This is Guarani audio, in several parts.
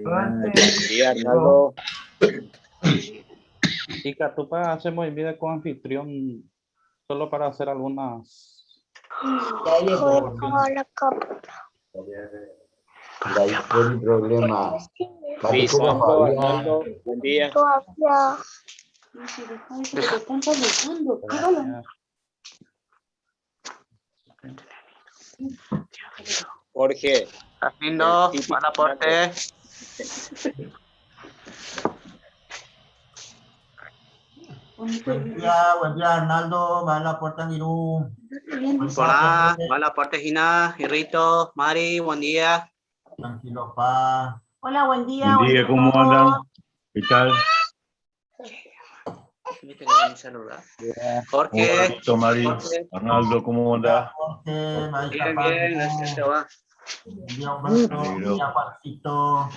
Buen día, Arnaldo. Ikatúpa chemoĩmi de coanfitrión solo para hacer algunas Ndaipóri problema. Lisandro, Arnaldo, buen día. Jorge. Lindo, buen aporte. Buen día, Arnaldo, va la puerta Mirú. Hola, va la puerta Gina, Rito, Mari, buen día. Tranquilo, pa. Hola, buen día. Buen día, ¿cómo andan? ¿Qué tal? Jorge. Hola, Mari. Arnaldo, ¿cómo anda? Jorge, Mari Bien, bien, gracias, te va. Buen día, Humberto. Buen día, Juancito.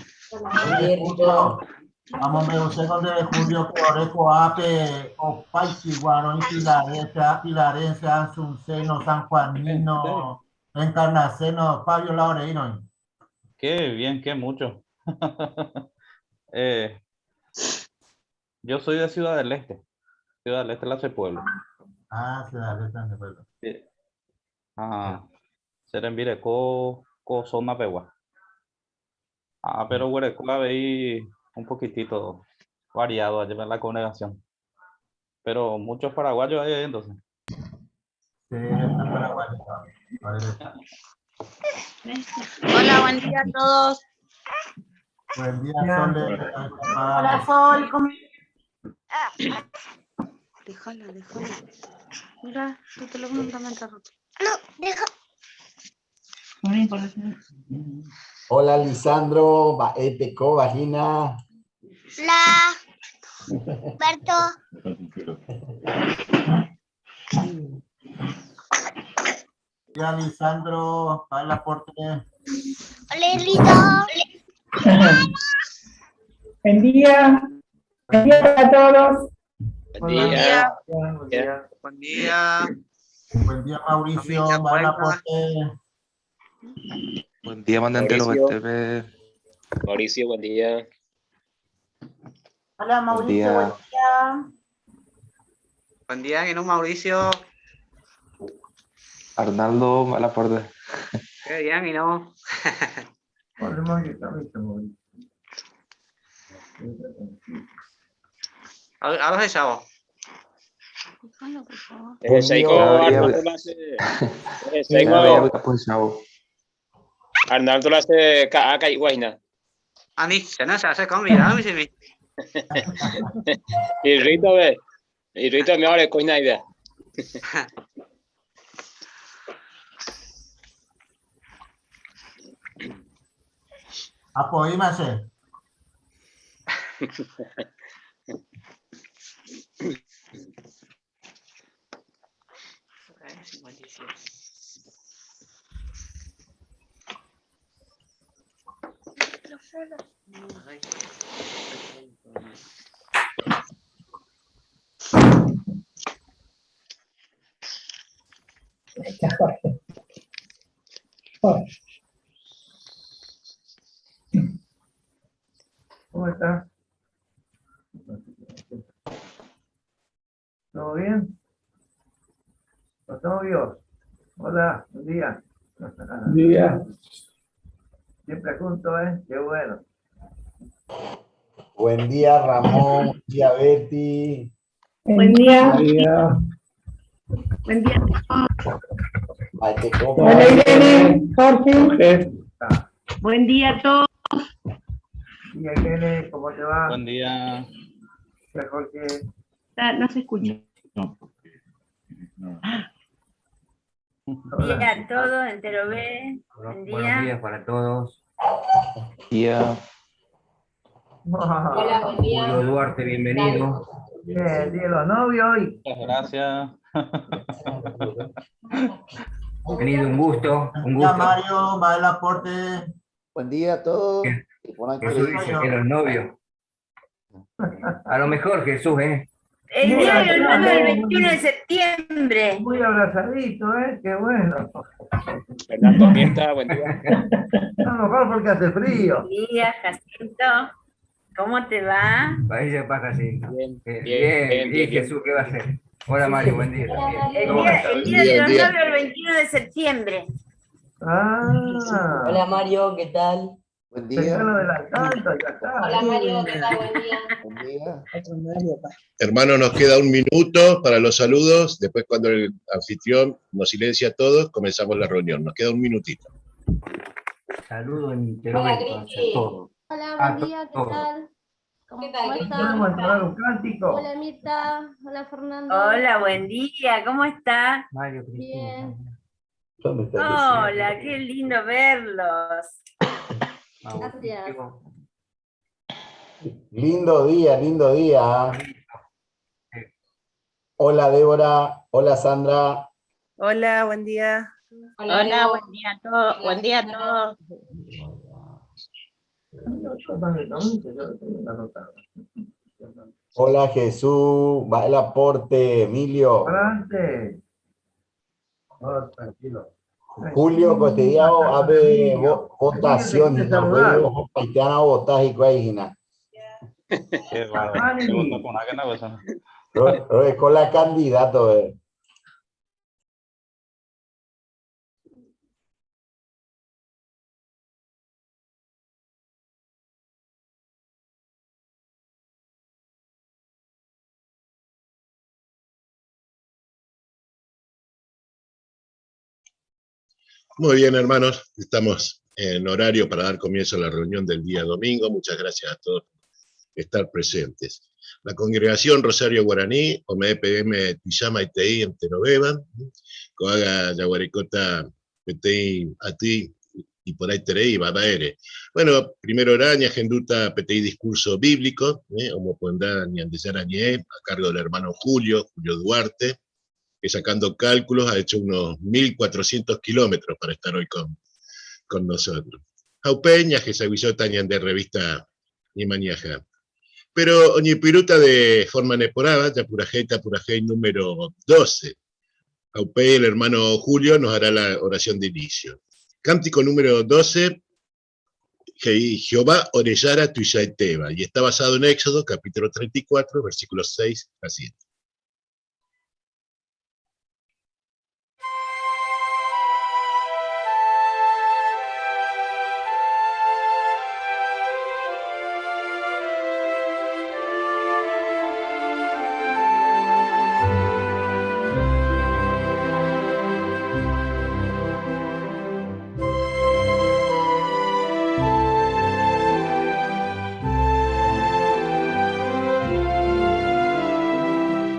Vamos, me usé con de Julio Coreco, Ape, Opaichi, Guarón, Pilarense, Pilarense, Asunceno, San Juanino, Encarnaceno, Fabio Laureino. Qué bien, qué mucho. Yo soy de Ciudad del Este. Ciudad del Este, la hace pueblo. Ah, Ciudad del Este, de pueblo. Sí. Ah, Serembireco, co, zona pegua. Ah, pero Huereco veí un poquitito variado allá en la congregación. Pero muchos paraguayos hay ahí entonces. Sí, está paraguayo. Hola, buen día a todos. Buen día, Sol. Hola, Sol. ¿Cómo? Déjala, déjala. Mira, tu teléfono también está roto. No, deja. Hola, Lisandro, Baeteco, Vagina. Hola, Humberto. Ya, Lisandro, va el aporte. Hola, Lito. Buen día. Buen día para todos. Buen día. Buen día. Buen día. Buen día, Mauricio, va el aporte. Buen día, mandante Mauricio. Mauricio, buen día. Hola, Mauricio, buen día. Buen día, que no, Mauricio. Arnaldo Malaporte. Qué bien, y no. Ahora se chavo. Déjalo, por favor. Arnaldo lo hace acá y guayna. Ani, se no se hace comida, mi sí. Y Rito ve. Y Rito me ahora coña idea. Apoímase. Ahí está Jorge. Jorge. ¿Cómo estás? ¿Todo bien? ¿Los novios? Hola, buen día. Buen día. Siempre juntos, ¿eh? Qué bueno. Buen día, Ramón. Buen día, Betty. Buen día. Buen día. Buen día. Hola, Irene. Jorge. Buen día a todos. Buen día, Irene. ¿Cómo te va? Buen día. Hola, Jorge. No se escucha. No, porque, no. Buen día a todos, entero B. Buen día. Buenos días para todos. Buen día. Hola, buen día. Julio Duarte, bienvenido. Bien, día de los novios hoy. Muchas gracias. Bienvenido, un gusto, un Buen día, gusto. Mario, va el aporte. Buen día a todos. Jesús dice que los novios. A lo mejor Jesús, ¿eh? El Muy día de los novios el abrazado. 21 de septiembre. Muy abrazadito, ¿eh? Qué bueno. Fernando, Mirta, buen día. A lo mejor porque hace frío. Buen día, Jacinto. ¿Cómo te va? Ahí pasa Jacinto. Bien, Bien, bien, bien, bien, y bien. Jesús, ¿qué va a hacer? Hola Mario, buen día también. El ¿Cómo día, estás? el día de los novios el 21 de septiembre. Ah. Hola Mario, ¿qué tal? Buen Se día. están adelantando, ya está. Hola Mario, ¿qué tal? Buen día. Buen día. Hermano, nos queda un minuto para los saludos. Después, cuando el anfitrión nos silencia a todos, comenzamos la reunión. Nos queda un minutito. Saludo Hola entero a Cristi. todos. Hola, A buen día, ¿qué todos. tal? ¿Cómo, ¿Qué tal, cómo Cristi? están? Vamos a entonar un cántico. Hola Mirta, hola Fernando. Hola, buen día. ¿Cómo está? Mario, Cristina. Bien. ¿Dónde está Jesús? Hola, qué lindo verlos. Gracias. Lindo día. ¿eh? Hola Débora, hola Sandra. Hola, buen día. Hola, Hola, Leo. buen día a todos. Buen día a todos. Hola Jesús, va el aporte, Emilio. Adelante. No, tranquilo. Julio Cotidiano, abre votación, Te no saludar. juego, haitiana votar y cuajina. Qué raro. Se votó con alguien, cosa. Con la candidato. Muy bien, hermanos, estamos en horario para dar comienzo a la reunión del día domingo. Muchas gracias a todos por estar presentes. La congregación Rosario Guaraní, OMEPM Tiyama ITI en Teroveba, Coaga Yaguarecota PTI ATI y por ahí Terei Babaere. Bueno, primero Araña, Genduta PTI Discurso Bíblico, Homopuendá Ñandeyara Ñe, a cargo del hermano Julio, Julio Duarte, que sacando cálculos ha hecho unos 1.400 kilómetros para estar hoy con nosotros. Jaupeña, Jesaguisota, de revista Ñemañaja. Pero Oñipiruta de forma neporaba, Yapurajei, Tapurajei número 12. Jaupé, el hermano Julio, nos hará la oración de inicio. Cántico número 12, Jehová Orellara Tuyaiteba, y está basado en Éxodo, capítulo 34, versículos 6 a 7. Thank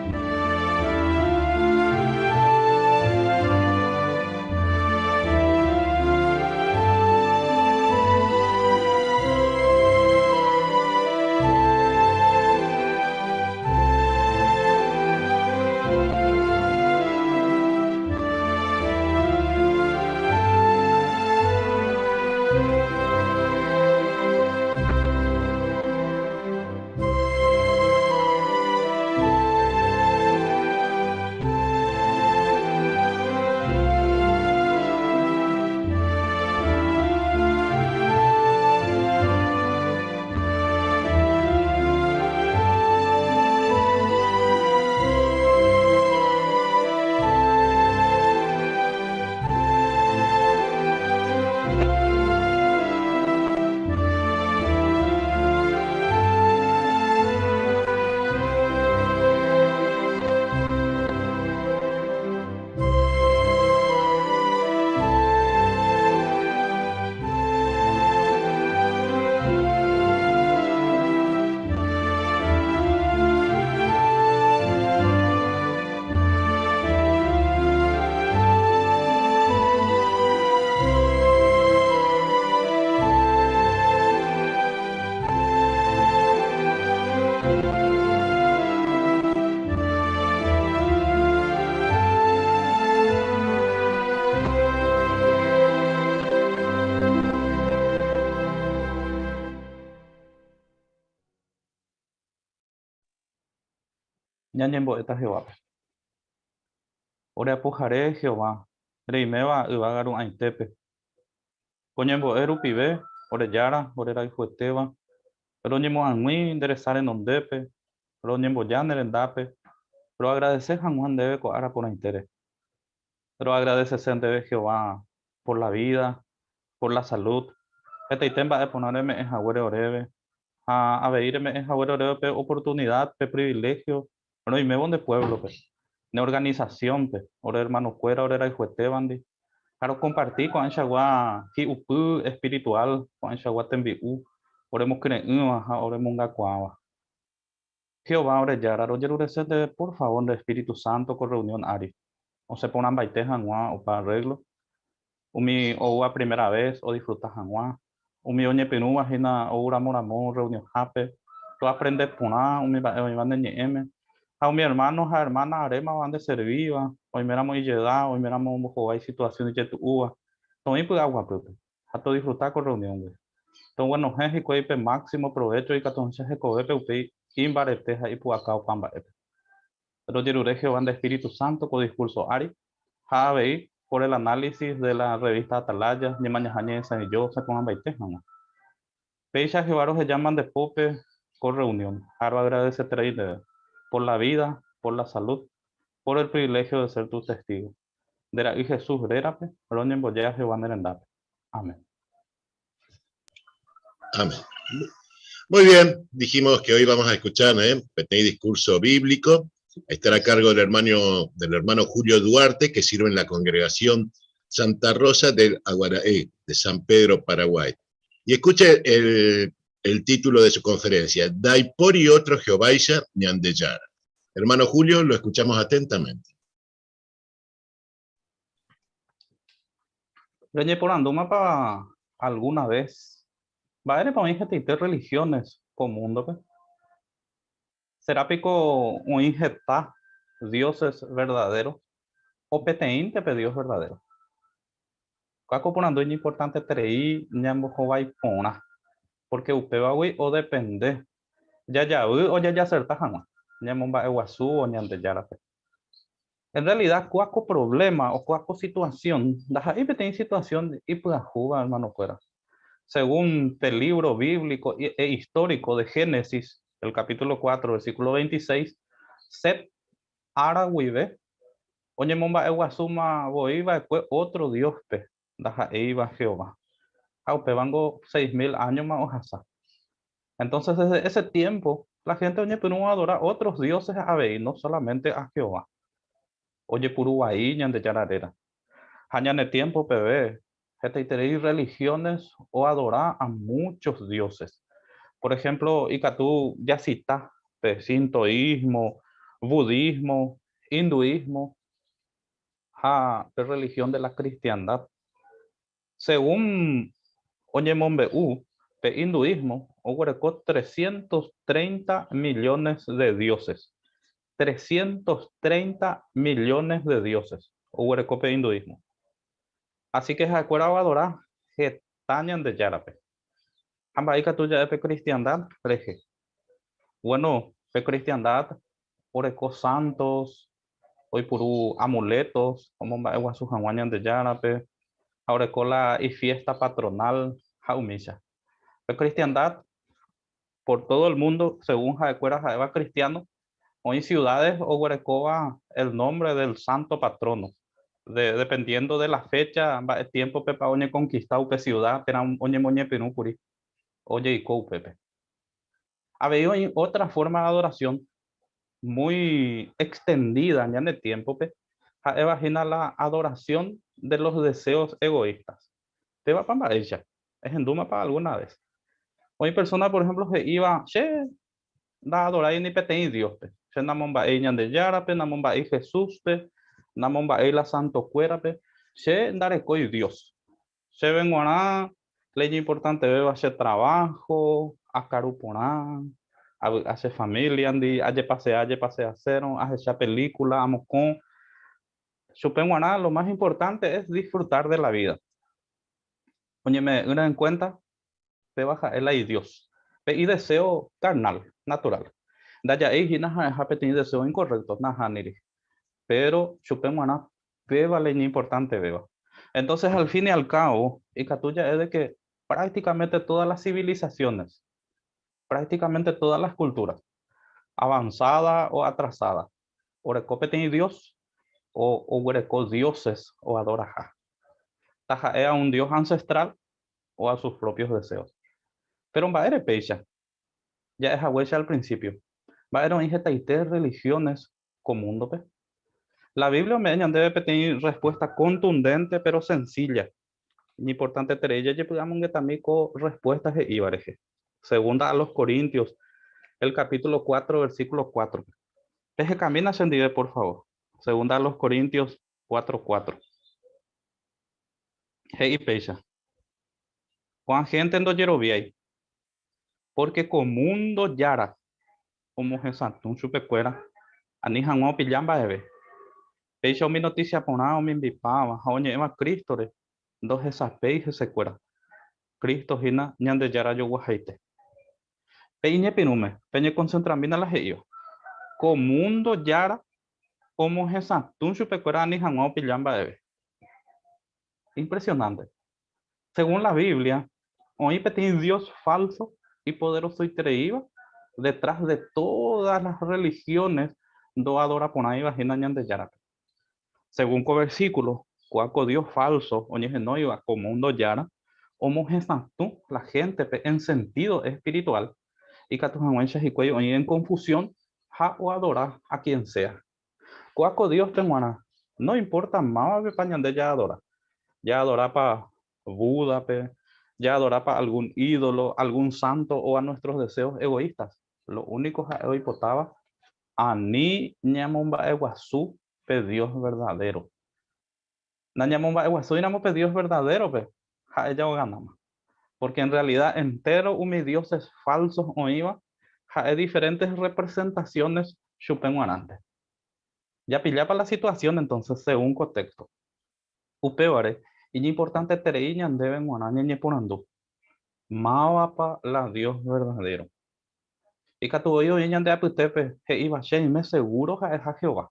Ñañembo'éta Jehovápe. Ore Apohare Jehová, reiméva yvága ru'ãitépe. Ko ñembo'e rupive, ore Jára, ore rayhuetéva, roñemo'ag̃ui nde resa renondépe, roñemboja ne rendápe, roagradese hag̃ua ndéve ko ára porãitére. Roagradesese ndéve Jehová por la vida, por la salud, hetaite mba'e porã reme'ẽ haguére oréve, ha avei reme'ẽ haguére oréve pe oportunidad, pe privilegio roimévo nde pueblo-pe, ne organización-pe, ore hermano-kuéra ore rayhuetévandi, ha rokomparti ko'ãichagua hi'upy espiritual, ko'ãichagua tembi'u oremokyre'ỹva ha oremongakuaáva. Jehová ore Jára, rojerurese ndéve por favor nde espíritu santo ko reunión ári, osẽ porãmbaite hag̃ua opa arreglo, umi oúva primera vez odisfruta hag̃ua, umi oñepyrũva hína ou ramo ramo reunionhápe, toaprende porã umi mba'e oĩva ne ñe'ẽme, ha umi hermano ha hermana arémava ndeservíva, oiméramo ijeda, oiméramo ombohovái situasión ijetu'úva, toĩ py'aguapýpe. ha todisfruta ko reunión-gui. Toguenohẽ hikuái pe máximo provecho ikatuhĩcha hekovépe upéi imbarete ha ipu'aka opa mba'épe. Rojerure Jehová nde Espíritu Santo ko discurso ári ha avei por el análisis de la revista Atalaya ñemañaha ñe'ẽsãijo osẽporãmbaite hag̃ua. Péicha Jehová rohejáma nde pópe ko reunión ha roagradeseterei ndéve por la vida, por la salud, por el privilegio de ser tus testigos. Nde Ra'y Jesús rérape, roñemboja Jehová ne rendápe. Amén. Amén. Muy bien, dijimos que hoy vamos a escuchar ¿eh? peteĩ discurso bíblico. Estará a cargo del hermano, del hermano Julio Duarte, que sirve en la congregación Santa Rosa del Aguaraé, de San Pedro, Paraguay. Y escuche el, el título de su conferencia, Daipóri ótro Jehováicha Ñandejára. Hermano Julio, lo escuchamos atentamente. Reñeporandúmapa alguna vez mba'érepa oĩ hetaite religiones ko múndope? Será piko oĩ heta dioses verdaderos o peteĩnte pe Dios verdadero? Kóa ko porandu iñimportanteterei ñambohovái porã, pórke upévagui odepende jajavy o jajaserta hag̃ua ñamomba'eguasúvo Ñandejárape. En realidad, kóa ko problema o kóa ko situación ndaha'éi peteĩ situación ipyahúva, hermano-kuéra. Según pe libro bíblico e histórico de Génesis, el capítulo 4, versículo 26, Set ára guive oñemomba'eguasúma voi va'ekue ótro dios-pe, ndaha'éiva Jehová. Ha upévango 6000 áñoma ohasa. Entonces, desde ese tiempo, la gente oñepyrũ oadora otros dioses avei, no solamente a Jehová. Ojepuru vai Ñandejára réra. Ha ñane tiempo peve, hetaiterei religiones oadora a muchos dioses. Por ejemplo, ikatu jacita pe sintoísmo, budismo, hinduismo ha pe religión de la cristiandad. Según oñemombe'u, pe hinduismo oguereko 330 millones de dioses. 330 millones de dioses oguereko pe hinduismo. Así que ha'ekuéra oadora heta Ñandejárape. Ha mba'e ikatu ja'e pe cristiandad rehe? Bueno, pe cristiandad oreko santos, oipuru amuletos omomba'eguasu hag̃ua Ñandejárape ha oreko la ifiésta patronal ha umícha. Pe cristiandad por todo el mundo, según ha'ekuéra ha'éva cristiano, oĩ ciudades oguerekóva el nombre del santo patrono, de, dependiendo de la fecha, mba'e tiempo-pepa oñeconquista upe ciudad térã oñemoñepyrũ kuri ojeiko upépe. Avei oĩ otra forma de adoración muy extendida ñane tiempo-pe, ha'éva hína la adoración de los deseos egoístas. Pévapa mba'éicha? Ehendúmapa alguna vez? Oĩ persona, por ejemplo, he'íva, Che ndaadorái ni peteĩ Dios-pe. Che namomba'éi Ñandejárape, namomba'éi Jesús-pe, namomba'éi la santokuérape. Che ndarekói Dios. Chéve g̃uarã la iñimportantevéva che traváho, akaru porã, avy'a che famíliandi, ajepasea ajepaseasérõ, ahecha pelíkula, amokõ. Chupe g̃uarã lo más importante es disfrutar de la vida. Oñeme'ẽ'ỹre en cuenta, péva ha'e la idios, pe ideseo carnal, natural. Ndaja'éi hína ha'eha peteĩ deseo incorrecto, nahániri. Pero chupe g̃uarã péva la iñimportantevéva. Entonces al fin y al cabo, ikatu ja'e de que prácticamente todas las civilizaciones, prácticamente todas las culturas, avanzada o atrasada, oreko peteĩ dios o oguereko dioses oadoraha. Taha'e a un dios ancestral o a sus propios deseos. Pero mba'ére péicha? Ja'e haguéicha al principio, mba'ére oĩ hetaite religiones ko mundo-pe? La Biblia ome'ẽ ñandéve peteĩ respuesta contundente pero sencilla. Iñimportanteterei jajepy'amongetami ko respuesta he'íva rehe. Segunda a los Corintios, el capítulo 4, versículo 4. Pehekamína chendive, por favor. Segunda a los Corintios 4, 4. He'i péicha. Ko'ã hénte ndojeroviái, pórke ko múndo Jára omohesatũ chupekuéra ani hag̃ua opilla mba'eve. Péicha umi notísia porã omimbipáva ha oñe'ẽva Crístore ndohesapéi hesekuéra. Cristo hína Ñandejára joguahaite. Pe iñepyrũme, peñekoncentramína la he'íva. Ko múndo Jára omohesatũ chupekuéra ani hag̃ua opilla mba'eve. Impresionante. Según la Biblia, oĩ peteĩ dios falso ipoderosoitereíva detrás de todas las religiones ndoadoraporãiva hína Ñandejárape. Según ko versículo, kóa ko dios falso oñehenóiva ko mundo jára omohesatũ la héntepe en sentido espiritual ikatu hag̃uáicha hikuái oĩ en confusión ha oadora a quien sea. Kóa ko Dios-pe g̃uarã, no importa mávapepa ñande jaadora, jaadorápa Buda-pe, jaadorápa algún ídolo, algún santo o a nuestros deseos egoístas, lo único ha'e oipotáva ani ñamomba'eguasu pe Dios verdadero. Nañamomba'eguasúiramo pe Dios verdadero-pe, ha'e jaoganáma. Porque en realidad entero umi dioses falsos oĩva ha'e diferentes representaciones chupe g̃uarãnte. Japillápa la situación entonces según ko texto. Upévare, iñimportanteterei ñandéve g̃uarã ñañeporandu, Mávapa la Dios verdadero? Ikatu voi oĩ ñande apytépe he'íva, Che aime seguro ha'eha Jehová.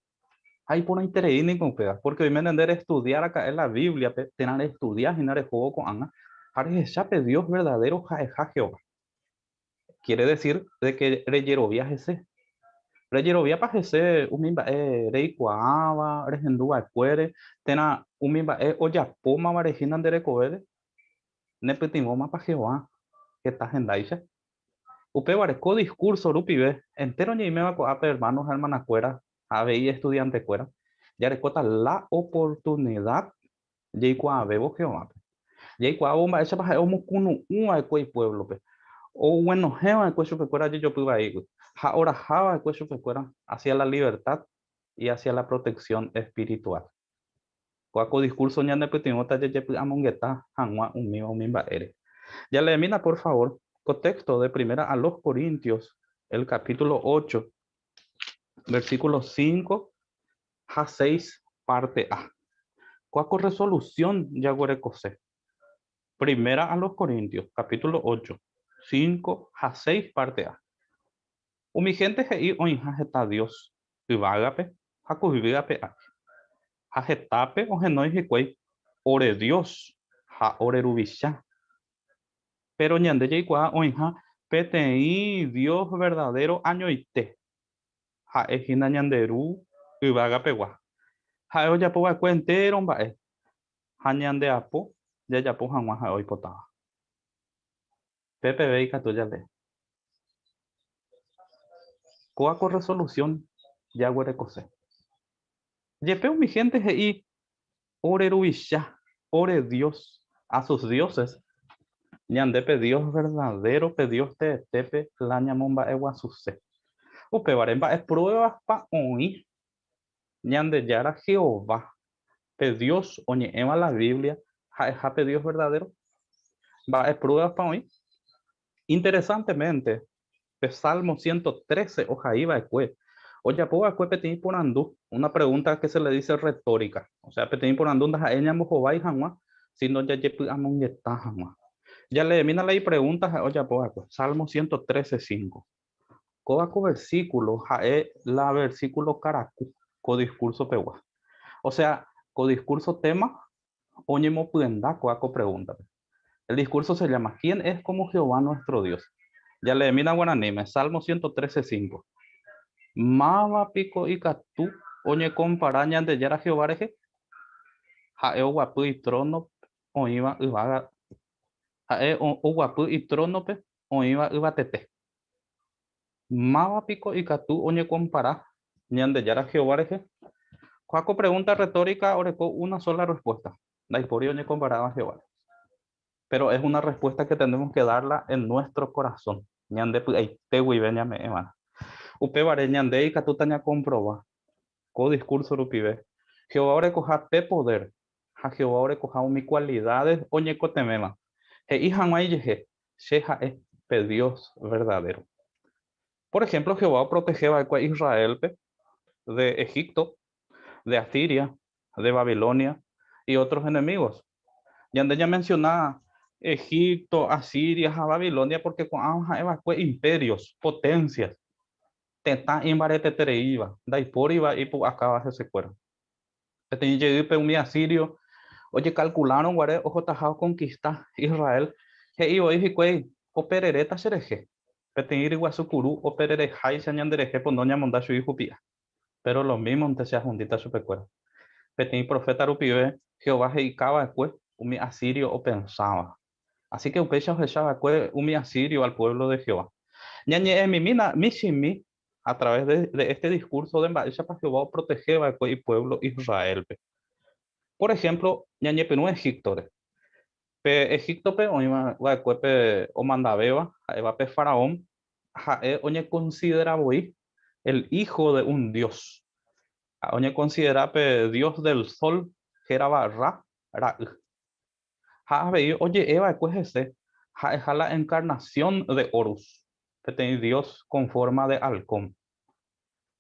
Ha iporãiterei niko upéva, pórke oiméne nde restudia raka'e la Bíbliape térã restudia hína rehóvo ko'ág̃a ha rehecha pe Dios verdadéro ha'eha Jehová. Quiere decir de que rejerovia hese. Rejeroviápa hese umi mba'e reikuaáva, rehendu va'ekuére, térã umi mba'e ojapómavare hína nde rekovére? Nepytyvõmapa Jehová heta hendáicha? Upévare, ko diskúrso rupive, entéro ñaiméva ko'ápe ermáno ha ermanakuéra ha avei estudiantekuéra, jarekóta la oportunida jaikuaavévo Jehovápe. Jaikuaávo mba'éichapa ha'e omokunu'ũ va'ekue ipuévlope, oguenohẽ va'ekue chupekuéra jejopy vaígui ha oraha va'ekue chupekuéra hacia la libertad y hacia la protección espiritual. Kóa ko diskúrso ñanepytyvõta jajepy'amongeta hag̃ua umíva umi mba'ére. Jaleemína por favor ko téxto de Primera a los Corintios, el capítulo 8, versículo 5 ha 6 parte A. Kóa ko resolusión jaguerekose. Primera a los Corintios, capítulo 8, 5 ha 6 parte A. Umi hénte he'i oĩha heta dios yvágape ha ko yvy ape ári. Ha hetápe ohenói hikuái ore Dios ha ore Ruvicha. Péro ñande jaikuaa oĩha peteĩ Dios verdadéro añoite, ha'e hína ñande Ru yvagapegua. Ha'e ojapo va'ekue entéro mba'e ha ñandeapo jajapo hag̃ua ha'e oipotáva. Pépeve ikatu jalee. Kóa ko resolución jaguerekose. Jepe umi hénte he'i ore Ruvicha, ore Dios, a sus dioses, ñande pe Dios verdadero, pe Dios teetépe la ñamomba'eguasuse. Upévare, mba'e pruébaspa oĩ Ñandejára Jehová, pe Dios oñe'ẽva la Biblia ha'eha pe Dios verdadero? Mba'e pruébaspa oĩ? Interesantemente, pe Salmo 113 ohai va'ekue, ojapo va'ekue peteĩ porandu, una pregunta que se le dice retórica, o sea, peteĩ porandu ndaha'éi ñambohovái hag̃ua, sino jajepy'amongeta hag̃ua. Jaleemína la ipregunta ha'e ojapo va'ekue, Salmo 113, 5. Kóva ko versículo ha'e la versículo karaku ko discurso pegua. O sea, ko discurso tema oñemopyenda kóva ko pregunta-pe. El discurso se llama ¿Quién es como Jehová nuestro Dios? Jaleemína guaraníme, Salmo 113, 5. Máva piko ikatu oñekompara Ñandejára Jehová rehe? Ha'e oguapy itróno oĩva yvága Ha'e oguapy itrónope oĩva yvatete. Máva piko ikatu oñekompara Ñandejára Jehová rehe? Kóa ko pregúnta retórika oreko una sóla rrespuésta, ndaipóri oñekomparáva Jehováre. Péro es una rrespuésta ke tenemos ke darla en nuéstro korasón, ñande py'aite guive ñame'ẽva'erã. Upévare ñande ikatúta ñakomprova ko diskúrso rupive Jehová orekoha pe podér ha Jehová orekoha umi kualidádes oñekotevẽva he'i hag̃ua ijehe, Che ha'e pe Dios verdadéro. Por ehémplo, Jehová oprotehe va'ekue Israélpe de Egipto, de Asiria, de Babilonia y otros enemigos. Ñande ñamensiona Egipto, Asiria ha Babilonia pórke ko'ãva ha'e va'ekue impérios, potencias, tetã imbaretetereíva, ndaipóriva ipu'akáva hesekuéra. Peteĩ jeýpe umi asírio ojekalkulárõ guare ohotaha okonkista Israel, he'i voi hikuái, Opereréta cherehe, peteĩ ryguasu kuru operereháicha ñanderehe pono ñamonda chugui hupi'a. Péro lomímonte che ahundíta chupekuéra. Peteĩ proféta rupive Jehová he'ika va'ekue umi asírio opensáva. Así ke upéicha ohecha va'ekue umi asírio al puévlo de Jehová. Ñañe'ẽmimína michĩmi a través de, de este discurso de mba'éichapa Jehová oprotehe va'ekue ipuévlo Israélpe. Por ejemplo, ñañepyrũ Egíptore. Pe Egíptope oĩ va'ekue pe omandavéva, ha'éva pe faraón, ha'e oñekonsidera voi el hijo de un dios. Ha oñekonsidera pe dios del sol hérava Ra ra'y. Ha avei oje'e va'ekue hese ha'eha la encarnación de Horus, peteĩ dios con forma de halcón.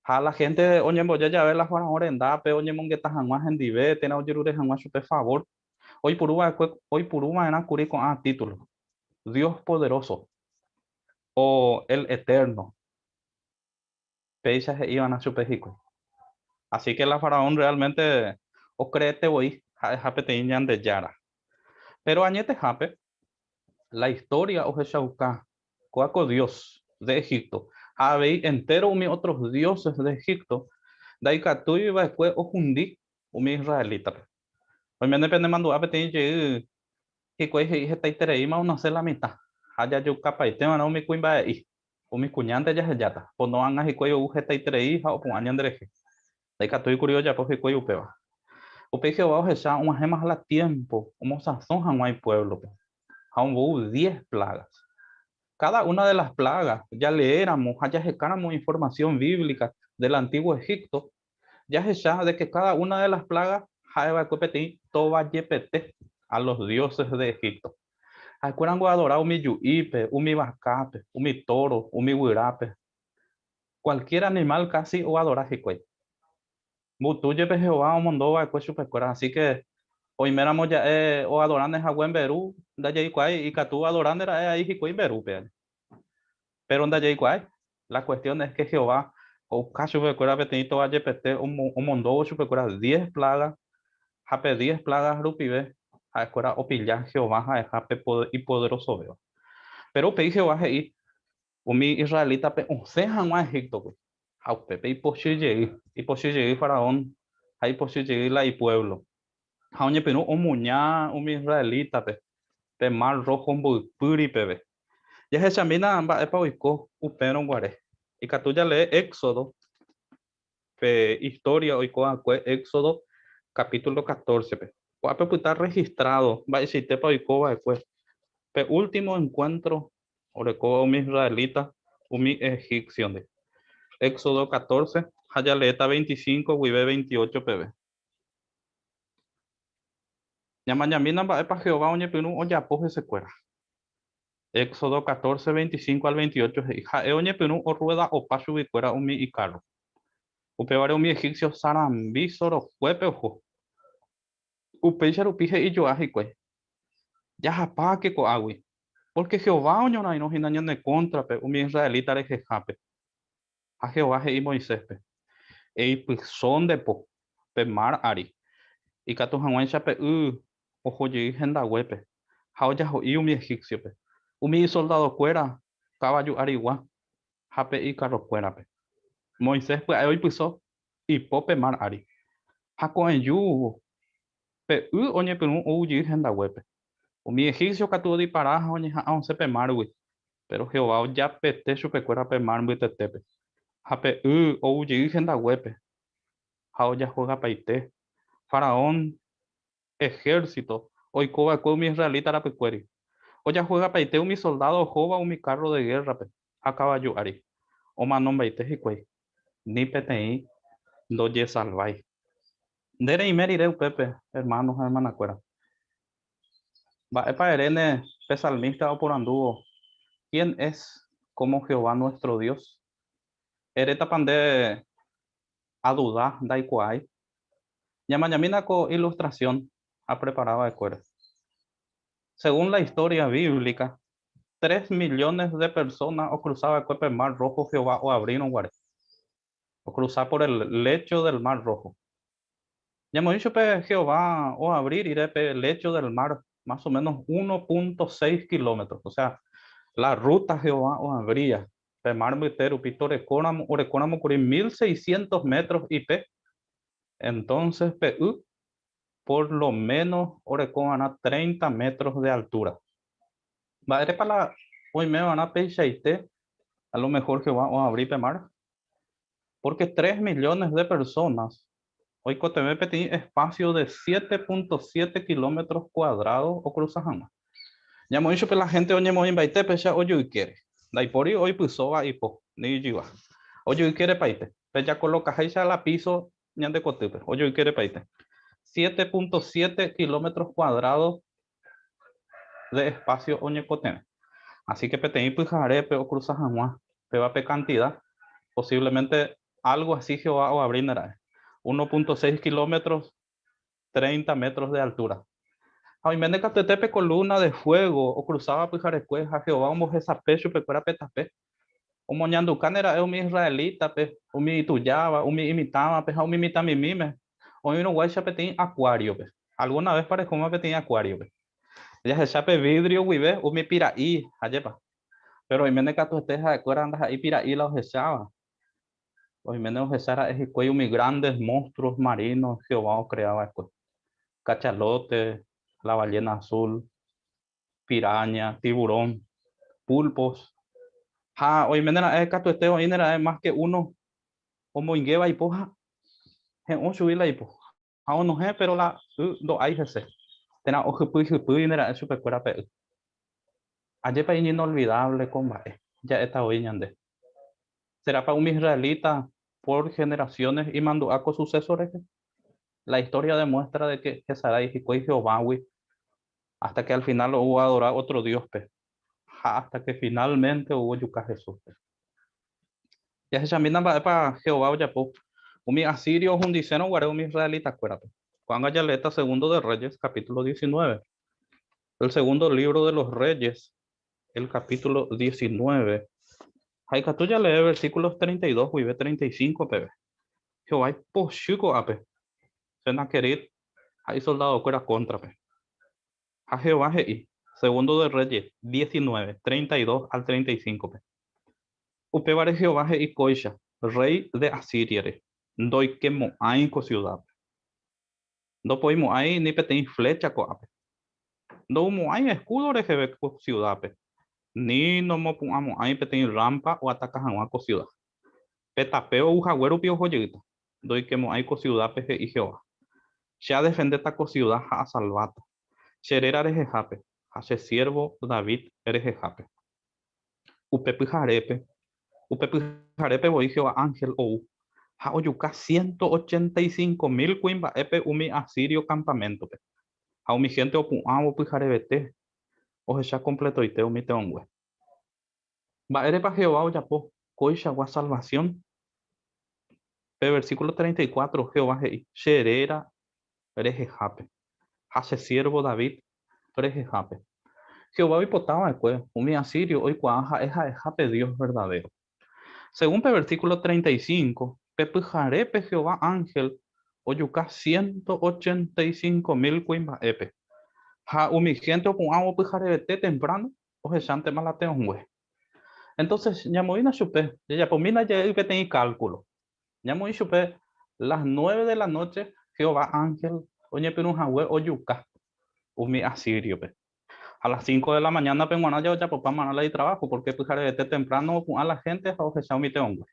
Ha la hénte oñemboja jave la faraón rendápe oñemongeta hag̃ua hendive térã ojerure hag̃ua chupe favór, oipuru va'ekue oipuru va'erã kuri ko'ã título, Dios poderoso o el Eterno. Péicha he'i va'erã chupe hikuái. Así que la faraón realmente okreete voi ha'eha peteĩ Ñandejára. Péro añetehápe, la historia ohechauka kóa ko dios de Egipto ha avei entéro umi otros dioses de Egipto ndaikatúi va'ekue ohundi umi israelítape. Oiméne penemandu'a peteĩ jey hikuái he'i hetaitereíma onase la mitã ha jajukapaite va'erã umi kuimba'e'i. Umi kuñánte jahejáta, pono ág̃a hikuái ou hetaiterei ha opu'ã ñanderehe. Ndaikatúi kuri ojapo hikuái upéva. Upéi Jehová ohecha og̃uahẽmaha la tiémpo omosãso hag̃ua ipuévlope, ha ombou diez plágas. Káda una de las plágas jaleéramo ha jahekáramo informasión bíblica del antiguo Egipto, jahecha de que káda una de las plágas ha'e va'ekue peteĩ tova jepete a los dioses de Egipto. Ha'ekuérango oadora umi ju'ípe, umi vakápe, umi tóro, umi guyrápe. Cualquier animal casi oadora hikuái. Mbutu jepe Jehová omondo va'ekue chupekuéra, así que oiméramo ja'e oadoráne hague mberu, ndajaikuaái, ikatu oadoráne ra'e ai hikuái mberúpe. Péro ndajaikuaái. La cuestión es que Jehová ho'uka chupekuéra peteĩ tova jepete omondóvo chupekuéra diez plaga, ha pe diez plagas rupive ha'ekuéra opilla Jehová ha'eha pe ipoderosovéva. Péro upéi Jehová he'i umi israelítape osẽ hag̃ua Egíptogui, ha upépe ipochy jey, ipochy jey faraón ha ipochy jey la ipuévlo. Ha oñepyrũ omuña umi israelítape pe mar Rojo mboypýri peve. Jahechamína mba'épa oiko upérõ guare. Ikatu jalee Éxodo, pe istória oiko va'ekue Éxodo kapítulo catorce-pe. Ko'ápe opyta rrehistrádo mba'eichaitépa oiko va'ekue pe último enkuéntro orekóva umi israelita umi egipcio-ndi. Éxodo catorce ha jaleéta 25 guive 28 peve. Ñamañamína mba'épa Jehová oñepyrũ ojapo hesekuéra. Éxodo 14, 25 al 28 he'i, Ha'e oñepyrũ orrueda opa chuguikuéra umi ikárro. Upévare umi egipcio sarambi sorokuépe oho. Upéicha rupi he'ijoa hikuái, Jahapáke ko'águi, pórke Jehová oñorairõ hína ñane kóntrape umi israelita rehehápe. Ha Jehová he'i Moiséspe, Eipyso nde po pe mar ári, ikatu hag̃uáicha pe y oho jey hendaguépe ha ojaho'i umi egípciope, umi isoldadokuéra kavaju arigua ha pe ikarrokuérape. Moisés pya'e oipyso ipo pe mar ári, ha ko'ẽjúvo pe y oñepyrũ ou jey hendaguépe. Umi egipcio katu odipara ha oñeha'ã osẽ pe márgui, péro Jehová ojapete chupekuéra pe mar mbytetépe. Ha pe y ou jey hendaguépe ha ojahogapaite. Faraón ehérsito oiko va'ekue umi israelita rapykuéri. Ojahogapaite umi soldádo ohóva umi kárro de gérrape ha kavaju ári. Omanombaite hikuái, ni peteĩ ndojesalvái. Nde reime rire upépe, hermano ha hermana-kuéra. Mba'épa eréne pe salmista oporandúvo, Quién es como Jehová nuestro Dios? Erétapa nde aduda ndaikuaái? Ñamañamína ko ilustrasión aprepara va'ekuére. Según la historia bíblica, tres millones de persona okrusa va'ekue pe Mar Rojo Jehová oavrírõ guare. Okrusa por el lecho del Mar Rojo. Ñamoĩ chupe Jehová oavri rire pe lecho del mar más o menos 1.6 kilómetros. O sea, la ruta Jehová oavría pe mar mbyte rupi torekóramo, orekóramo kuri 1600 metros ipe, entonces pe y por lo menos orekova'erã 30 metros de altura. Mba'érepa la oimeva'erã peichaite a lo mejor Jehová oavri pe mar? Pórke tres millones de personas oikotevẽ peteĩ espacio de 7.7 kilómetros cuadrados okrusa hag̃ua. Ñamoĩ chupe la gente oñemoĩmbaite péicha ojoykére. Ndaipóri oipysóva ipo, ni ijyva. Ojoykerepaite. Pe jakolokaháicha la piso ñande kotýpe, ojoykerepaite. 7.7 kilómetros cuadrados de espacio oñekotevẽ. Así que peteĩ pyharépe okrusa hag̃ua péva pe cantidad, posiblemente algo así Jehová oabrine ra'e. 1.6 kilómetros, 30 metros de altura. Ha oiméne katuete pe columna de fuego okrusáva pyharekue ha Jehová ombohesape chupekuéra pe tape. Omoñandukáne ra'e umi israelítape, umi itujáva, umi imitãvape ha umi mitãmimíme, oĩrõguáicha peteĩ akuáriope. Algúna ves parehóma peteĩ akuáriope. Jahecha pe vídrio guive umi pira'i, ajépa. Péro oiméne katuete ha'ekuéra ndaha'éi pira'i la ohecháva. Oiméne ohecha ra'e hikuái umi grandes monstruos marinos Jehová okrea va'ekue. Cachalote, la ballena azul, piraña, tiburón, pulpos. Ha oiméne ra'e katuete oĩne ra'e más que uno omoingéva ipo ha he'õ chugui la ipo. Ha onohẽ péro la y ndo'ái hese, térã ohypýi hypýine ra'e chupekuéra pe y. Ajépa iñinolvidable ko mba'e ja'éta voi ñande. Serápa umi israelita por generaciones imandu'a ko suceso rehe? La historia demuestra de que hesarái hikuái Jehovágui hasta que al final ou oadora otro dios-pe ha hasta que finalmente ou ojuka Jesús-pe. Jahechamína mba'épa Jehová ojapo umi asirio ohundisérõ guare umi israelitakuérape. Ko'ág̃a jaleéta Segundo de Reyes, capítulo 19. El segundo libro de los Reyes, el capítulo 19. Ha ikatu jalee versículos 32 guive 35 peve. Jehová ipochy ko'ápe Senaquerib ha isoldadokuéra kóntrape. Ha Jehová he'i, Segundo de Reyes 19, 32 al 35-pe, Upévare Jehová he'i kóicha, Rréi de Asíriare, ndoikemo'ãi ko siudápe. Ndopoimo'ãi ni peteĩ flécha ko'ápe. Ndoumo'ãi eskúdo reheve ko siudápe, ni nomopu'ãmo'ãi peteĩ rrámpa oataka hag̃ua ko siuda. Pe tape ou hague rupi oho jeýta, ndoikemo'ãi ko siudápe, he'i Jehová. Che adefendéta ko siuda ha asalváta, che réra rehehápe ha che siérvo David rehehápe. Upe pyharépe, upe pyharépe voi Jehová ánhel ou ha ojuka 185 mil kuimba'épe umi asírio kampaméntope. Ha umi hénte opu'ãvo pyharevete ohecha kompletoite umi te'õngue. Mba'érepa Jehová ojapo koichagua salvasión? Pe versíkulo 34 Jehová he'i, Che réra rehehápe, ha che siérvo David rehehápe. Jehová oipota va'ekue umi asírio oikuaa ha'e ha'eha pe Dios verdadéro. Según pe versículo 35, pe pyharépe Jehová ánhel ojuka 185 mil kuimba'épe. Ha umi hénte opu'ãvo pyharevete temprano, ohechántema la te'õngue. Entonces, ñamoĩna chupe, jajapomína jey peteĩ cálculo. Ñamoĩ chupe las 9 de la noche Jehová ángel oñepyrũ hague ojuka umi asíriope. A las 5 de la mañana pe g̃uarã ja ojapopámarã la itrabajo, porque pyharevete temprano opu'ã la gente ha ohecha umi te'õngue.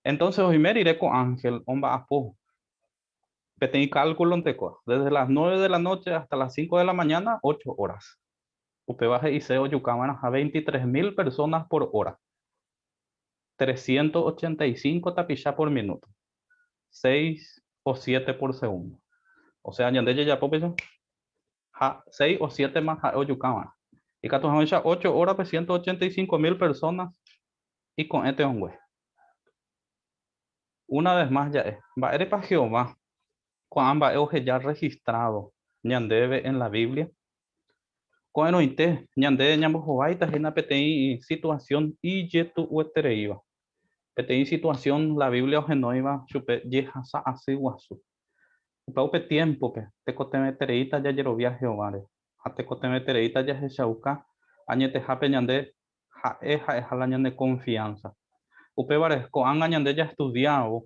Entonces, oime rire ko ángel omba'apo peteĩ cálculo ntekóa, desde las 9 de la noche hasta las 5 de la mañana, 8 horas. Upéva he'ise ojukava'erãha 23.000 personas por hora. 385 tapicha por minuto. 6 o 7 por segundo. O sea, ñande jajapo péicha ha 6 o 7 más ha'e ojukava'erã. Ikatu hag̃uáicha 8 horas-pe 185.000 personas iko'ẽ te'õngue. Una vez más ja'e, mba'érepa Jehová ko'ã mba'e oheja registrado ñandéve en la Biblia? Ko'ẽrõite ñande ñambohováita hína peteĩ situación ijetu'uetereíva. Peteĩ situación la Biblia ohenóiva chupe jehasa asy guasu. Upe upe tiempo-pe tekotevẽtereíta jajerovia Jehováre ha tekotevẽtereíta jahechauka añetehápe ñande ha'e ha'eha la ñane confianza. Upévare ko'ág̃a ñande jaestudiávo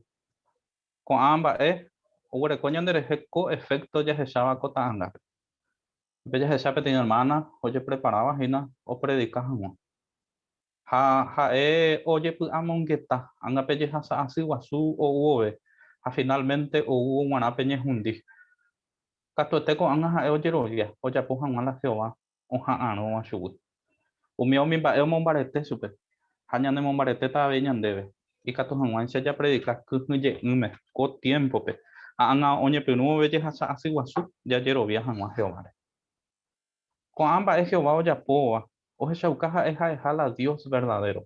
ko'ã mba'e oguereko ñanderehe ko efecto jahecháva ko ta'angápe. Upe jahecha peteĩ hermana ojepreparáva hína opredika hag̃ua. Ha ha'e ojepy'amongeta ág̃a pe jehasa asy guasu oúvove ha finalmente ou og̃uarã pe ñehundi. Katuete ko'ág̃a ha'e ojerovia ojapo hag̃ua la Jehová oha'arõva chugui. Umi umi mba'e omombarete chupe ha ñanemombaretéta avei ñandéve ikatu hag̃uáicha japredika kyhyje'ỹme ko tiempo-pe ha ág̃a oñepyrũvove jehasa asy guasu jajerovia hag̃ua Jehováre. Ko'ã mba'e Jehová ojapóva ohechauka ha'e ha'eha la Dios verdadero.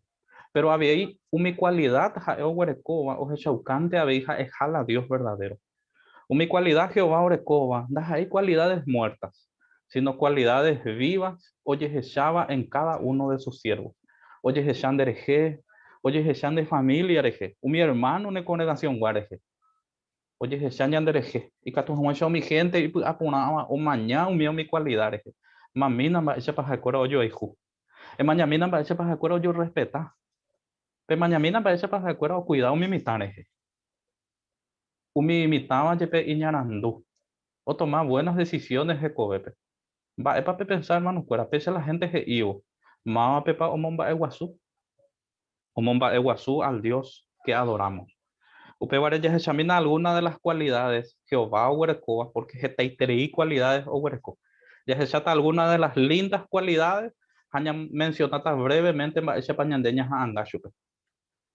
Pero avei umi cualidad ha'e oguerekóva ohechaukánte avei ha'eha la Dios verdadero. Umi cualidad Jehová orekóva ndaha'éi cualidades muertas, sino cualidades vivas ojehecháva en cada uno de sus siervos. Ojehecha nderehe, ojehecha nde familia rehe, umi hermano ne congregación-gua rehe. Ojehecha ñanderehe, ikatu hag̃uáicha umi hénte ipy'aporãva omaña umi umi kualida rehe. Mamína mba'éichapa ha'ekuéra ojoayhu. Emañamína mba'éichapa ha'ekuéra ojorrespeta. Pemañamína mba'éichapa ha'ekuéra okuida umi mitã rehe. Umi mitãva jepe iñarandu, otoma buenas decisiones hekovépe. Mba'épa pepensa hermanokuéra, péicha la hénte he'ívo, mávapepa omomba'eguasu? Omomba'eguasu al Dios que adoramos. Upévare jahechamína alguna de las cualidades Jehová oguerekóva, porque hetaiterei cualidades oguereko. Jahecháta alguna de las lindas cualidades ha ñamencionáta brevemente mba'éichapa ñande ñaha'anga chupe.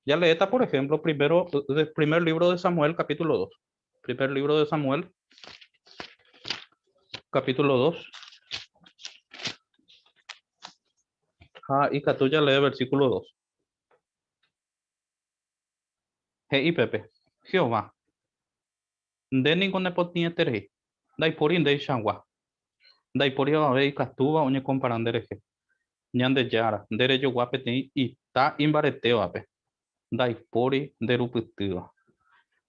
Jaleéta, por ejemplo, primero, primer libro de Samuel, capítulo 2. Primer libro de Samuel, capítulo 2. Ha ikatu jalee versículo 2. He'i pépe, Jehová, nde niko nepotĩeterei, ndaipóri ndeichagua. Ndaipóri avave ikatúva oñekompara nderehe. Ñandejára, nde rejogua peteĩ ita imbaretévape, ndaipóri nderupytýva.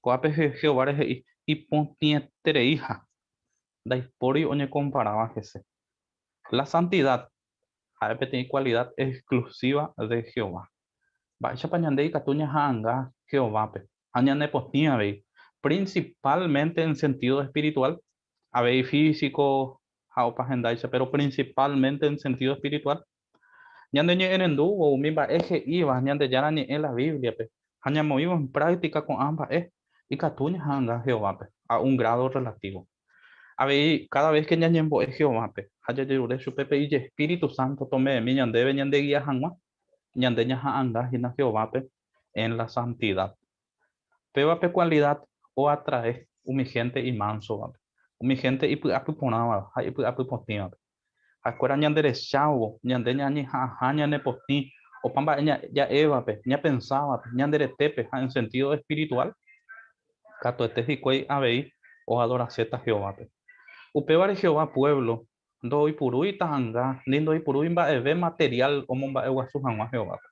Ko'ápe Jehováre he'i ipotĩetereiha, ndaipóri oñekomparáva hese. La santidad ha'e peteĩ cualidad exclusiva de Jehová. Mba'éichapa ñande ikatu ñaha'anga Jehovápe ha ñanepotĩ avei, principalmente en sentido espiritual, avei físico ha opa hendáicha, pero principalmente en sentido espiritual? Ñande ñe'ẽrendúvo umi mba'e he'íva Ñandejára ñe'ẽ la Biblia-pe ha ñamoĩvo en práctica ko'ã mba'e, ikatu ñaha'anga Jehovápe a un grado relativo. Avei, cada vez que ñañembo'e Jehovápe ha jajerure chupe pe ijespíritu santo tome'ẽmi ñandéve ñandegia hag̃ua, ñande ñaha'anga hína Jehovápe en la santidad. Péva pe cualidad oatrae umi hénte imánsovape, umi hénte ipy'apyporãva ha ipy'apypotĩvape. Ha'ekuéra ñanderechávo, ñande ñañeha'ãha ñanepotĩ opa mba'e ja'évape, ñapensávape, ñande retépe ha en sentido espiritual, katuete hikuái avei oadoraséta Jehovápe. Upévare Jehová puévlo ndoipurúi ta'anga ni ndoipurúi mba'eve materiál omomba'eguasu hag̃ua Jehovápe.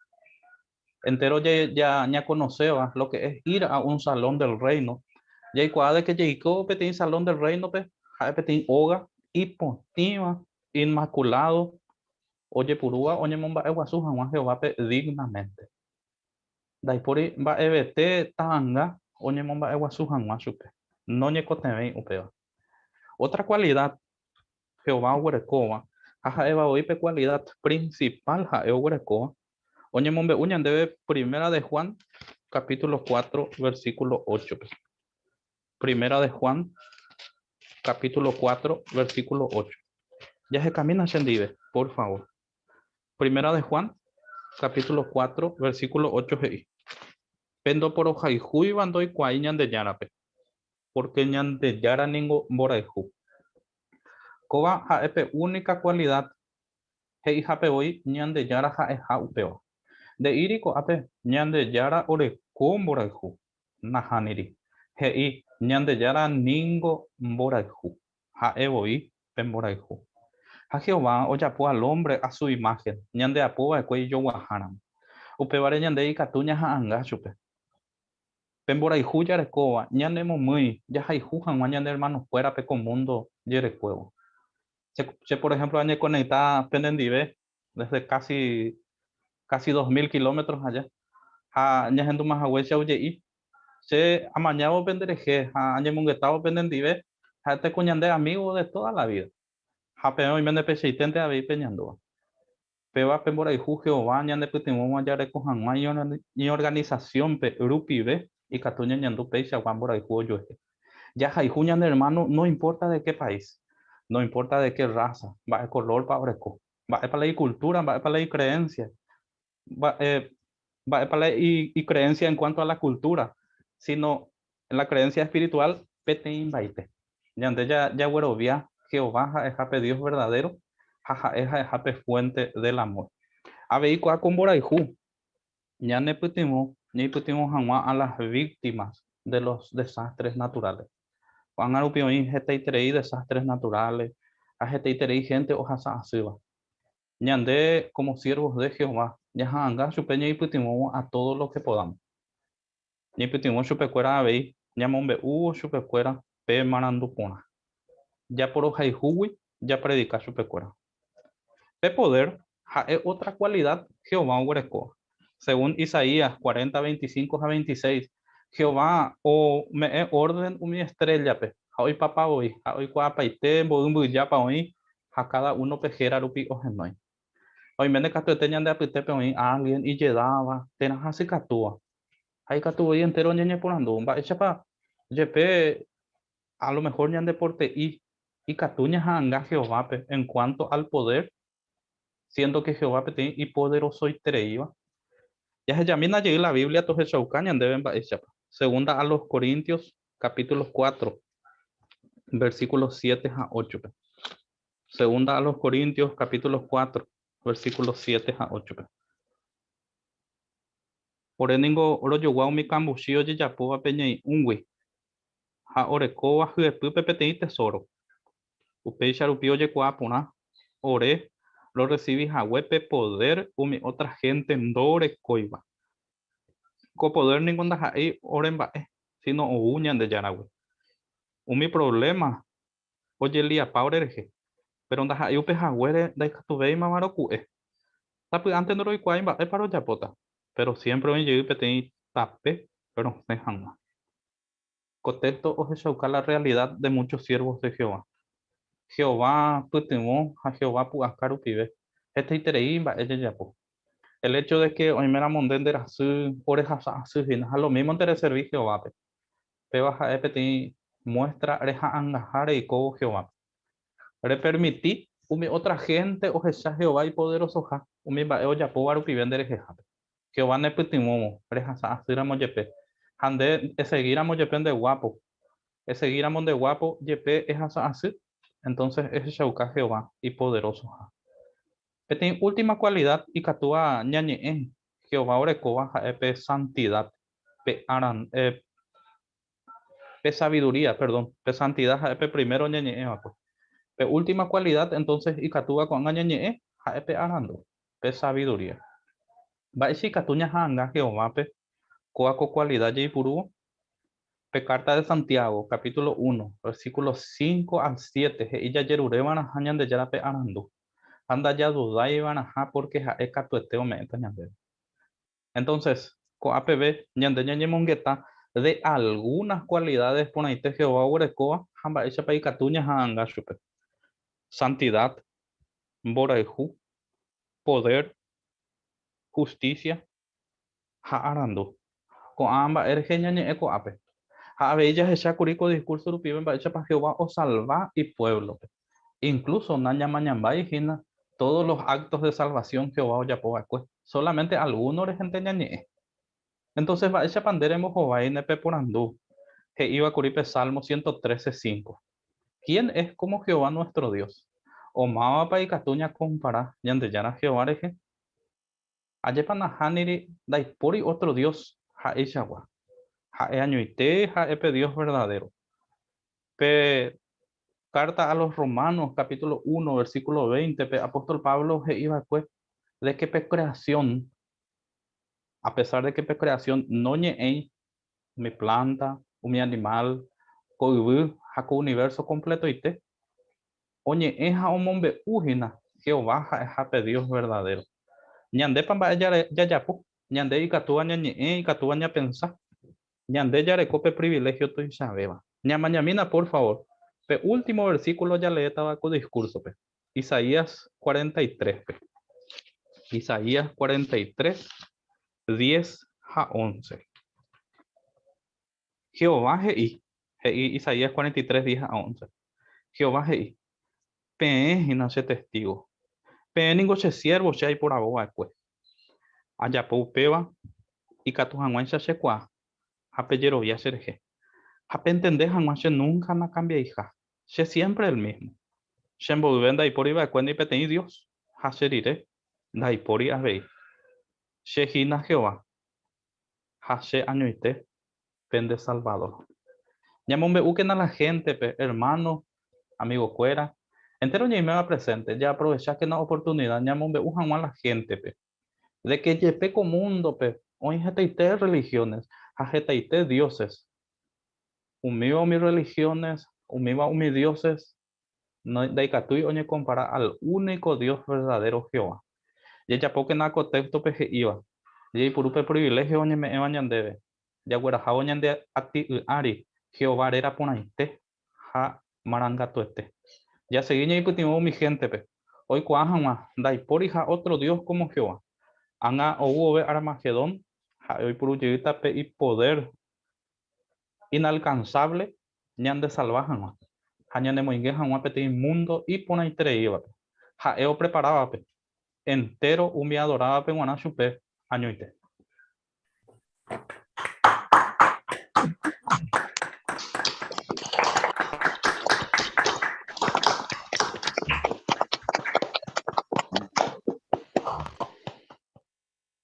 Entero ja ñakonoséva lo que es ir a un Salón del Reino, jaikuaa de que jaiko peteĩ Salón del Reino-pe ha'e peteĩ óga ipotĩva, inmaculado, ojepurúva oñemomba'eguasu hag̃ua Jehovápe dignamente. Ndaipóri mba'evete ta'anga oñemomba'eguasu hag̃ua chupe, noñekotevẽi upéva. Otra cualidad Jehová oguerekóva, ha ha'éva voi pe cualidad principal ha'e oguerekóva, oñemombe'u ñandéve Primera de Juan capítulo 4 versículo 8-pe. Primera de Juan capítulo 4 versículo 8. Jahekamína chendive, por favor. Primera de Juan capítulo 4 versículo 8 he'i, Pe ndoporohayhúiva ndoikuaái Ñandejárape, pórke Ñandejára ningo mborayhu. Kóva ha'e pe únika kualida he'ihápe voi Ñandejára ha'eha upéva. Nde'íri ko'ápe Ñandejára oreko mborayhu. Nahániri. He'i, Ñandejára ningo mborayhu. Ha'e voi pe mborayhu. Ha Jehová ojapo al hombre a su imagen, ñandeapo va'ekue ijoguaháramo. Upévare ñande ikatu ñaha'anga chupe. Pe mborayhu jarekóva ñanemomýi jahayhu hag̃ua ñane ermanokuérape ko múndo jerekuévo. Che, por ehémplo, añekonekta penendive desde casi, casi 2000 kilómetros aja, ha ñahendúma haguéicha oje'i, che amañávo penderehe ha añemongetávo penendive, ha'ete ko ñande amigo de toda la vida. Ha peẽ oiméne peichaiténte avei peñandúva. Péva pe mborayhu Jehová ñanepytyvõva jareko hag̃ua iñorganisasiónpe rupive ikatu ñañandu peichagua mborayhu ojuehe. Jahayhu ñane ermáno no importa de qué país, no importa de qué raza, mba'e kolórpa oreko, mba'épa la ikultúra, mba'épa la icreencia, mba'épa la icreencia en cuanto a la cultura, sino en la creencia espiritual peteĩmbaite. Ñande jaguerovia Jehová ha'eha pe Dios verdadero ha ha'e ha'eha pe fuente del amor. Avei ko'ã ko mborayhu ñanepytyvõ ñaipytyvõ hag̃ua a las víctimas de los desastres naturales. Ko'ág̃a rupi oĩ hetaiterei desastres naturales ha hetaiterei hénte ohasa asýva. Ñande como siervos de Jehová ñaha'anga chupe ñaipytyvõvo a todo lo que podamos. Ñaipytyvõ chupekuéra avei ñamombe'úvo chupekuéra pe marandu porã. Japorohayhúgui japredika chupekuéra. Pe podér ha'e ótra kualida Jehová oguerekóva. Según Isaías 40, 25 ha 26, Jehová ome'ẽ órden umi estréllape ha oipapa voi, ha oikuaapaite mboy mbyjápa oĩ ha káda únope héra rupi ohenói. Oiméne katuete ñande apytépe oĩ álgien ijedáva térã hasykatúva. Ha ikatu voi entéro ñañeporandu, Mba'éichapa jepe a lo mejor ñande porte'i ikatu ñaha'anga Jehovápe en cuanto al poder, siendo que Jehová peteĩ ipoderosoitereíva? Jahejamína jey la Biblia tohechauka ñandéve mba'éichapa. Segunda a los Corintios capítulo 4, versículos 7 ha 8-pe. Segunda a los Corintios capítulo 4, versículos 7 ha 8-pe. Ore ningo rojogua umi kambuchi ojejapóva pe ñai'ũgui ha orekóva hyepýpe peteĩ tesóro. Upéicha rupi ojekuaa porã ore rorresivi hague pe podér umi ótra hénte ndorekóiva. Ko podér ningo ndaha'éi oremba'e, síno ou Ñandejáragui. Umi provléma ojeliapa orerehe, péro ndaha'éi upe haguére ndaikatuvéimava roku'e. Sapy'ánte ndoroikuaái mba'épa rojapóta, péro siémpre oĩ jey peteĩ tape rosẽ hag̃ua. Ko téxto ohechauka la rrealida de múchos siérvos de Jehová. Jehová pytyvõ ha Jehová pu'aka rupive hetaiterei mba'e jajapo. El écho de ke oiméramo nde nderasy orehasa asy hína ha lomímonte reservi Jehovápe, péva ha'e peteĩ muéstra reha'angaha reikóvo Jehovápe. Repermiti umi ótra hénte ohecha Jehová ipoderosoha umi mba'e ojapóva rupive nderehehápe. Jehová nepytyvõvo rehasa asýramo jepe, ha nde esegíramo jepe ndeguápo, esegíramo ndeguápo jepe ehasa asy, entónses ehechauka Jehová ipoderosoha. Peteĩ última kualida ikatúva ñañe'ẽ Jehová orekóva ha'e pe santida, pe aran, pe sabiduría, perdón, pe santida ha'e pe primero ñañe'ẽ va'ekue. Pe última kualida entonces ikatúva ko'ág̃a ñañe'ẽ ha'e pe arandu, pe sabiduría. Mba'éicha ikatu ñaha'anga Jehovápe kóva ko kualida jaipurúvo? Pe kárta de Santiago, capítulo uno, versículo cinco al siete, he'i jajerureva'erãha Ñandejárape arandu, ha ndajadudaiva'erãha pórke ha'e katuete ome'ẽta ñandéve. Entonces, ko'a peve ñande ñañemongeta de algunas cualidades porãite Jehová oguerekóva ha mba'éichapa ikatu ñaha'anga chupe. Santidad, mborayhu, poder, justicia ha arandu. Ko'ã mba'e rehe ñañe'ẽ ko'ápe. Ha avei jahecha kuri ko discurso rupive mba'éichapa Jehová osalva ipuévlope. Incluso nañamañambái hína todos los actos de salvación Jehová ojapo va'ekue, solamente alguno rehente ñañe'ẽ. Entonces mba'éichapa nde rembohovái ne peporandu he'íva kuri pe Salmo 113, 5? Quién es como Jehová nuestro Dios? O mávapa ikatu ñakompara Ñandejára Jehová rehe? Ajépa nahániri ndaipóri ótro dios ha'eichagua. Ha'e añoite ha'e pe Dios verdadéro. Pe Carta a los Romanos capítulo 1 versículo 20 pe apóstol Pablo he'i va'ekue de que pe creación, a pesar de que pe creación noñe'ẽi umi planta, umi animal, ko yvy ha ko universo completoite, oñe'ẽ ha omombe'u hína Jehová ha'eha pe Dios verdadéro. Ñandépa mba'e jajapo? Ñande ikatúva ñañe'ẽ, ikatúva ñapensa. Ñande jareko pe priviléhio tuichavéva. Ñamañamína por favor pe último versículo jaleétava ko discúrsope, Isaías 43-pe. Isaías 43, 10 ha 11. Jehová he'i, he'i Isaías 43, 10 ha 11. Jehová he'i, Peẽ hína che testígo. Peẽ ningo che siérvo che aiporavo va'ekue. Ajapo upéva ikatu hag̃uáicha chekuaa ha pejerovia cherehe. Ha pentende hag̃ua che núnka nakambiaiha. Che siémpre el mísmo. Che mboyve ndaipóri va'ekue ni peteĩ dios, ha che rire ndaipóri avei. Che hína Jehová, ha che añoite pende Salvador. Ñamombe'úkena la héntepe, ermáno, amigokuéra, entéro ñaiméva presente, jaaprovechákena oportunida ñamombe'u hag̃ua la héntepe de ke jepe ko múndope oĩ hetaite religiones ha hetaite dioses. Umíva umi religiones, umíva umi dioses ndaikatúi oñekompara al úniko Dios verdadéro Jehová. Jajapókena ko téxtope he'íva, Jaipuru pe priviléhio oñeme'ẽva ñandéve, jaguerahávo ñande ati'y ári Jehová réra porãite ha marangatuete. Jasegi ñaipytyvõ umi héntepe oikuaa hag̃ua ndaipóriha ótro dios kómo Jehová. Ág̃a ou vove Armagedón, ha'e oipuru jeýta pe ipodér inalkansávle ñandesalva hag̃ua ha ñanemoinge hag̃ua peteĩ múndo iporãitereívape, ha'e opreparávape entéro umi adorávape g̃uarã chupe añoite.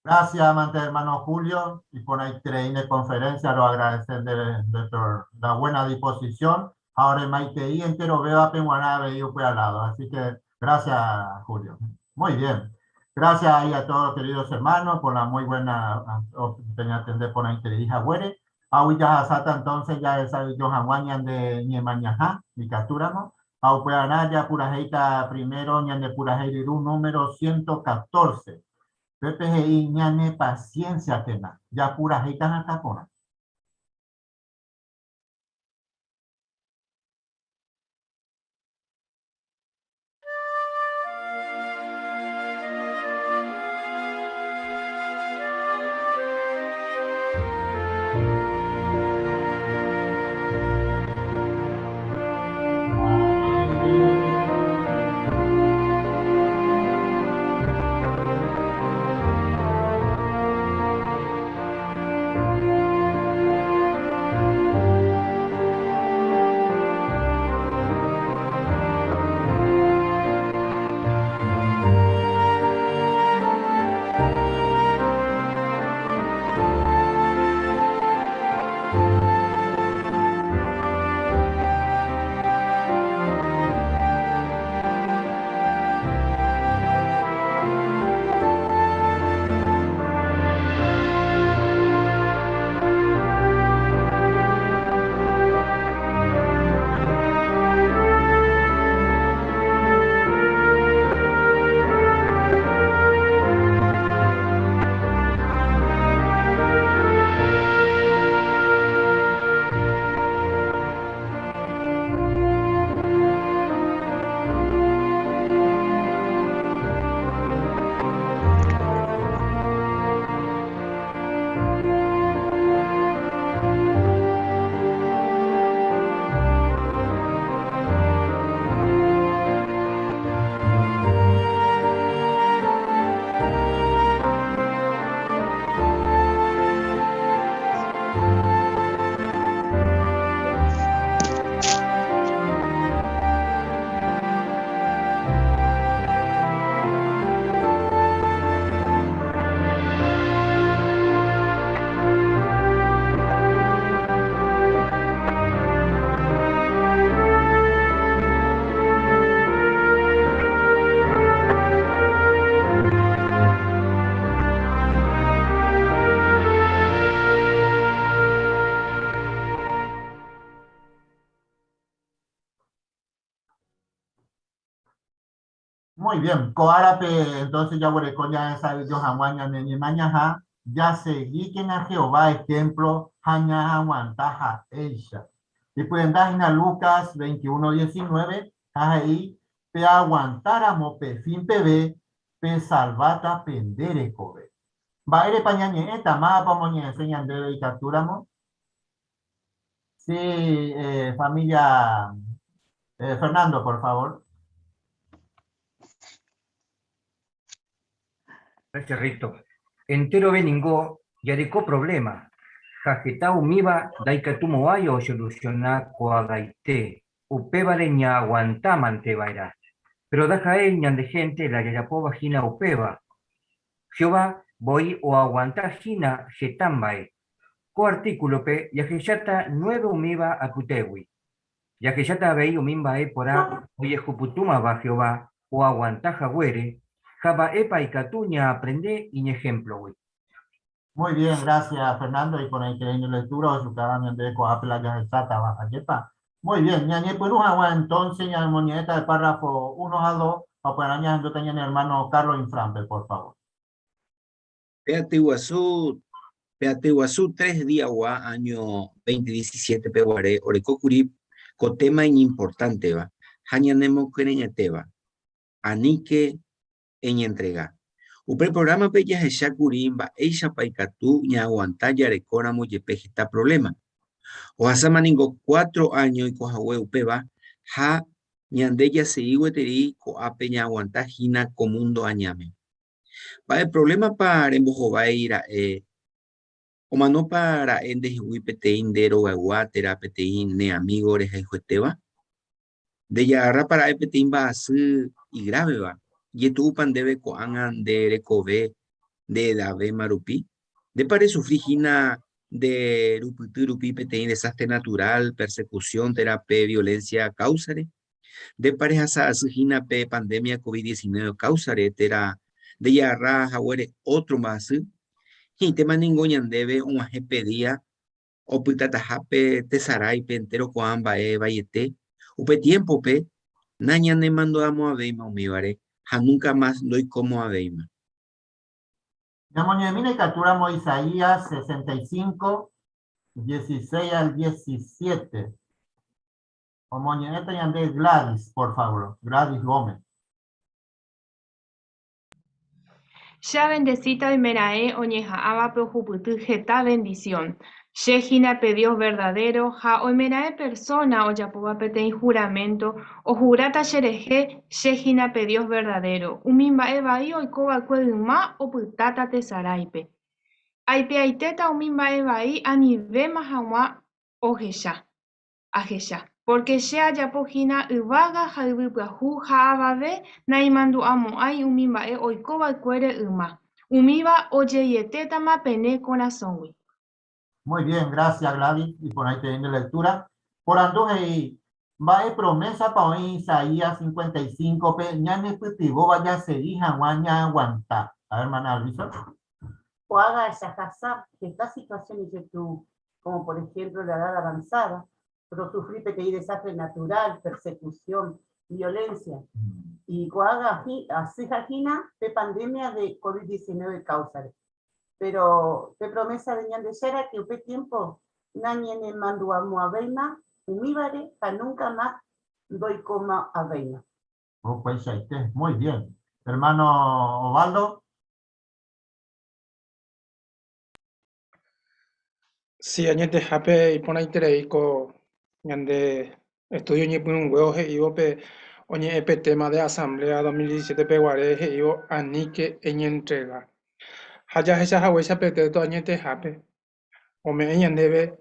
Gracias, amante hermano Julio, y por ahí de conferencia, lo agradecer de, por la buena disposición. Ahora maitei entero veo a Penguaná al lado. Así que gracias, Julio. Muy bien. Gracias ahí a todos, queridos hermanos, por la muy buena oportunidad atender por ahí güere. Sata entonces ya es Johan de Ñemañajá, y capturamos. Aupeanaya Purajeita primero, Ñande Purajeiriru número 114. Pepe ñane paciencia tena. Ya purajeita natapona. Muy bien, ko árape entonces jaguereko ñahesa'ỹijo hag̃ua ñane ñemañaha, jaseguíkena Jehová ejemplo ha ñaaguanta ha'éicha. Ipyenda hína Lucas 21, 19 ha he'i, Peaguantáramo pe fin peve, pesalváta pende rekove. Mba'érepa ñañe'ẽta? Mávapa omoñe'ẽse ñandéve ikatúramo? Sí, familia Fernando, por favor. Gracias, Rito. Enterove ningo jareko problema, ha heta umíva ndaikatumo'ãi osolusiona ko'ag̃aite, upévare ñaaguantámante va'erã. Péro ndaha'éi ñande hénte la jajapóva hína upéva. Jehová voi oaguanta hína heta mba'e. Ko artíkulope jahecháta nueve umíva apytégui. Jahecháta avei umi mba'e porã ojehupytúmava Jehová oaguanta haguére ha mba'épa ikatu ñaaprende iñehémplogui. Muy bien, gracias Fernando, iporãiterei nde lectura ohechukáva ñandéve ko'ápe la jahechátava, ajépa? Muy bien, ñañepyrũ hag̃ua entonces ñamoñe'ẽta el párrafo uno ha dos, ha upearã ñahendúta ñane hermano Carlos Inframpe, por favor. Pe aty guasu Pe aty guasu tres diagua áño 2017-pe guare oreko kuri ko téma iñimportánteva ha ñanemokyre'ỹetéva, Aníke eñentrega. Upe prográmape jahecha kuri mba'éichapa ikatu ñaaguanta jarekóramo jepe heta provléma. Ohasáma ningo cuatro áño oiko hague upéva ha ñande jasegi gueteri ko'ápe ñaaguanta hína ko múndo añáme. Mba'e provlémapa rembohovái ra'e? Omanópa ra'e ndehegui peteĩ nde rogaygua térã peteĩ ne amígo rehayhuetéva? Ndejagarrápa ra'e peteĩ mba'asy igráveva? Ijetu'úpa ndéve ko'ág̃a nde rekove nde edavéma rupi? Ndépa resufri hína nde rupyty rupi peteĩ desástre naturál, persekusión térã pe violénsia káusare? Ndépa rehasa asy hína pe pandémia COVID-19 káusare térã ndejagarra haguére ótro mba'asy? Hi'ãitéma ningo ñandéve og̃uahẽ pe día opytataha pe tesaráipe entéro ko'ã mba'e vaiete. Upe tiémpope nañanemandu'amo'ãvéima umívare ha núnka mas ndoikomo'ãvéima. Ñamoñe'ẽmína ikatúramo Isaías 65, 16 al 17. Omoñe'ẽta ñande Gladys, por favor. Gladys Gómez. Che avendesíta oimeraẽ oñeha'ãvape ohupyty heta vendisión. Che hína pe Dios verdadéro ha oimeraẽ persóna ojapóva peteĩ huraménto ohuráta cherehe, che hína pe Dios verdadéro. Umi mba'e vai oiko va'ekue yma opytáta tesaráipe. Aipe'aitéta umi mba'e vai anivéma hag̃ua ohecha. Ahecha, pórke che ajapo hína yvága ha yvy pyahu ha avave naimandu'amo'ãi umi mba'e oiko va'ekuére yma, umíva ojeietétama pene korasõgui. Muy bien, gracias Gladys, iporãiterei nde lectura. Porandu he'i, Mba'e promésapa oĩ Isaías 55-pe ñanepytyvõva jasegi hag̃ua ñaaguanta? A ver, hermana Alvisa. Ko'ág̃a jahasa heta situación ijetu'u, como por ejemplo la edad avanzada, rosufri peteĩ desastre natural, persecución, violencia, y ko'ág̃a asyha hína pe pandemia de COVID-19 káusare. Pero pe promesa de Ñandejára que upe tiempo nañanemandu'amo'ãvéima umívare ha nunca más ndoikomo'ãvéima. Upeichaite, muy bien. Hermano Ovaldo. Si añetehápe iporãiterei ko ñande estudio ñepyrũnguévo he'ívo pe oñe'ẽ pe tema de asamblea 2017 peguare he'ívo aníke eñentrega. Ha jahecha haguéicha pe texto añetehápe ome'ẽ ñandéve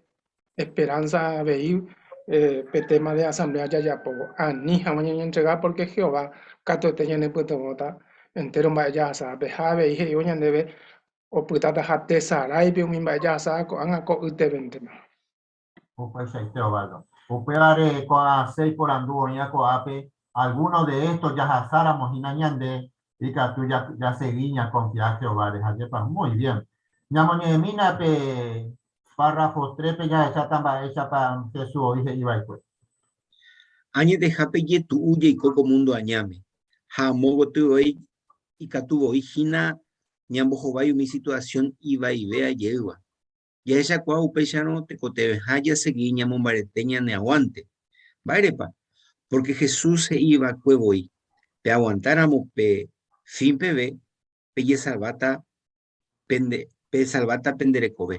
esperanza avei pe tema de asamblea jajapóvo, ani hag̃ua ñañentrega porque Jehová katuete ñanepytyvõta entéro mba'e jahasávape ha avei he'ívo ñandéve Opytátaha tesaráipe umi mba'e jahasáva ko'ág̃a ko'ytevéntema. Upeichaite, Osvaldo. Upévare ko'ã seis porandu oĩva ko'ápe, alguno de estos jahasáramo hína ñande, ikatu jasegi ñakonfia Jehováre. Ajépa? Muy bien. Ñamoñe'ẽmína pe párrafo 3-pe jahecháta mba'éichapa Jesús oĩ he'i va'ekue. Añetehápe ijetu'u jaiko ko múndo añáme. Ha amo gotyoi ikatu voi hína ñambohovái umi situasión ivaivéa jeýva. Jahechakuaa upéicharõ tekotevẽha jasegi ñamombarete ñane aguánte. Mba'érepa? Pórke Jesús he'i va'ekue voi, Peaguantáramo pe fin peve, pejesalváta pende pesalváta pende rekove.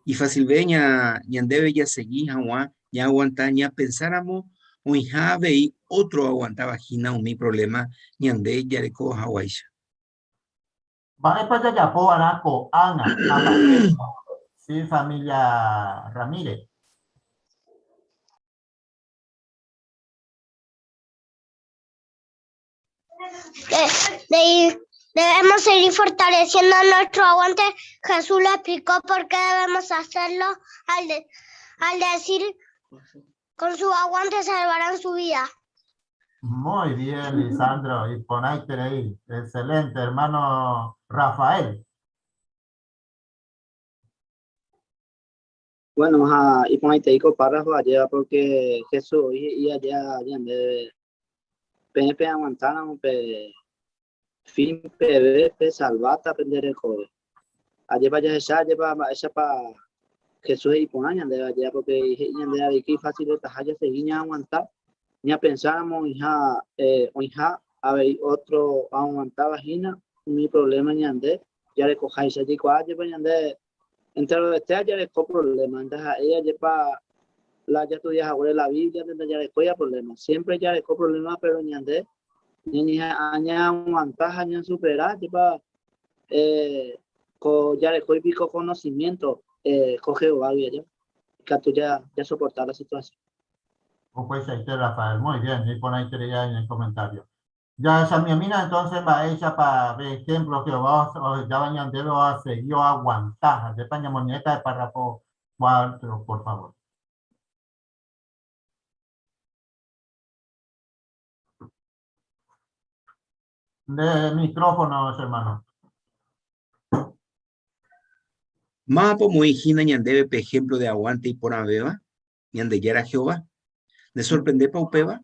Ifasilve ña ñandéve jasegi hag̃ua ñaaguanta ñapensáramo oĩha avei ótro oaguantáva hína umi provléma ñande jareko haguáicha. Mba'épa jajapo va'erã ko'ág̃a ha mba'épa? Sí, familia Ramírez. Debemos seguir fortaleciendo nuestro aguante. Jesús lo explicó por qué debemos hacerlo al, al decir, con su aguante salvarán su vida. Muy bien, Lisandro. Y iporãiterei. Excelente, hermano Rafael. Bueno, ha iporãitei ko párrafo ajéva porque Jesús oĩ he'i aja ñandéve peẽ peaguantáramo pe fin peve pesalváta pende rekove. Ajépa jahecha, ajépa mba'éichapa Jesús he'i porã ñandéve ajéva porque he'i ñandéve avei que ifaciletaha jasegi ñaaguanta, ñapensáramo oĩha eh, oĩha avei otro oaguantáva hína umi problema ñande jarekoháicha. Jaikuaa ajépa ñande Enterovete ajareko problema, ndaha'éi ajépa la jastudia haguére la Biblia ndajarekóiva problema. Siempre jareko problema, pero ñande ñañeha'ã ñaaguanta ha ñasupera, ajépa eh, ko jarekói piko conocimiento eh, ko Jehovágui ajépa ikatu ja, jasoporta la situación. Upeichaite Rafael, muy bien, iporãiterei ñane comentario. Jahechamiemína entonces mba'éichapa pe ejemplo Jehová ohejáva ñandéve oasegi oaguanta. Ha ndépa ñamoñe'ẽta pe párrafo 4, por favor. Nde micrófono, che hermano. Mávapa omoĩ hína ñandéve pe ejemplo de aguante iporãvéva? Ñandejára Jehová. Ne sorprendépa upéva?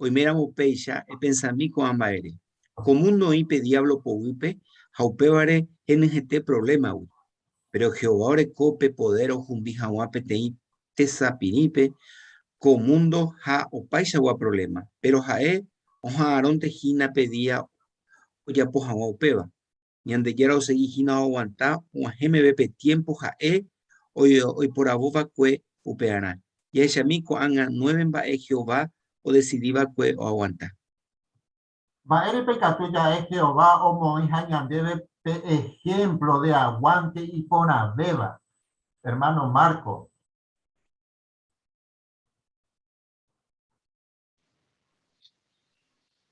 Oiméramo upéicha, epensami ko'ã mba'ére. Ko múndo oĩ pe Diablo poguýpe ha upévare henyhẽte provlémagui. Péro Jehová oreko pe podér ohundi hag̃ua peteĩ tesapirĩpe ko múndo ha opaichagua provléma, péro ha'e oha'arõnte hína pe día ojapo hag̃ua upéva. Ñandejára osegi hína oaguanta og̃uahẽ meve pe tiémpo ha'e oiporavo va'ekue upearã. Jahechami ko'ág̃a nueve mba'e Jehová odesidi va'ekue oaguanta. Mba'érepa ikatu ja'e Jehová omoĩha ñandéve pe ehémplo de aguánte iporãvéva? Ermáno Marco.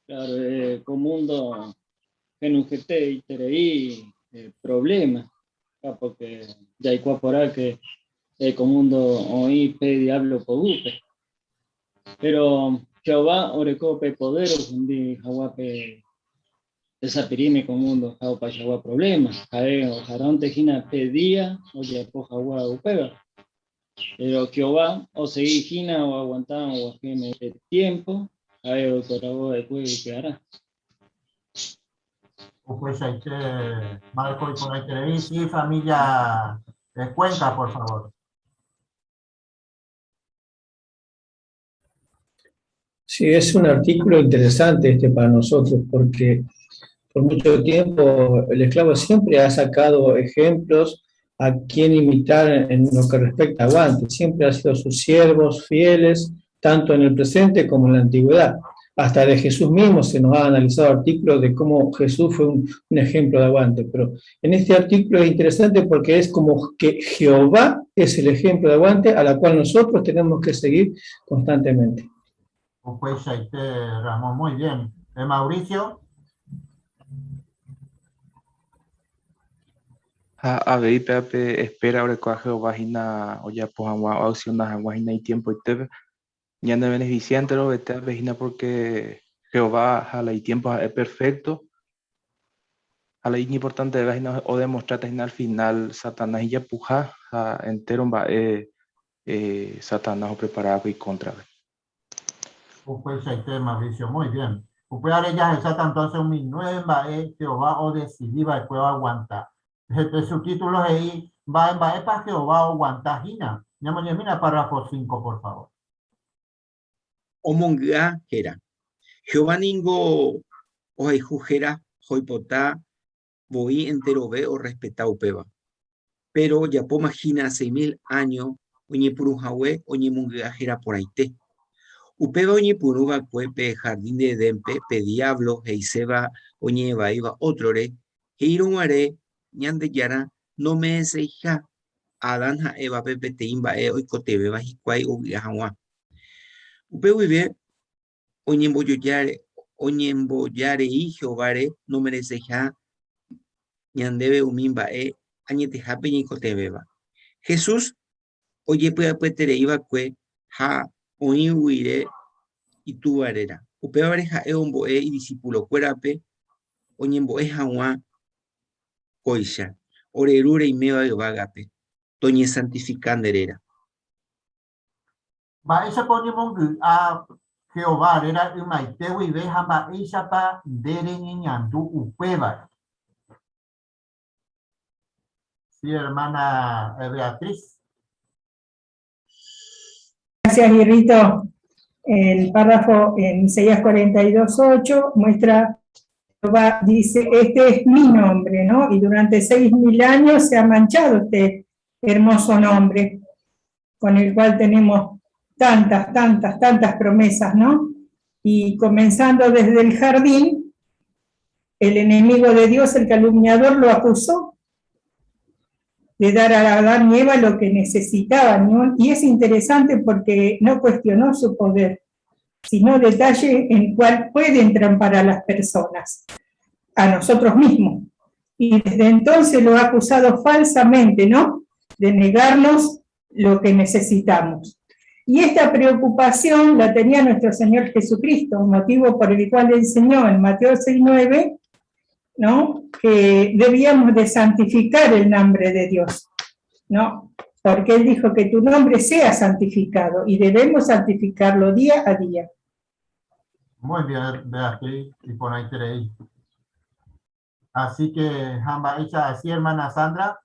Claro, eh, ko mundo henyhẽte iterei eh, problema, porque jaikuaa porã que eh, ko mundo oĩ pe diablo poguýpe. Pero Jehová oreko pe poder ohundi hag̃ua pe tesapirĩme ko mundo ha opaichagua problema. Ha'e oha'arõnte hína pe día ojapo hag̃ua upéva. Péro Jehová osegi hína oaguanta og̃uahẽ meve tiémpo ha'e oiporavo va'ekue upearã. Upeichaite, Marco iporãiterei. Sí, familia Cuenca, por favor. Sí, es un artículo interesante este para nosotros porque por mucho tiempo el esclavo siempre ha sacado ejemplos a quien imitar en lo que respecta a aguante. Siempre ha sido sus siervos fieles, tanto en el presente como en la antigüedad. Hasta de Jesús mismo se nos ha analizado artículos de cómo Jesús fue un, un ejemplo de aguante. Pero en este artículo es interesante porque es como que Jehová es el ejemplo de aguante a la cual nosotros tenemos que seguir constantemente. Upeichaite, Ramón, muy bien. Eh, Mauricio. Ha avei péape espera orekóva Jehová hína ojapo hag̃ua oacciona hag̃ua hína itiempoitépe. Ñanebeneficia enterovetéape hína porque Jehová ha la itiempo ha'e perfecto. Ha la iñimportantevéva hína odemostráta hína al final Satanás ijapuha ha entéro mba'e Satanás opreparáva ikóntrape. Upeichaite, Mauricio, muy bien. Upévare jahecháta entonces umi nueve mba'e Jehová odesidi va'ekue oaguanta. Pe subtítulo he'i, Mba'e mba'épa Jehová oaguanta hína? Ñamoñemína párrafo cinco, por favor. Omongy'a héra. Jehová ningo ohayhu héra ha oipota voi enterove orrespeta upéva. Péro ojapóma hína 6000 áño oñepyrũ hague oñemongy'a héra porãite. Upéva oñepyrũ va'ekue pe hardín de Edénpe pe Diablo he'iséva oñe'ẽ vaíva ótrore, he'írõ guare Ñandejára nome'ẽseiha Adán ha Évape peteĩ mba'e oikotevẽva hikuái ovy'a hag̃ua. Upe guive oñemboja rei Jehováre nomereseiha ñandéve umi mba'e añetehápe ñaikotevẽva. Jesús ojepy'apyeterei va'ekue ha oĩ guive Itúva réra. Upévare ha'e ombo'e idisipulokuérape oñembo'e hag̃ua kóicha, Ore Ru reiméva yvágape, toñesantifika nde réra. Mba'éichapa oñemongy'a Jehová réra ymaite guive ha mba'éichapa nde reñeñandu upévare? Sí, hermana Beatriz. Gracias, Guirrito. El párrafo en Isaías 42.8 muestra, Jehová dice, este es mi nombre, ¿no? Y durante 6.000 años se ha manchado este hermoso nombre, con el cual tenemos tantas, tantas, tantas promesas, ¿no? Y comenzando desde el jardín, el enemigo de Dios, el calumniador, lo acusó de dar a Adán y Eva lo que necesitaban. Y es interesante porque no cuestionó su poder, sino detalle en cual pueden trampar a las personas, a nosotros mismos. Y desde entonces lo ha acusado falsamente, ¿no? De negarnos lo que necesitamos. Y esta preocupación la tenía nuestro Señor Jesucristo, motivo por el cual enseñó en Mateo 6.9, ¿no? que debíamos de santificar el nombre de Dios, ¿no? Porque Él dijo que tu nombre sea santificado y debemos santificarlo día a día. Muy bien, Beatriz, y por ahí tenéis. Así que, Jamba, hecha así, hermana Sandra.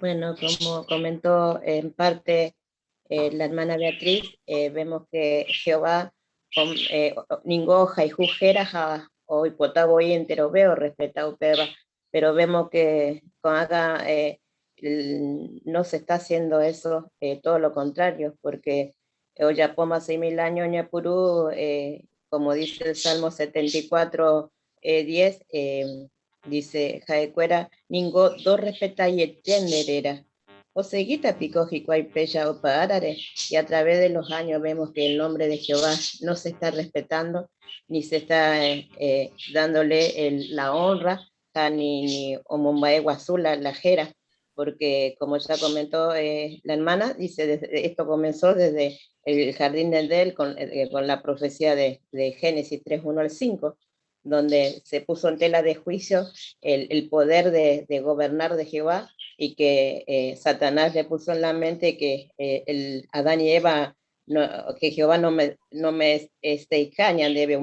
Bueno, como comentó en parte eh, la hermana Beatriz, eh, vemos que Jehová eh, ningoja y jujera ja oipota voi enterove orrespeta upéva, pero vemos que con acá eh, no se está haciendo eso, eh, todo lo contrario, porque ojapóma 6000 años ñepyrũ, eh, como dice el Salmo 74, 10, dice ha'ekuéra ningo ndorrespetaiete nde réra. Osegíta piko hikuái péicha opa árare, y a través de los años vemos que el nombre de Jehová no se está respetando, ni se está eh, dándole el, la honra, ha ni, ni omomba'e guasu la, la héra, porque como ya comentó eh, la hermana, dice, desde, esto comenzó desde el jardín de Edén con, eh, con la profecía de, de Génesis 3, 1 al 5, donde se puso en tela de juicio el, el poder de, de, gobernar de Jehová y que eh, Satanás le puso en la mente que eh, el Adán y Eva, no, que Jehová no me, no me este, debe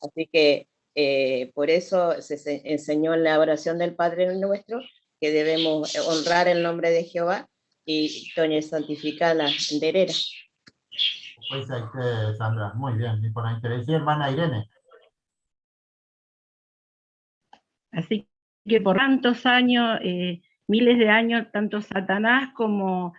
Así que eh, por eso se, se enseñó en la oración del Padre Nuestro que debemos honrar el nombre de Jehová y toñe santifica la nde réra. Pues Sandra, muy bien. Y por ahí te hermana Irene. Así que por tantos años, eh, miles de años, tanto Satanás como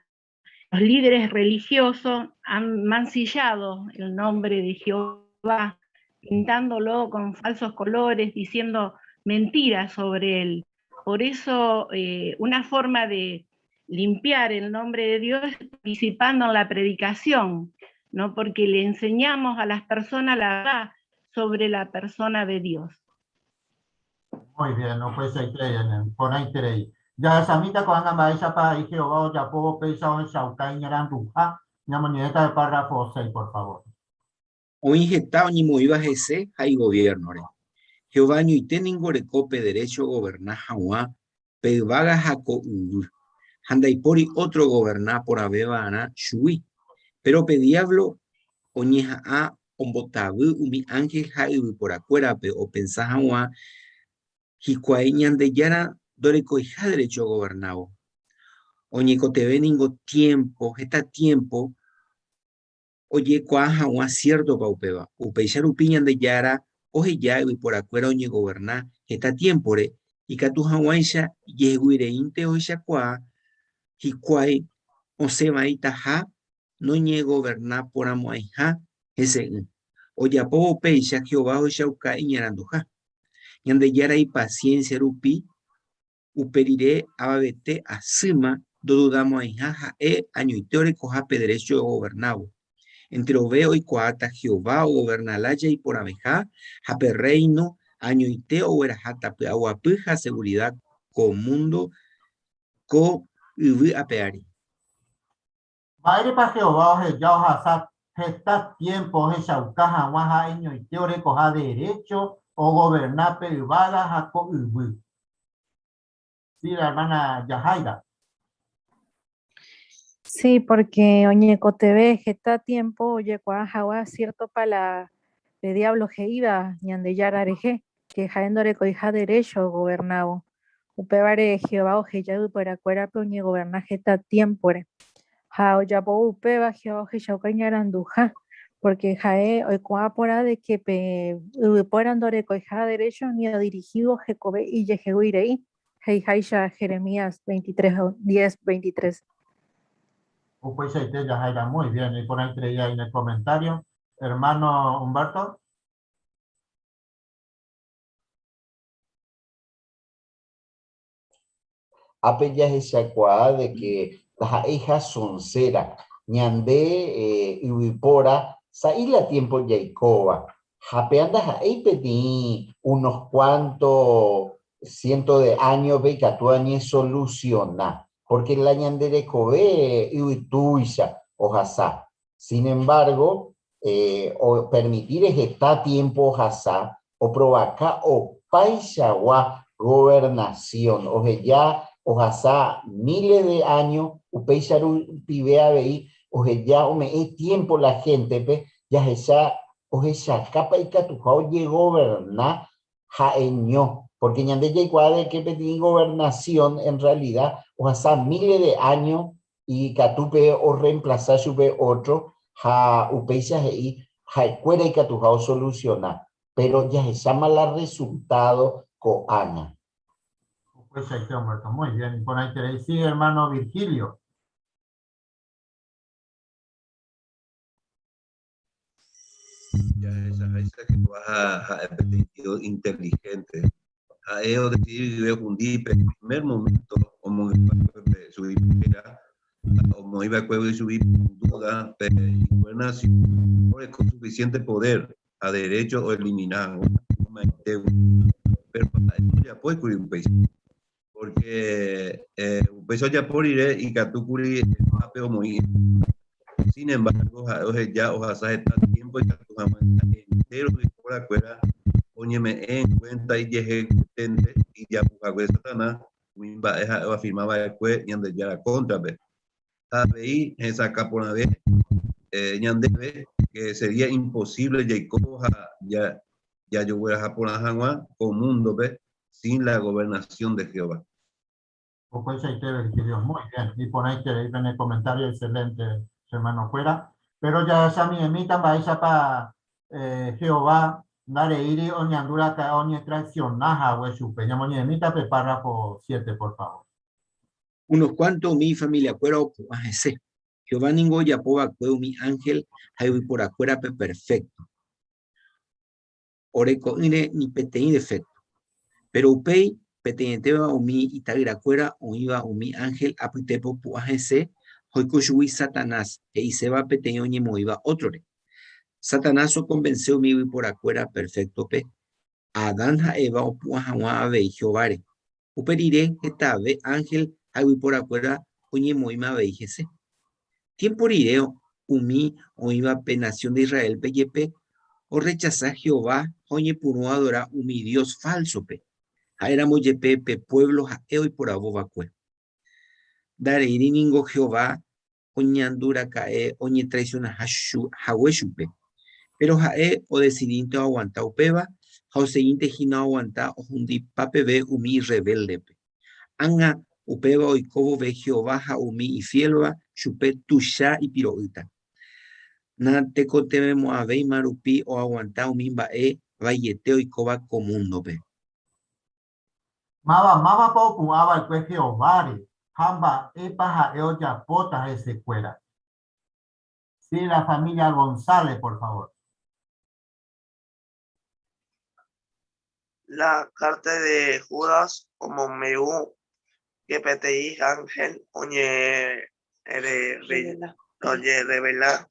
los líderes religiosos han mancillado el nombre de Jehová, pintándolo con falsos colores, diciendo mentiras sobre él. Por eso, eh, una forma de limpiar el nombre de Dios es participando en la predicación, ¿no? Porque le enseñamos a las personas la verdad sobre la persona de Dios. Muy bien, no puede ser por ahí tenéis. Jahechamíta ko'ág̃a mba'éichapa he'i Jehová ojapóvo péicha ohechauka iñaranduha. Ñamoñe'ẽta pe párrafo 6, por favor. Oĩ heta oñemoĩva hese ha igoviérnore. Jehová añoite ningo oreko pe derécho ogoverna hag̃ua pe yvága ha ko yvy, ha ndaipóri ótro ogoverna porãve va'erã chugui. Péro pe Diablo oñeha'ã ombotavy umi ánhel ha yvyporakuérape opensa hag̃ua hikuái Ñandejára ndorekoiha derécho ogovernávo. Oñekotevẽ ningo tiémpo, heta tiémpo, ojekuaa hag̃ua siértopa upéva. Upéicha rupi Ñandejára oheja yvyporakuéra oñegoverna heta tiémpore, ikatu hag̃uáicha ijehegui reínte ohechakuaa hikuái osẽ vaitaha noñegoverna porãmo'ãiha hese'ỹ. Ojapóvo upéicha Jehová ohechauka iñaranduha. Ñandejára ipasiénsia rupi Upe rire avavete asýma ndodudamo'ãiha ha'e añoite orekoha pe derécho ogovernávo. Enterove oikuaáta Jehová ogoverna lája iporãveha ha pe Rréino añoite ogueraháta py'aguapy ha segurida ko múndo ko yvy ape ári. Mba'érepa Jehová oheja ohasa heta tiémpo ohechauka hag̃ua ha'eñoite orekoha derécho ogoverna pe yvága ha ko yvy? Sí, la hermana Yajaira. Sí, porque oñekotevẽ heta tiempo ojekuaa hag̃ua ciertopa la pe diablo he'íva Ñandejára rehe, que ha'e ndorekoiha derécho ogovernávo. Upévare Jehová oheja yvyporakuérape oñegoverna heta tiémpore. Ha ojapóvo upéva, Jehová ohechauka iñaranduha, pórke ha'e oikuaa porã de ke pe yvypóra ndorekoiha derécho ni odirihívo hekove ijehegui rei, he'iháicha Jeremías 23, 10, 23. Upeichaite jahaira muy bien, iporãiterei aĩ ne comentario. Hermano Humberto. Ápe jahechakuaa de que ndaha'éiha soncera, ñande yvypóra sa'i la tiempo jaikóva, ha péa ndaha'éi peteĩ unos cuanto ciento de años-pe ikatu añesoluciona, porque la ñande rekove yvytúicha ohasa. Sin embargo, opermitíre heta tiempo ohasa, oprovaka opaichagua gobernación, oheja ohasa miles de años, upéicha rupive avei oheja ome'ẽ tiempo la gente-pe jahecha ohechakápa ikatuha ojegoberna ha'eño, porque ñande jaikuaa de que peteĩ gobernación en realidad ohasa miles de años ikatu pe orreemplaza chupe otro ha upéicha he'i ha'ekuéra ikatuha osoluciona, pero jahecháma la resultado ko'ág̃a. Upeichaite Humberto, muy bien, iporãiterei. Sí, hermano Virgilio. Jahechaháicha Jehová ha'e peteĩ Dios inteligente. Ha'e odesidi guive ohundi pe primer momento omongy'ápe pe chugui héra ha omoĩ va'ekuégui chugui dúda pe igovernación oreko suficiente poder ha derecho oelimina hag̃ua ymaitégui. Péro ha'e ndojapói kuri upéicha, pórke upéicha ojapo rire ikatu kuri ápe omoĩ Sin embargo, ha'e oheja ohasa heta tiempo ikatu hag̃ua entéro yvyporakuéra oñeme'ẽ en cuenta ijeheguiténte ijapu hague Satanás umi mba'e ha'e oafirma va'ekue Ñandejára kóntrape. Ha avei hesakã porãve ñandéve que sería imposible jaiko ha jajogueraha porã hag̃ua ko múndope sin la gobernación de Jehová. Upeichaite Virgilio, muy bien, iporãiterei pene comentario excelente che hermano-kuéra. Péro jahecha miẽmíta mba'éichapa Jehová ndareíri oñandu raka'e oñetraisiona hague chupe. Ñamoñe'ẽmíta pe párrafo siete, por favor. Unos kuánto umi ifamiliakuéra opu'ã hese. Jehová ningo ojapo va'ekue umi ánhel ha yvyporakuérape perfékto. Oreko'ỹre ni peteĩ defékto. Péro upéi, peteĩetéva umi ita'yrakuéra oĩva umi ánhel apytépe opu'ã hese ha oiko chugui Satanás, he'iséva peteĩ oñemoĩva ótrore. Satanás okonvense umi yvyporakuéra perféktope, Adán ha Eva opu'ã hag̃ua avei Jehováre. Upe rire hetave ánhel ha yvyporakuéra oñemoĩma avei hese. Tiémpo rire umi oĩva pe nasión de Israélpe jepe orrechasa Jehová ha oñepyrũ oadora umi dios fálsope, ha'éramo jepe pe puévlo ha'e oiporavo va'ekue. Ndareíri ningo Jehová. oñandu raka'e oñetraisionaha hague chupe. Péro ha'e odesidínte oaguanta upéva ha osegínte hína oaguanta ohundipa peve umi rrevéldepe. Ág̃a upéva oiko vove Jehová ha umi ifiélva chupe tuicha ipiro'ýta. Natekotevẽmo'ãvéima rupi oaguanta umi mba'e vaiete oikóva ko múndope. Máva mávapa opu'ã va'ekue Jehováre ha mba'épa ha'e ojapóta hesekuéra? Sí, la familia González, por favor. La carta de Judas omombe'u que peteĩ ángel oñerrevela.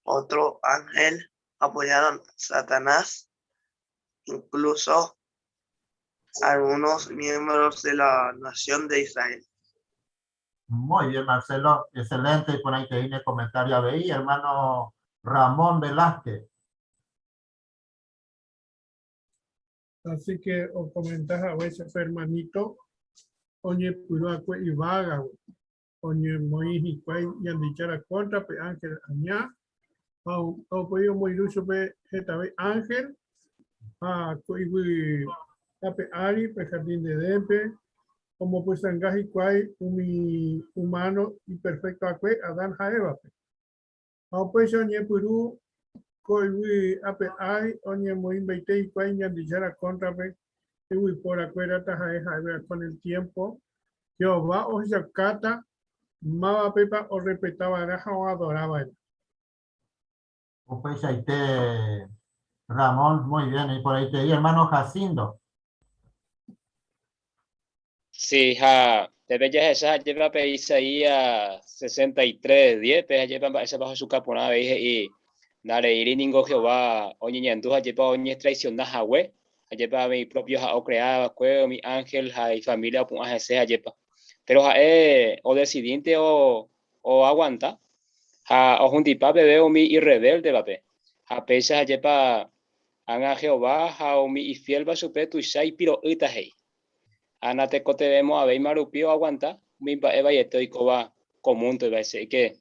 Otro ángel apoyaron a Satanás, incluso algunos miembros de la nación de Israel. Muy bien, Marcelo. Excelente. Y por ahí te viene el comentario ABI. Hermano Ramón Velázquez. Así que o comentás a veces, hermanito, oñepyrũakue yvágagui, oñemoĩ hikuái Ñandejára kóntrape ánhel aña, ha upéi omoirũ chupe hetave ánhel, ha ko yvy ape ári pe jardín de Edénpe, omopysãnga hikuái umi umáno iperfektoakue Adán ha Évape. Ha upéicha oñepyrũ ko yvy ape ári oñemoĩmbaite hikuái Ñandejára kóntrape yvyporakuéra taha'e ha'éva kon el tiémpo, Jehová ohechaukáta mávapepa orrespeta va'erã ha oadora va'erã. Upeichaite Ramón, muy bien, y por ahí te hermano Jacinto. Sí, ha teve jahecha ajépa pe Isaías 63, 10 pe ajépa mba'éichapa ohechuka porã avei he'i ndareíri ningo Jehová oñeñandu ajépa oñetraiciona hague, ajépa avei propio ha ocrea va'ekue umi ángel ha ifamilia opu'ã hese ajépa. Pero ha'e odecidínte oaguanta ha ohundipa peve umi irrebéldevape, ha péicha ajépa ág̃a Jehová ha umi ifiélva chupe tuicha ipiro'ýta he'i. Ha natekotevẽmo'ãvéima rupi oaguanta umi mba'e vaiete oikóva ko múndo ivaese'éke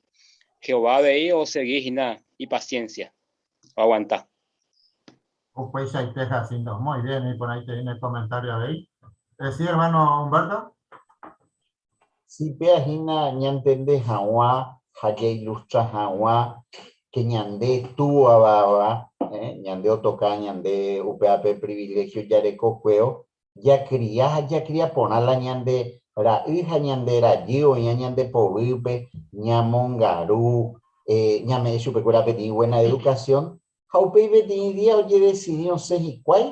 Jehová avei osegi hína ipasiénsia, oaguanta. Upeichaite Jacinto. Muy bien, iporãiterei ne comentario avei. Eh, sí, hermano Humberto. Si péa hína ñantende hag̃ua ha jailustra hag̃ua ke ñande túavava, ñande otoka ñande upévape privilegio jarekokuévo, jakria ha jakria porã la ñande ra'y ha ñande rajy oĩva ñande poguýpe, ñamongaru, ñame'ẽ chupekuéra peteĩ buena educación, Ha upéi peteĩ día ojedesidi osẽ hikuái,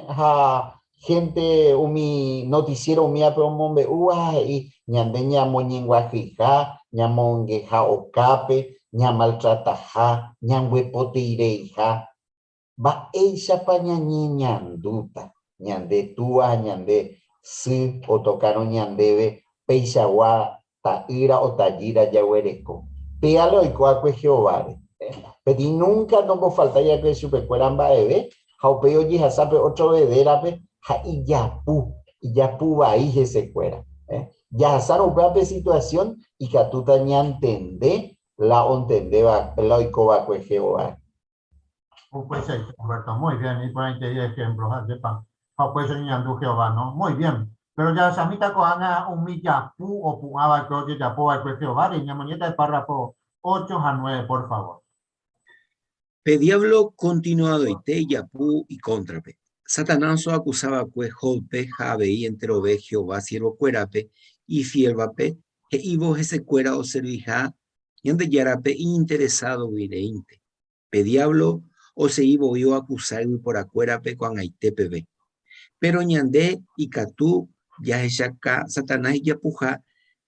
ha hénte umi notisiéro umívape omombe'úva ha he'i ñande ñamoñenguahyiha, ñamongeha okápe, ñamaltrataha, ñambyepoteireiha. Mba'éichapa ñañeñandúta ñande túa ha ñande sy otokárõ ñandéve peichagua ta'ýra o tajýra jaguereko. Péa la oiko va'ekue Jehováre. Peteĩ núnka nombofaltái va'ekue chupekuéra mba'eve, ha upéi ojehasa pe ótro vedérape ha ijapu, ijapu vai hesekuéra. Jahasárõ upéva pe situasión ikatúta ñantende la ontendéva, la oiko va'ekue Jehováre. Upeichaite, Humberto, muy bien, iporãiterei ejemplo, ajépa. Ha upéicha oñeñandu Jehová, no? Muy bien. Pero jahechamíta ko'ág̃a umi japu opu'ã va'ekue ojejapo va'ekue Jehováre, ñamoñe'ẽta el párrafo 8 ha 9, por favor. Pe Diablo kontinuadoite ijapu ikóntrape. Satanás oakusa va'ekue Jóbpe ha avei enterove Jehová siervokuérape ifiélvape he'ívo hesekuéra oserviha Ñandejárape iñinteresádogui reínte. Pe Diablo osegi voi oakusa yvyporakuérape ko'ag̃aite peve. Péro ñande ikatu jahechaka Satanás ijapuha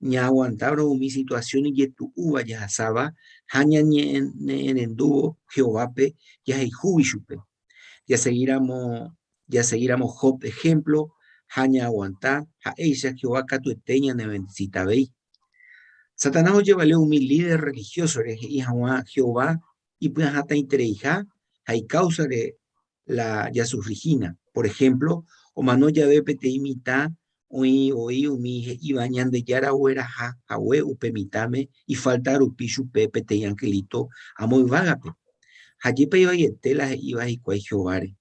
ñaaguantárõ umi situasión ijetu'úva jahasáva ha ñañe'ẽrendúvo Jehovápe jahayhúgui chupe. Jasegíramo jasegíramo Job ehémplo ha ñaaguanta ha'éicha Jehová katuete ñanevendesita avei. Satanás ojevale umi líder rrelihiósore he'i hag̃ua Jehová ipy'ahatãitereiha ha ikáusare la jasufri hína. Por ehémplo, omano jave peteĩ mitã Oĩ voi umi he'íva Ñandejára ogueraha hague upe mitãme ifalta rupi chupe peteĩ angelito amo yvágape. Ha jepe ivaiete la he'íva hikuái Jehováre.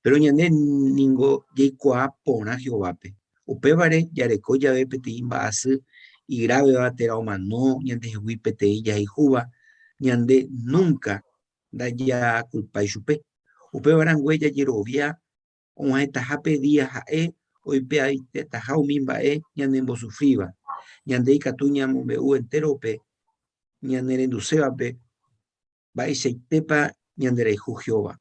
Péro ñande ningo jaikuaa porã Jehovápe. Upévare jareko jave peteĩ mba'asy igráveva térã omano ñandehegui peteĩ jahayhúva, ñande núnka ndajakulpái chupe. Upéva rangue jajerovia og̃uahẽtaha pe día ha'e oipe'aitetaha umi mba'e ñanembosufríva. Ñande ikatu ñamombe'u entérope ñanerendusévape mba'eichaitépa ñanderayhu Jehová.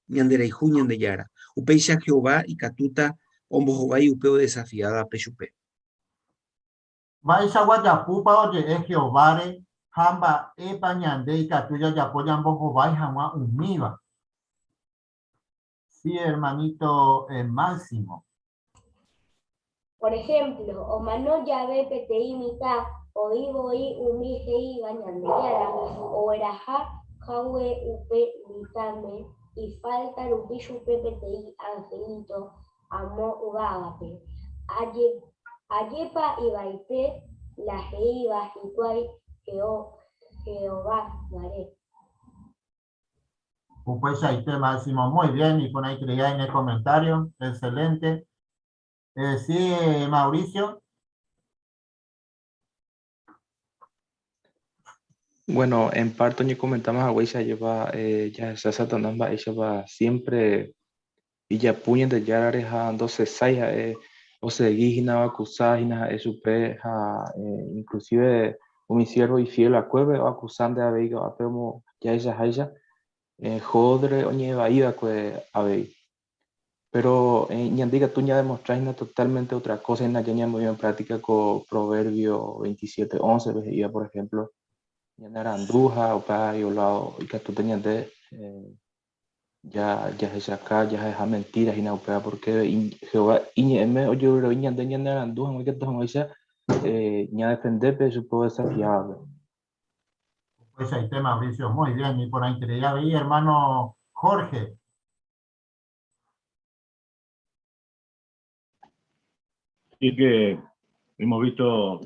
Ñanderayhu Ñandejára. Upéicha Jehová ikatúta ombohovái upe odesafiávape chupe. Mba'eichagua japúpa oje'e Jehováre ha mba'épa ñande ikatu jajapo ñambohovái hag̃ua umíva? Sí, hermanito Máximo. Por ejemplo, omano jave peteĩ mitã, oĩ voi umi he'íva Ñandejára ogueraha hague upe mitãme ifálta rupi chupe peteĩ anhelíto amo yvágape. Ajépa ivaite la he'íva hikuái Jehová guare. Upeichaite, Máximo, muy bien, iporãiterei ne comentario, excelente. Eh, sí, Mauricio. Bueno, en parte oñekomentáma haguéicha ajépa jahecha Satanás mba'éichapa siempre ijapu Ñandejárare ha ndosesái ha'e osegi hína oakusa hína ha'e chupe ha inclusive umi siervo ifiel va'ekuépe oakusánte avei ko'ápe omo jahechaháicha Jódre oñe'ẽ vai va'ekue avei. Pero ñande ikatu ñademostra hína totalmente otra cosa hína ya ñamoĩ en práctica ko Proverbio 27:11 pe he'íva por ejemplo ñane arandu ha opa iolado ikatúta ñande ja jahechaka jaheja mentira hína upéva porque Jehová iñe'ẽme ojerure ñande ñane arandu hag̃ua ikatu hag̃uáicha ñadefende pe chupe odesafiávape. Upeichaite Mauricio, muy bien, iporãiterei avei hermano Jorge. Así que hemos visto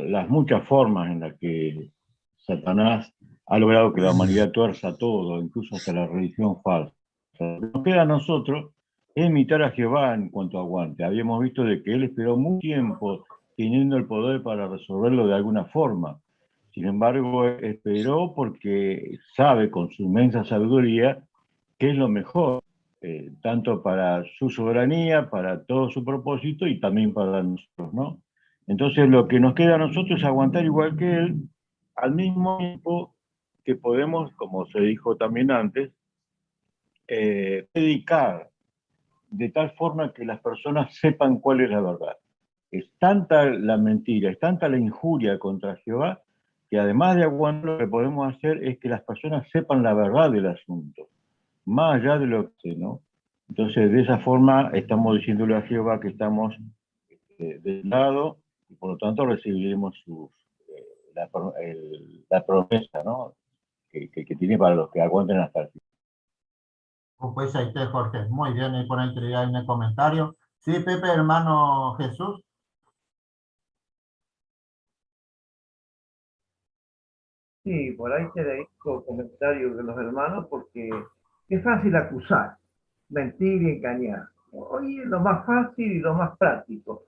las muchas formas en las que Satanás ha logrado que la humanidad tuerza todo, incluso hasta la religión falsa. Lo que nos queda a nosotros es imitar a Jehová en cuanto a aguante. Habíamos visto de que él esperó mucho tiempo teniendo el poder para resolverlo de alguna forma. Sin embargo, esperó porque sabe con su inmensa sabiduría que es lo mejor, tanto para su soberanía, para todo su propósito y también para nosotros, ¿no? Entonces, lo que nos queda a nosotros es aguantar igual que él, al mismo tiempo que podemos, como se dijo también antes, predicar de tal forma que las personas sepan cuál es la verdad. Es tanta la mentira, es tanta la injuria contra Jehová, que además de aguantar, lo que podemos hacer es que las personas sepan la verdad del asunto, más allá de lo que, ¿no? Entonces, de esa forma, estamos diciéndole a Jehová que estamos del lado, y por lo tanto recibiremos la promesa, ¿no? Que tiene para los que aguanten hasta el final. Pues ahí está, Jorge. Muy bien, ahí por ahí en el comentario. Sí, Pepe, hermano Jesús. Sí, por ahí te agradezco comentarios de los hermanos porque es fácil acusar, mentir y engañar. Hoy es lo más fácil y lo más práctico,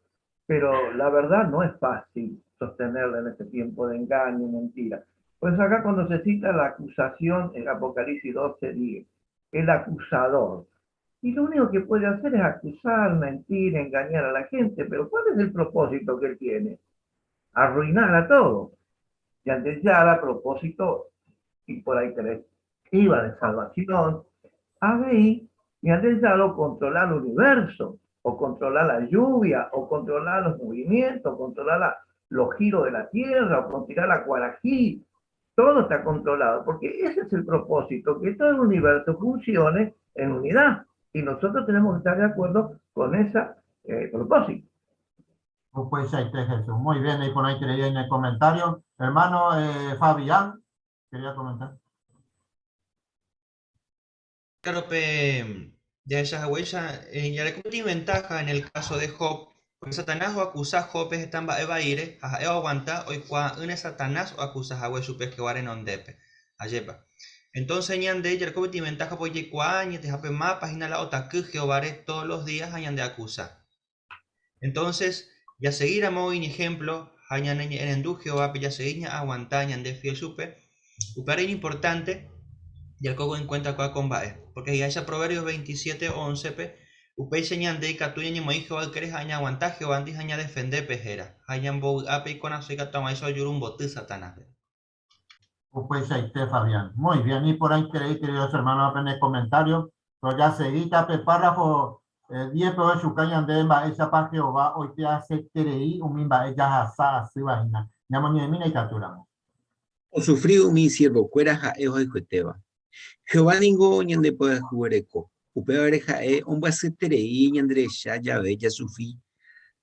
pero la verdad no es fácil sostenerla en este tiempo de engaño y mentira. Por eso acá cuando se cita la acusación en Apocalipsis 12:10, el acusador. Y lo único que puede hacer es acusar, mentir, engañar a la gente, pero ¿cuál es el propósito que él tiene? Arruinar a todos. Y antes ya a propósito, y por ahí tenés, iba de salvación, ABI, y antes ya lo controlar el universo, o controlar la lluvia, o controlar los movimientos, controlar los giros de la tierra, o controlar la cuarají, todo está controlado, porque ese es el propósito, que todo el universo funcione en unidad, y nosotros tenemos que estar de acuerdo con ese propósito. Pues ahí está Jesús. Muy bien, ahí por ahí quería en el comentario. Hermano Fabián, quería comentar. Claro, pe, ya esas huellas, ya le cumplí ventaja en el caso de Job, Porque Satanás oakusa Jóbpe heta mba'e vaíre ha ha'e oaguanta oikuaa'ỹre Satanás oakusa hague chupe Jehová renondépe. Ajépa. Entonces ñande jareko peteĩ ventaja pórke jaikuaa añetehápe mápa hína la otaky Jehováre todos los días ha ñandeakusa. Entonces, jasegíramo iñehémplo ha ñaneñe'ẽrendu Jehovápe jasegi ñaaguanta ñande fiel chupe, upévare iñimportánte jareko enkuénta kóva ko mba'e. Pórke he'iháicha Proverbios 27, 11-pe, upéicha ñande ikatu ñañemoĩ Jehová ykére ha ñaaguanta Jehovándi ha ñadefende pe héra, ha ñambovy'a pe ikorasõ ikatu hag̃uáicha ojurumboty Satanáspe. Upeichaite, Fabián. Muy bien, iporãiterei, queridos hermanos, pene comentario. Pero jaseguíta pe párrafo 10 pe ohechuka ñandéve mba'éichapa Jehová oipe'aseterei umi mba'e jahasa asýva hína. Ñamoñe'ẽmína ikatúramo. Osufri umi isiervokuéra ha'e ohayhuetéva. Jehová ningo ñandepy'ahuguereko, upévare ha'e ombyasyeterei ñanderecha jave jasufri,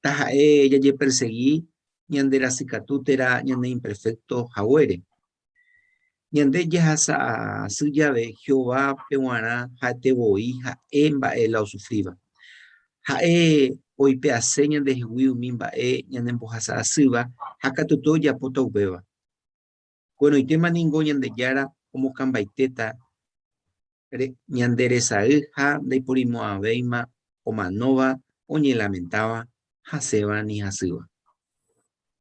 taha'e jajepersegi ñanderasykatu térã ñaneimperfékto haguére. Ñande jahasa asy jave Jehovápe g̃uarã ha'ete voi ha'e mba'e la osufríva. Ha'e oipe'ase ñandehegui umi mba'e ñanembohasa asýva ha katuete ojapóta upéva. Ko'ẽrõitéma ningo Ñandejára omokãmbaitéta ñande resay ha ndaiporimo'ãvéima omanóva, oñelamentáva, hasẽva ni hasýva.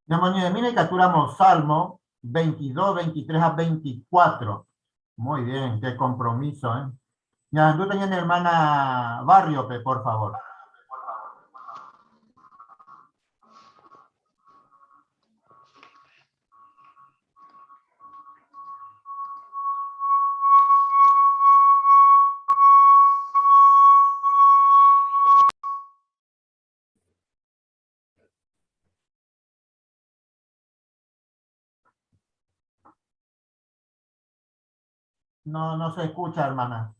Ñamoñe'ẽmína ikatúramo Salmo 22, 23 ha 24. Muy bien, qué compromiso, eh. Ñahendúta ñane hermana Barrio-pe, por favor. No, no se escucha, hermana.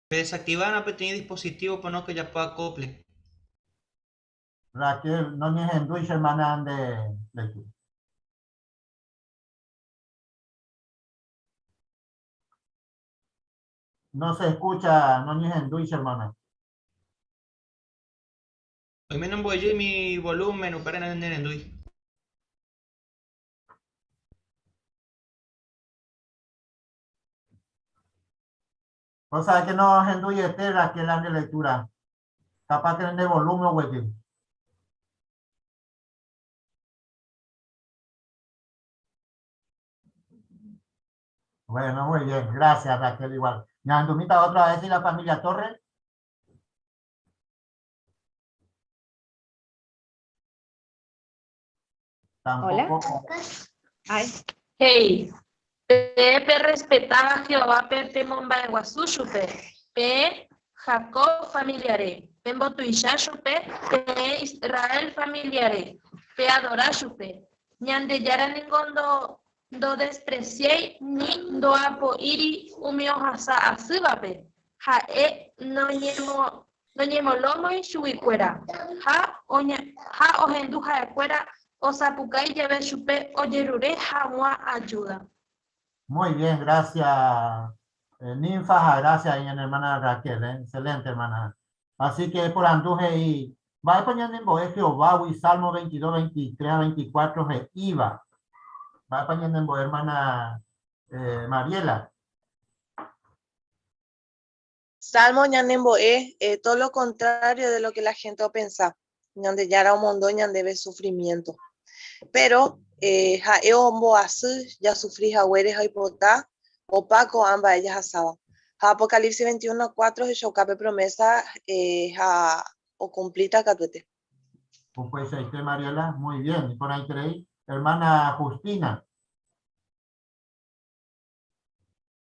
Pedesactivána peteĩ dispositivo pono que japo acople. Raquel, noñehendúi che hermana nde lectura. No se escucha, noñehendúi che hermana. Oiméne omboguejy mi volumen upévare nanerendúi. O sea que no hendúiete Raquel la nde lectura. Capaz que nde volumen oguejy. Bueno, muy bien. Gracias, Raquel, igual. Ñandumita otra vez y la familia Torres. Hola. Tampoco. Ay. Hey, Peẽ perrespetáva Jehovápe pemomba'eguasu chupe, peẽ Jacob familiare, pembotuicha chupe, peẽ Israel familiare, peadora chupe. Ñandejára ningo ndodespresiái ni ndoapo'íri umi ohasa asývape, ha'e noñemolómoi chuguikuéra, ha ohendu ha'ekuéra osapukái jave chupe ojerure hag̃ua ajúda. Muy bien, gracias Ninfa ha gracias ñane hermana Raquel, eh. Excelente hermana. Así que porandu he'i, mba'épa ñanembo'e Jehovágui Salmo 22, 23 ha 24 he'íva? Mba'épa ñanembo'e hermana Mariela? Salmo ñanembo'e eh, todo lo contrario de lo que la gente opensa. Ñandejára omondo ñandéve sufrimiento. Pero eh, ha'e ombo'asy jasufri haguére ha oipota opa ko'ã mba'e jahasáva. Ha Apocalipsis 21, 4 ohechauka pe promesa eh, ha okumplíta katuete. Upeichaite Mariela, muy bien, iporãiterei. Hermana Justina.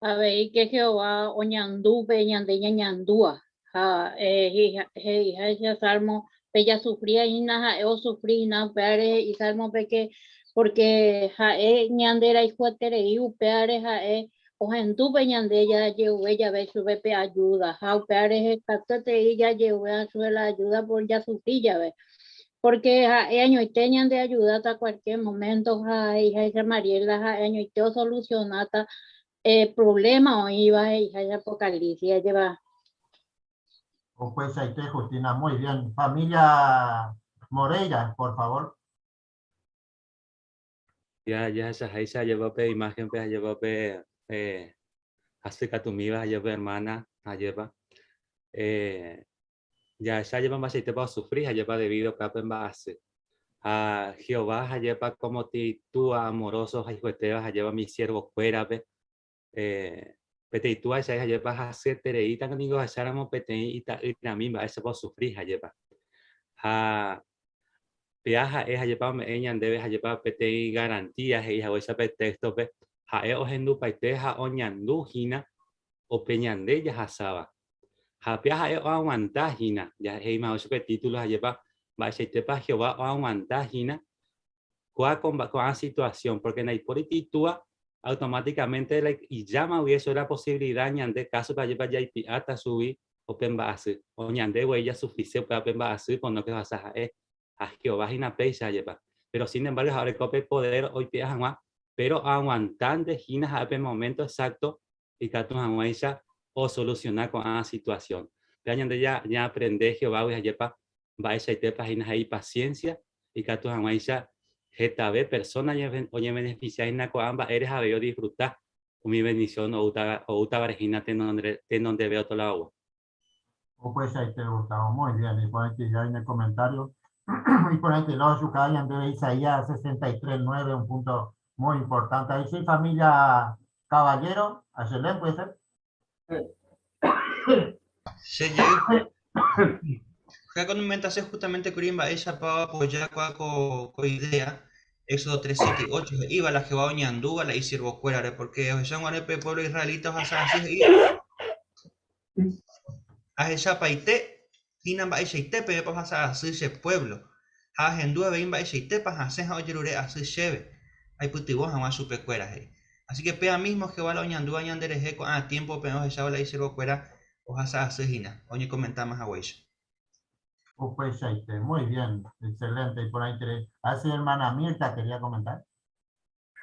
Avei ke Jehová oñandu pe ñande ñañandúva, ha he'iháicha Salmo pe jasufría hína ha'e osufri hína upévare he'i Sálmope ke pórke ha'e ñanderayhueterei upévare ha'e ohendu pe ñande jaje'uve jave chupe pe ajúda ha upévare katuetei jaje'uve chupe la ajúda por jasufri jave pórke ha'e añoite ñandeajudáta kualkiér moménto ha he'iháicha Mariela ha'e añoite osolusionáta provléma oĩva he'iháicha Apocalipsis ajépa. Upeichaite, Justina, muy bien. Familia Moreira, por favor. Ya, jahechaháicha ajépa pe imagen-pe ajépa pe eh, hasykatumíva ajépa hermana ajépa. Eh, jahecha ajépa mba'eichaitépa osufri ajépa debido upéva pe mba'asy. Ha Jehová ajépa como ti túa amoroso ohayhuetéva ajépa mi siervo-kuérape Eh, peteĩ túa hechai hajépa hasyetereíta ningo ohecháramo peteĩ ita'ýrami mba'éichapa osufri hajépa. Ha péa ha'e hajépa ome'ẽ ñandéve hajépa peteĩ garantía he'i haguéicha pe téxtope, ha'e ohendupaite ha oñandu hína upe ñande jahasáva. Ha péa ha'e oaguanta hína, he'íma haguéicha pe título hajépa mba'eichaitépa Jehová oaguanta hína Kóa ko'ã situación, porque ndaipóriti itúa, automáticamente like ijáma guive chupe la posibilidad ñande kásope ajépa jaipi'áta chugui upe mba'asy, o ñande guei jasufrise upéva pe mba'asy pono que ohasa ha'e, ha Jehová hína péicha ajépa. Pero sin embargo ha'e oreko pe poder oipe'a hag̃ua, pero oaguantánte hína ha'e pe momento exacto ikatu hag̃uáicha osolusiona ko'ã situación. Péva ñande ñaaprende Jehovágui ajépa mba'eichaitépa hína ha'e ipasiénsia ikatu hag̃uáicha hetave persóna oñevenefisia hína ko'ã mba'ére ha avei odisfruta umi vendisión oútavare hína tenondeve ótro ladogua. Upeichaite, Gustavo, muy bien, iporãite jave ne comentario. Iporãite la ojukáva ñandéve Isaías 63, 9, un punto muy importante. Ahí sí, familia Caballero, Ayelén, puede ser. Che jey. Ha komentase justamente kuri mba'éichapa oapoja kua ko, ko idea, Éxodo 3, 7 y 8, he'íva la Jehová oñandúva la isiervokuérare, porque ohecha g̃uarẽ pe pueblo israelita ohasa asy he'i, Ahechapaite hína mba'eichaite peẽpa ohasa asy che pueblo, ha ahendu avei mba'eichaitépa hasẽ ha ojerure asy chéve aipytyvõ hag̃ua chupekuéra, he'i. Así que péva mismo Jehová la oñandúva ñanderehe ko'ã tiémpope ohechávo la isiervokuéra ohasa asy hína, oñekomentáma haguéicha. Upeichaite, muy bien, excelente, iporãiterei. Así hermana Mirta quería comentar.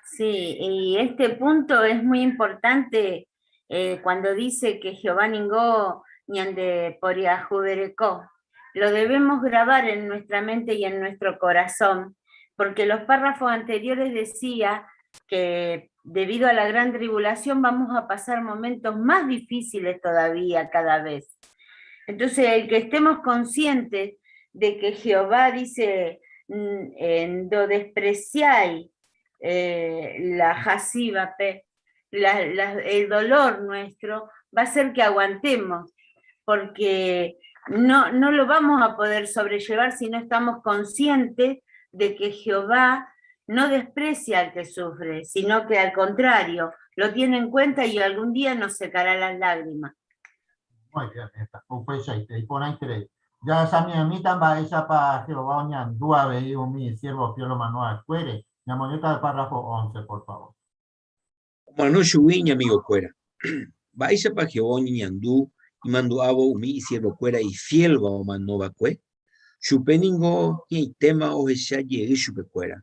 Sí, y este punto es muy importante eh, cuando dice que Jehová ningó ñande poriahuverekó. Lo debemos grabar en nuestra mente y en nuestro corazón, porque los párrafos anteriores decía que debido a la gran tribulación vamos a pasar momentos más difíciles todavía cada vez. Entonces, el que estemos conscientes de que Jehová dice, mm, do despreciáis eh, la jasiva, el dolor nuestro, va a ser que aguantemos, porque no, no lo vamos a poder sobrellevar si no estamos conscientes de que Jehová no desprecia al que sufre, sino que al contrario, lo tiene en cuenta y algún día nos secará las lágrimas. Muy bien, upeichaite, iporãiterei. Jahechamiemíta mba'éichapa Jehová oñandu avei umi siervo fiel omano va'ekuére. Ñamoñéta el párrafo 11, por favor. Omano chugui iñamigokuéra. Mba'éichapa Jehová oñeñandu imandu'ávo umi isiervokuéra ifiélva omano va'ekue? Chupe ningo hi'ãitéma ohecha jey chupekuéra.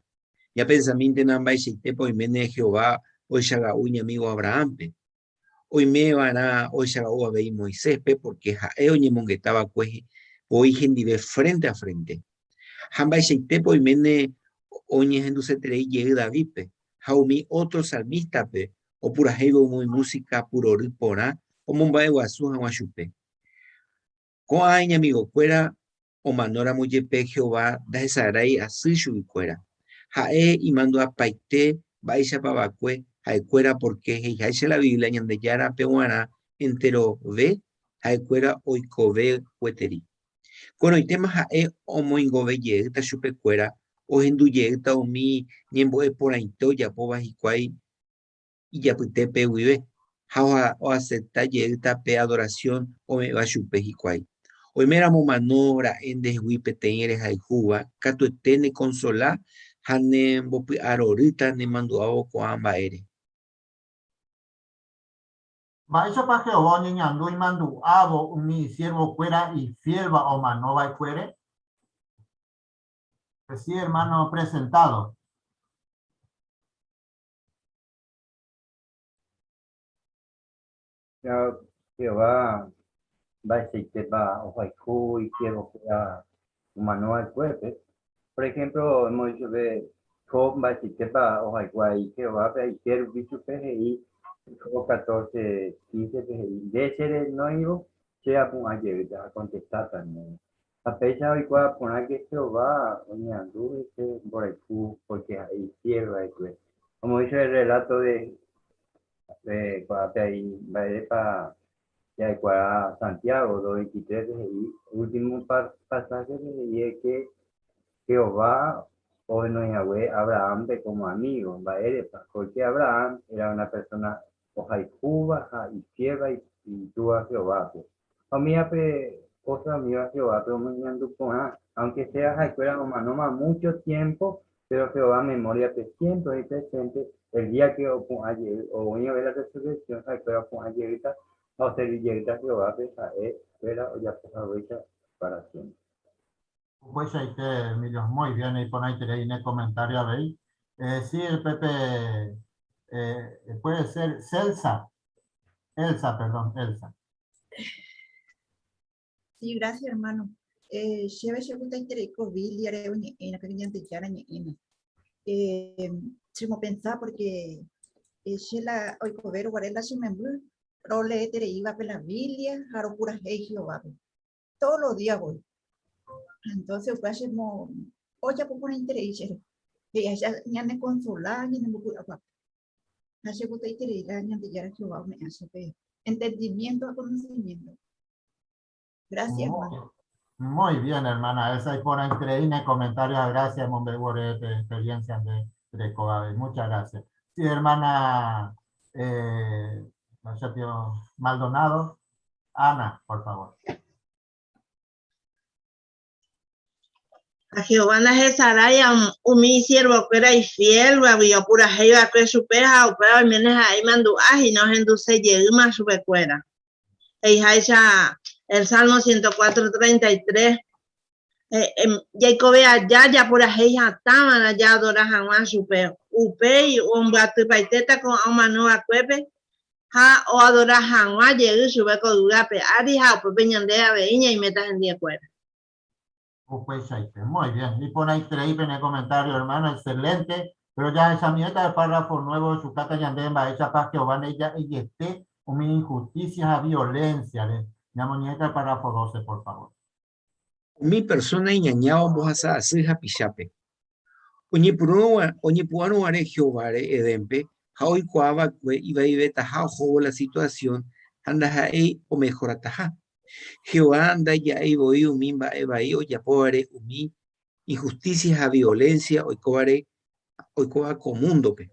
Ñapensamíntena mba'eichaitépa oiméne Jehová ohechaga'u iñamígo Abrahánpe. Oime va'erã ohechaga'u avei Moiséspe pórke ha'e oñemongeta va'ekue voi hendive frénte a frénte. Ha mba'eichaitépa oiméne oñehenduseterei jey Davídpe ha umi ótro salmístape opurahéivo umi músika purory porã omomba'eguasu hag̃ua chupe. Ko'ã iñamigokuéra omanóramo jepe Jehová ndahesarái asy chuguikuéra. Ha'e imandu'apaite mba'éichapa va'ekue ha'ekuéra pórke he'iháicha la Biblia Ñandejárape g̃uarã enterove ha'ekuéra oikove gueteri. Ko'ẽrõitéma ha'e omoingove jeýta chupekuéra, ohendu jeýta umi ñembo'e porãite ojapóva hikuái ijapytépe guive ha oasepta jeýta pe adorasión ome'ẽva chupe hikuái. Oiméramo omano ra'e ndehegui peteĩ rehayhúva, katuete nekonsola ha nembopy'arorýta nemandu'ávo ko'ã mba'ére. Mba'éichapa Jehová oñeñandu imandu'ávo umi isiervokuéra ifiélva omano va'ekuére? Sí, hermano presentado. Ya Jehová Mba'eichaitépa ohayhu isiervokuéra omano va'ekuépe. Por ejemplo, omoĩ chupe Job mba'eichaitépa ohayhu avei Jehovápe ha ite rupi chupe he'i Job 14:15-pe he'i, Nde che renóivo, che apu'ã jeýta ha akontestáta ndéve. Ha péicha oikuaa porã ke Jehová oñeandu hese mborayhu pórke ha'e ifiél va'ekue. Omoĩ chupe rreláto de ko'ápe aĩ mba'érepa Ja'ekuaa Santiago 2.23-pe he'i, último pasáhepe he'i ke Jehová ohenói hague Abrahánpe kómo amígo. Mba'érepa? Pórke Abrahán éra una persóna ohayhúva ha ifiélva Itúva Jehovápe. Ha umíva pe kósa umíva Jehovápe omoñandu porã. Áunke séa ha'ekuéra omanóma múcho tiémpo, péro Jehová memóriape siémpre oĩ presénte el día ke opu'ã jey, oĩ vove la rresurreksión ha'ekuéra opu'ã jeýta ha oservi jeýta Jehovápe ha'e kuéra ojapo haguéicha pára siémpre. Upeichaite, Emilio, muy bien, iporãiterei ne comentario avei. Eh, sí, el Pepe, eh, puede ser Celsa, Elsa, perdón, Elsa. Sí, gracias, hermano. Eh, chéve che gustaiterei ko Bíbliare oñe'ẽna, pe Ñandejára ñe'ẽme. Eh, chemopensa porque eh, che la oikovérõ guare la che memby, roleetereívape la Biblia ha ropurahéi Jehovápe. Todos los días voi. Entonces upéva chemo ojapo porãiterei chéve. He'iháicha ñanekonsola, ñanembovy'aguapy. Ha che gustaiterei la Ñandejára Jehová ome'ẽ chéve entendimiento ha conocimiento. Gracias, hermano. Muy bien, hermana Elsa. Iporãiterei ne comentario ha gracias mombe'u ore pe experiencia nde rekove. Muchas gracias. Sí, hermana eh, Maldonado. Ana, por favor. Ha Jehová ndahesarái umi isiervokuéra ifiélvagui opurahéi va'ekue chupe ha upéva oiméne ha'e imandu'a hína ohenduse jeýma chupekuéra. He'iháicha el Salmo 104, 33, Jaikove aja japurahéi hatãva'erã jaadora hag̃ua chupe. Upéi ombyatypaitéta ko'ã omano va'ekuépe ha oadora hag̃ua jey chupe ko yvy ape ári ha upépe ñande avei ñaiméta hendiekuéra. Upeichaite. Muy bien. Iporãiterei pene comentario, hermano. Excelente. Pero jahechamiéta el párrafo nuevo ochukáta ñande mba'éichapa Jehová nda'ija'eiete umi injusticia ha violencia-re. Ñamoñe'ẽta el párrafo 12, por favor. Umi persóna iñañáva ombohasa asy hapichápe. Oñepu'ãrõ guare Jehováre Edénpe ha oikuaa va'ekue ivaivetaha ohóvo la situasión ha ndaha'éi omehorataha. Jehová ndaija'éi voi umi mba'e vai ojapóvare umi inhustísia ha violénsia oikóvare oikóva ko múndope.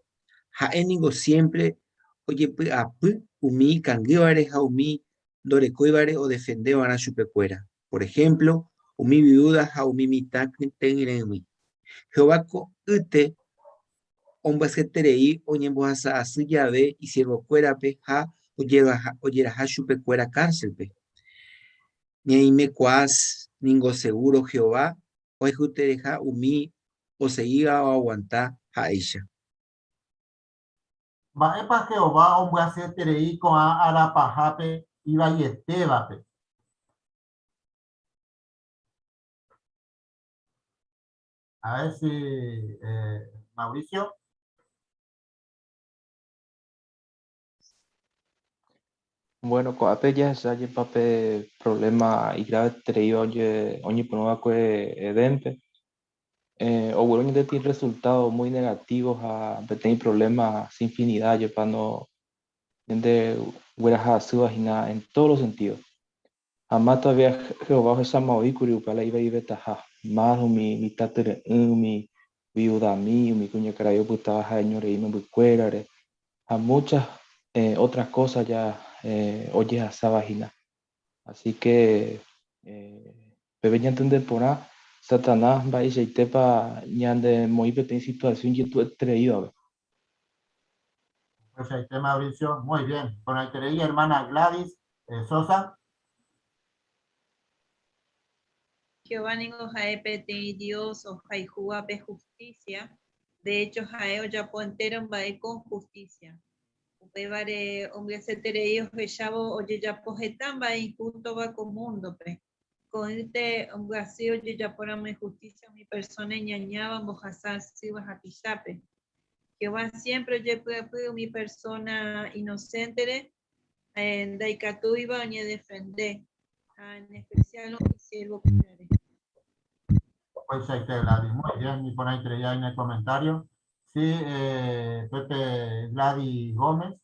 Ha'e ningo siémpre ojepy'apy umi ikangývare ha umi ndorekóivare odefende va'erã chupekuéra, por ehémplo, umi viúda ha umi mitã kyte'ỹrỹgui. Jehová ko'ýte ombyasyeterei oñembohasa asy jave isiervokuérape ha ojeraha chupekuéra kárselpe. Ñaimekuaa ningo segúro Jehová ohayhutereha umi osegíva oaguanta ha'éicha. Mba'épa Jehová ombyasyeterei ko'ã ára pahápe ivaietévape? A ver si Mauricio. Bueno, ko'ápe jahecha jepa pe problema igravetereíva oñepyrũ va'ekue Edénpe. Ogueru ñande peteĩ resultado muy negativo ha peteĩ problema sin finidad jepa no ñande gueraha asýva hína en todos los sentidos. Ha más todavía Jehová ohecháma oĩ kuri upéva la ivaivetaha, más umi mitã tyre'ỹ, umi viudami, umi kuñakarai opytáva ha'eño rei imembykuérare, ha muchas otras cosas ya ojehasáva hína. Así que peve ñantende porã Satanás mba'eichaitépa ñandemoĩ peteĩ situación jetu'etereívape. Upeichaite Mauricio, muy bien. Porãiterei hermana Gladys Sosa. Jehová ningo ha'e peteĩ Dios ohayhúva pe hustísia, de hecho ha'e ojapo entéro mba'e con hustísia. Upévare ombyasyeterei ohechávo ojejapo heta mba'e inhústova ko múndope. Ko'ýte ombyasy ojejapóramo inhustísia umi persóna iñañáva ombohasa asýva hapichápe. Jehová siémpre ojepy'apy umi persóna inoséntere ndaikatúiva oñedefende, ha en espesiál umi isiervokuérare. Upeichaite, Gladys. Muy bien, iporãiterei aime comentario. Sí, Pepe Gladys Gómez.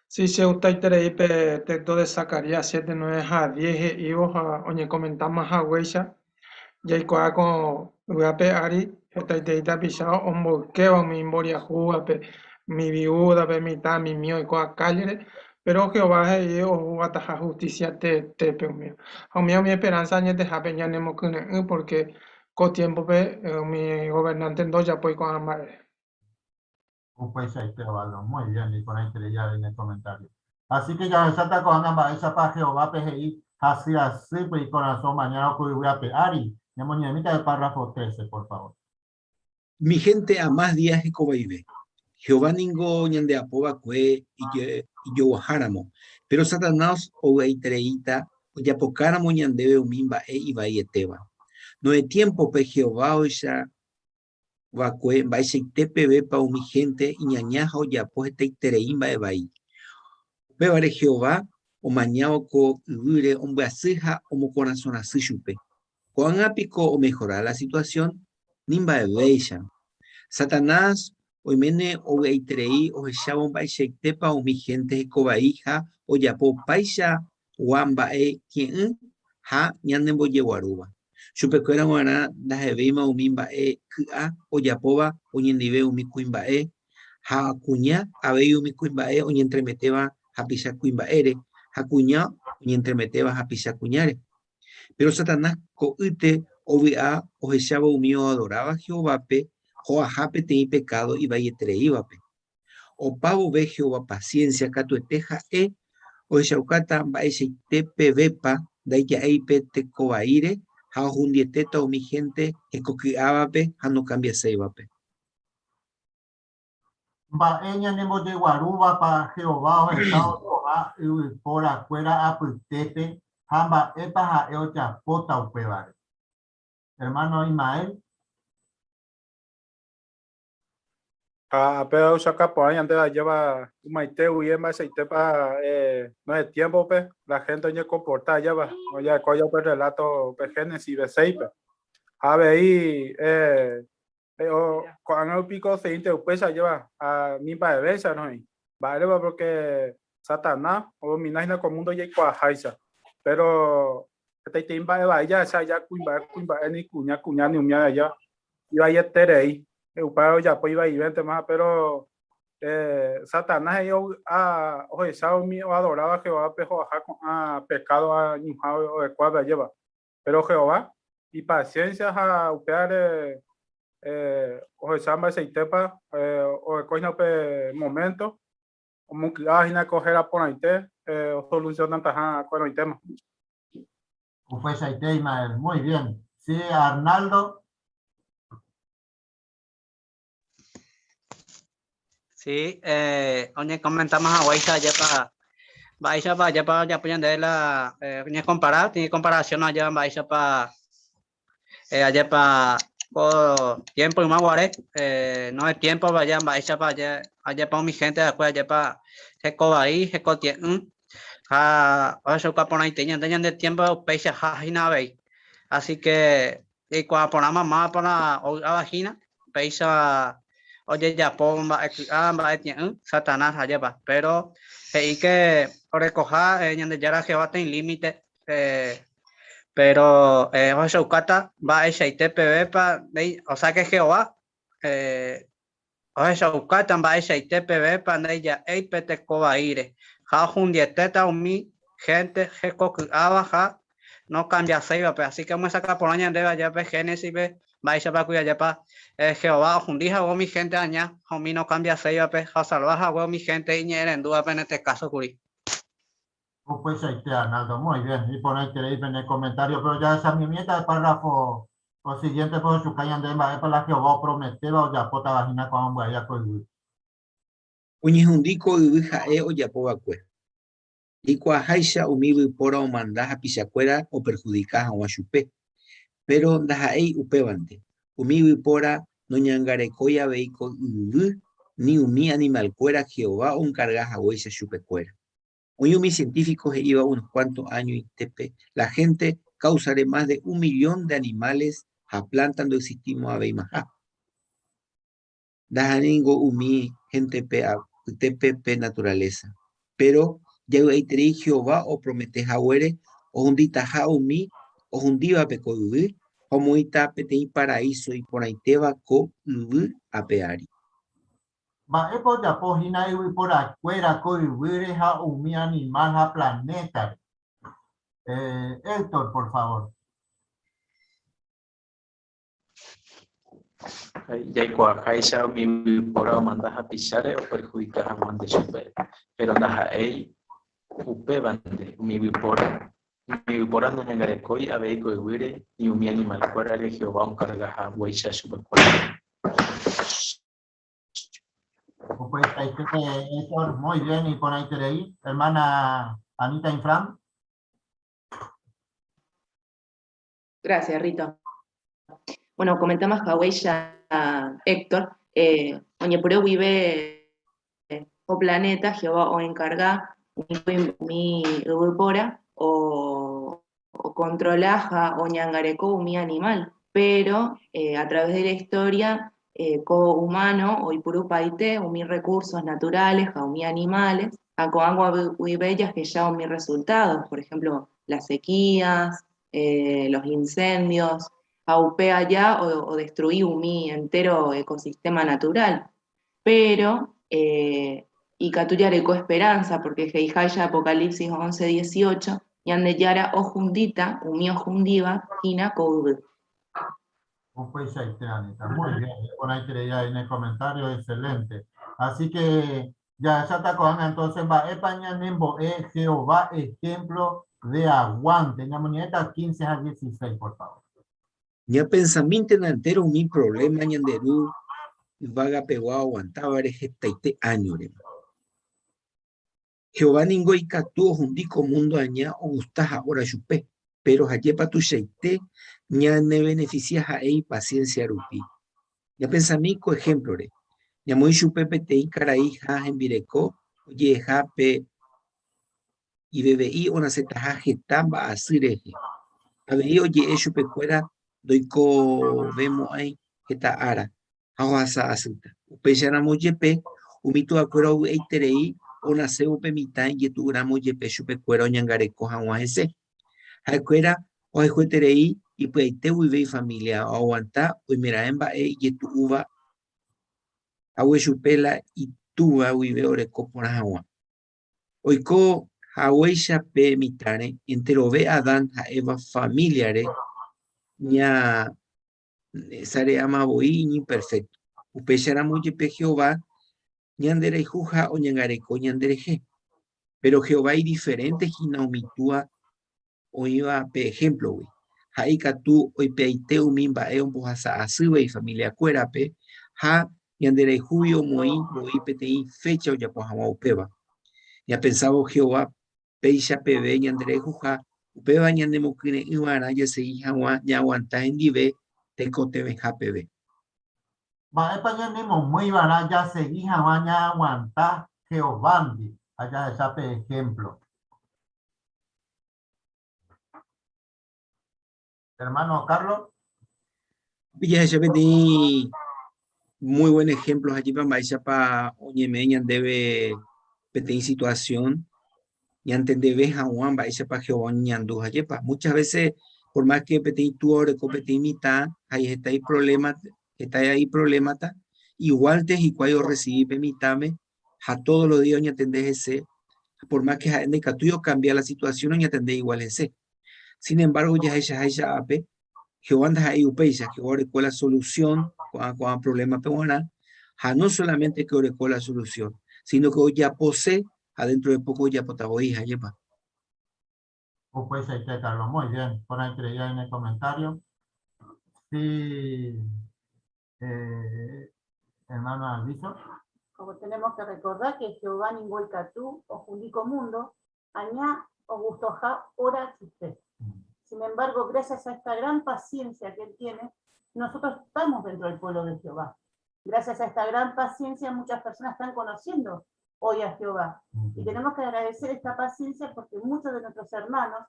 Sí, che gustaiterei pe texto de Zacarías 7, 9 ha 10 he'ívo ha oñekomentáma haguéicha, jaikuaa ko yvy ári hetaiterei tapicha omboykéva umi imboriahúvape, umi viúdape, mitã mimi oikóva kállere, péro Jehová he'i ohuguataha hustísia teetépe umíva. Ha umíva umi esperánsa añetehápe ñanemokyre'ỹ pórke ko tiémpope umi governánte ndojapói ko'ã mba'e. Upeichaite, Osvaldo. Muy bien, iporãiterei avei ne comentario. Así que jahecháta ko'ág̃a mba'éichapa Jehovápe he'i hasy asýpe ikorasõ omañárõ ko yvy ape ári. Ñamoñe'ẽmíta pe párrafo 13, por favor. Mi gente a más día hekovaive. Jehová ningo ñandeapo va'ekue ijoguaháramo, péro Satanás ovy'aitereíta ojapokáramo ñandéve umi mba'e ivaietéva. Noé tiémpope Jehová ohecha va'ekue mba'eichaite pevépa umi hénte iñaña ha ojapo hetaiterei mba'e vai. Upévare Jehová omañávo ko yvýre ombyasy ha omokorasõ rasy chupe. Ko'ág̃a piko omehora la situasión? Ni mba'evéicharõ. Satanás oiméne ovy'aiterei ohechávo mba'eichaitépa umi hénte hekovai ha ojapo opaichagua mba'e tie'ỹ ha ñanembojeguarúva. Chupekuéra g̃uarã ndahevéima umi mba'e ky'a ojapóva oñendive umi kuimba'e ha kuña, avei umi kuimba'e oñentremetéva hapicha kuimba'ére ha kuña oñentremetéva hapicha kuñáre. Péro Satanás ko'ýte ovy'a ohechávo umi oadoráva Jehovápe ho'aha peteĩ pekádo ivaietereívape. Opa vove Jehová pasiénsia katuete ha'e ohechaukáta mba'eichaite pevépa ndaija'éi pe tekovaíre ha ohundietéta umi hénte hekoky'ávape ha nokambiaséivape. Mba'e ñanembojeguarúvapa Jehová ohecha oikoha yvyporakuéra apytépe ha mba'épa ha'e ojapóta upévare? Ermáno Ismael. Ha pe ohechauka porã ñandéve ajéva ymaite guive mba'eichaitépa no es tiempo-pe la gente oñekomporta ajéva, ojarekóva upe relato pe Génesis V6-pe. Ha avei ko'ág̃a rupi ko osegínte upéicha ajéva ha ni mba'evéicha noĩ. Mba'érepa? Porque Satanás odomina hína ko mundo jaikuaaháicha. Péro hetaitei mba'e vai jahecha aja kuimba'e kuimba'e ni kuña kuña ni umi aja ivaieterei. Upéva ojapo ivaivéntema, péro Satanás he'i ovy'a ohecha umi oadoráva Jehovápe ho'aha ko'ã pekádo ñuhã oikuaápe ajépa. Péro Jehová ipasiénsia ha upévare ohecha mba'eichaitépa oiko hína upe moménto, omongy'a hína ko héra porãite osolusionantaha ko'ẽrõitéma. Upeichaite, Ismael. Muy bien. Sí, Arnaldo. Sí, oñekomentáma haguéicha ajépa mba'éichapa ajépa ojapo ñandéve la oñekompara, tiene comparación ajépa mba'éichapa ajépa ko tiempo yma guare, no es tiempo aja mba'éichapa ajépa umi gente va'ekue ajépa heko vai, heko tie'ỹ ha ohechauka porãite ñande ñande tiempo upeichaha hína avei. Así que Jaikuaa porãma mávapa la ovy'áva hína, péicha ojejapo mba'e ky'a, mba'e tie'ỹ, Satanás ajépa. Péro he'i ke orekoha Ñandejára Jehová teĩ límite, péro ohechaukáta mba'eichaite pevépa, osea ke Jehová Ohechaukáta mba'eichaite pevépa ndaija'éi pe teko vaíre, ha ohundietéta umi hénte hekoky'áva ha nokambiaséivape. Así ke omyesakã porã ñandéve aja pe Génesispe mba'éichapa kuiajépa Jehová ohundi hague umi hénte aña ha umi nokambiaséivape ha osalva hague umi hénte iñe'ẽrendúvape en este káso kuri. Upeichaite, Arnaldo, muy bien, iporãiterei pene comentario, pero jahechamimiéta pe párrafo. O siguiente ohechuka ñande mba'épa la Jehová oprometéva ojapótava hína ko'ã ombyaíva ko yvy. Oñehundi ko yvy ha'e ojapo va'ekue. Jaikuaaháicha umi yvypóra omanda hapichakuéra operhudika hag̃ua chupe. Péro ndaha'éi upévante, umi yvypóra noñangarekói avei ko yvy ni umi animalkuéra Jehová onkarga haguéicha chupekuéra. Oĩ umi científico he'íva unos cuanto añoitépe la hénte káusare más de un millón de animales ha plánta ndoexistimo'ãveimaha. Ndaha'éi ningo umi héntepe apytépe pe naturalésa. Péro javy'aiterei Jehová opromete haguére ohunditaha umi ohundívape ko yvy ha omoĩta peteĩ paraíso iporãitéva ko yvy ape ári. Mba'épa ojapo hína yvyporakuéra ko yvýre ha umi animál ha planétare? Héctor, por favor. Jaikuaaháicha umi yvypóra omanda hapicháre operhudika hag̃uánte chupe, péro ndaha'éi upévante, umi yvypóra umi yvypóra noñangarekói avei ko yvýre ni umi animalkuérare Jehová onkarga haguéicha chupekuéra. Upeichaite, Héctor, muy bien, iporãiterei. Hermana Anita Infran. Gracias, Rito. Bueno, comentamos haguéicha Héctor, eh, oñepyrũ guive ko planeta Jehová oenkarga umi yvypóra o okontrola ha oñangareko umi animal, pero eh, a través de la historia eh, ko humano oipurupaite umi recursos naturales ha umi animales, ha ko'ág̃a guive jahecha umi resultados, por ejemplo, las sequías, eh, los incendios, ha upe aja odestrui umi entero ecosistema natural. Pero eh, ikatu jareko esperanza, porque he'iháicha Apocalipsis 11, 18, Ñandejára ohundíta umi ohundíva hína ko yvy. Upeichaite, Anita. Muy bien. Iporãiterei ahí en el comentario. Excelente. Así que Jahecháta ko'ág̃a entonces mba'épa ñanembo'e Jehová ejemplo de aguante. Ñamoñe'ẽta 15 ha 16, por favor. Ñapensamíntena entéro umi provléma ñande Ru yvagapegua oaguantávare hetaite áñorema. Jehová ningo ikatu ohundi ko múndo aña ogusta ha'óra chupe, péro hajépa tuichaite ñanevenefisia ha'e ipasiénsia rupi. Ñapensami ko ehémplore, ñamoĩ chupe peteĩ karai ha hembireko ojeheha pe iveve'i onasetaha heta mba'asy rehe. Avei oje'e chupekuéra ndoikovemo'ãi heta ára ha ohasa asýta. Upéicharamo jepe, umi tuakuéra ovy'aiterei onasévo pe mitã ijetu'úramo jepe chupekuéra oñangareko hag̃ua hese. Ha'ekuéra ohayhueterei ipy'aite guive ifamília oaguanta oimeraẽ mba'e ijetu'úva hague chupe la itúva guive oreko porã hag̃ua. Oiko haguéicha pe mitãre, enterove Adán ha Eva familiare ña sare'áma voi iñimperfékto. Upéicharamo jepe Jehová ñanderayhu ha oñangareko ñanderehe. Péro Jehová idiferénte hína umi túa oĩva pe ehémplogui. Ha'e ikatu oipe'aite umi mba'e ombohasa asýva ifamiliakuérape ha ñanderayhúgui omoĩ voi peteĩ fécha ojapo hag̃ua upéva. Ñapensávo Jehová péicha peve ñanderayhuha, upéva ñanemokyre'ỹ va'erã jasegi hag̃ua ñaaguanta hendive tekotevẽha peve. Mba'épa ñanemomýi va'erã jasegi hag̃ua ñaaguanta Jehovándi? Ha jahecha pe ehémplo. Hermano Carlos. Jahecha peteĩ muy buen ejemplo hajépa mba'éichapa oñeme'ẽ ñandéve peteĩ situación ñantendeve hag̃ua mba'éichapa Jehová oñeñandu hajépa. Muchas veces, por más que peteĩ túa oreko peteĩ mitã ha heta iproblema, heta iproblémata, igual-nte hikuái orrecibi pe mitãme ha todos los días oñatende hese, por más que ha'e ndaikatúi okambia la situación oñatende igual hese. Sin embargo, jahechaháicha ápe, Jehová ndaha'éi upéicha, Jehová oreko la solución ko'ã ko'ã problema-pe g̃uarã, ha no solamente que oreko la solución, sino que ojapose ha dentro de poco ojapota voi, ajépa. Upeichaite, Carlos, muy bien, porãiterei en el comentario. Sí, eh, hermano Alviso. Como tenemos que recordar que Jehová ningún catú o jundico mundo, añá o gustoja ora chiste. Sin embargo, gracias a esta gran paciencia que él tiene, nosotros estamos dentro del pueblo de Jehová. Gracias a esta gran paciencia, muchas personas están conociendo hoy a Jehová. Y tenemos que agradecer esta paciencia porque muchos de nuestros hermanos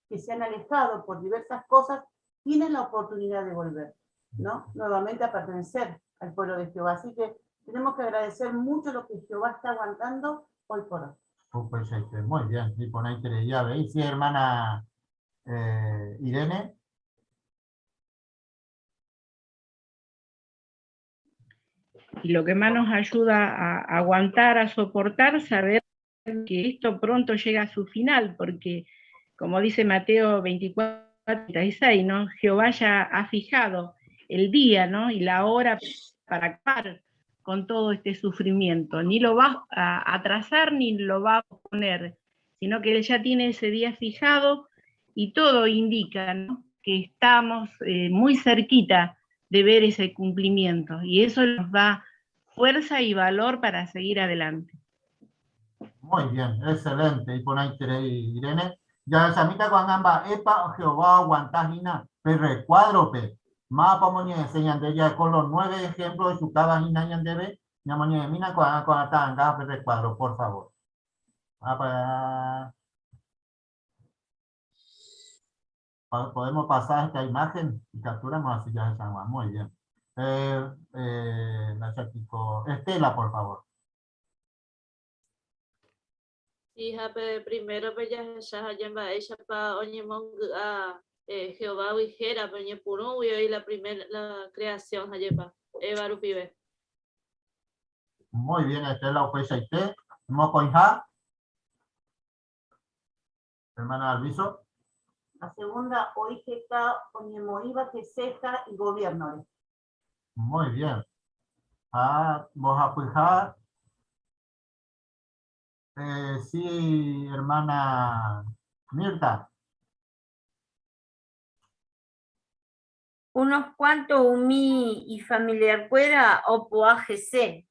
que se han alejado por diversas cosas tienen la oportunidad de volver, ¿no? Nuevamente a pertenecer al pueblo de Jehová. Así que tenemos que agradecer mucho lo que Jehová está aguantando hoy por hoy. Pues, muy bien, y por ahí ya veis, sí, hermana Irene. Y lo que más nos ayuda a aguantar, a soportar, saber que esto pronto llega a su final, porque como dice Mateo 24, 36, ¿no? Jehová ya ha fijado el día, ¿no? Y la hora para acabar con todo este sufrimiento. Ni lo va a atrasar ni lo va a poner, sino que él ya tiene ese día fijado y todo indica, ¿no? Que estamos muy cerquita de ver ese cumplimiento, y eso nos da fuerza y valor para seguir adelante. Muy bien, excelente. Y por ahí, Irene, ya samita con ambas epa Jehová aguantajina, pero cuadrope. Mapa moñe enseñan de ella con los 9 ejemplos de su cabajina ñandebe, ña moñe mina con con atanga pero cuadro, por favor. Ah, podemos pasar esta imagen y capturamos así ya de San Juan. Muy bien. La Chaquico. Estela, por favor. Hija, primero, pe, ya, ya, ya, ya, ella, pa, oñe, mong, a, Jehová, ujera, pe, oñe, purú, y hoy la primera, la creación, ayepa, Eva, rupibe. Muy bien, Estela, pues, ahí te. Mocoinja. Hermana Alviso. La segunda, oijeta, oñemoiba, que ceja y gobierno. Muy bien. Ah, mojapuja. Sí, hermana Mirta. Unos cuantos umi y familiar cuera o poaje C.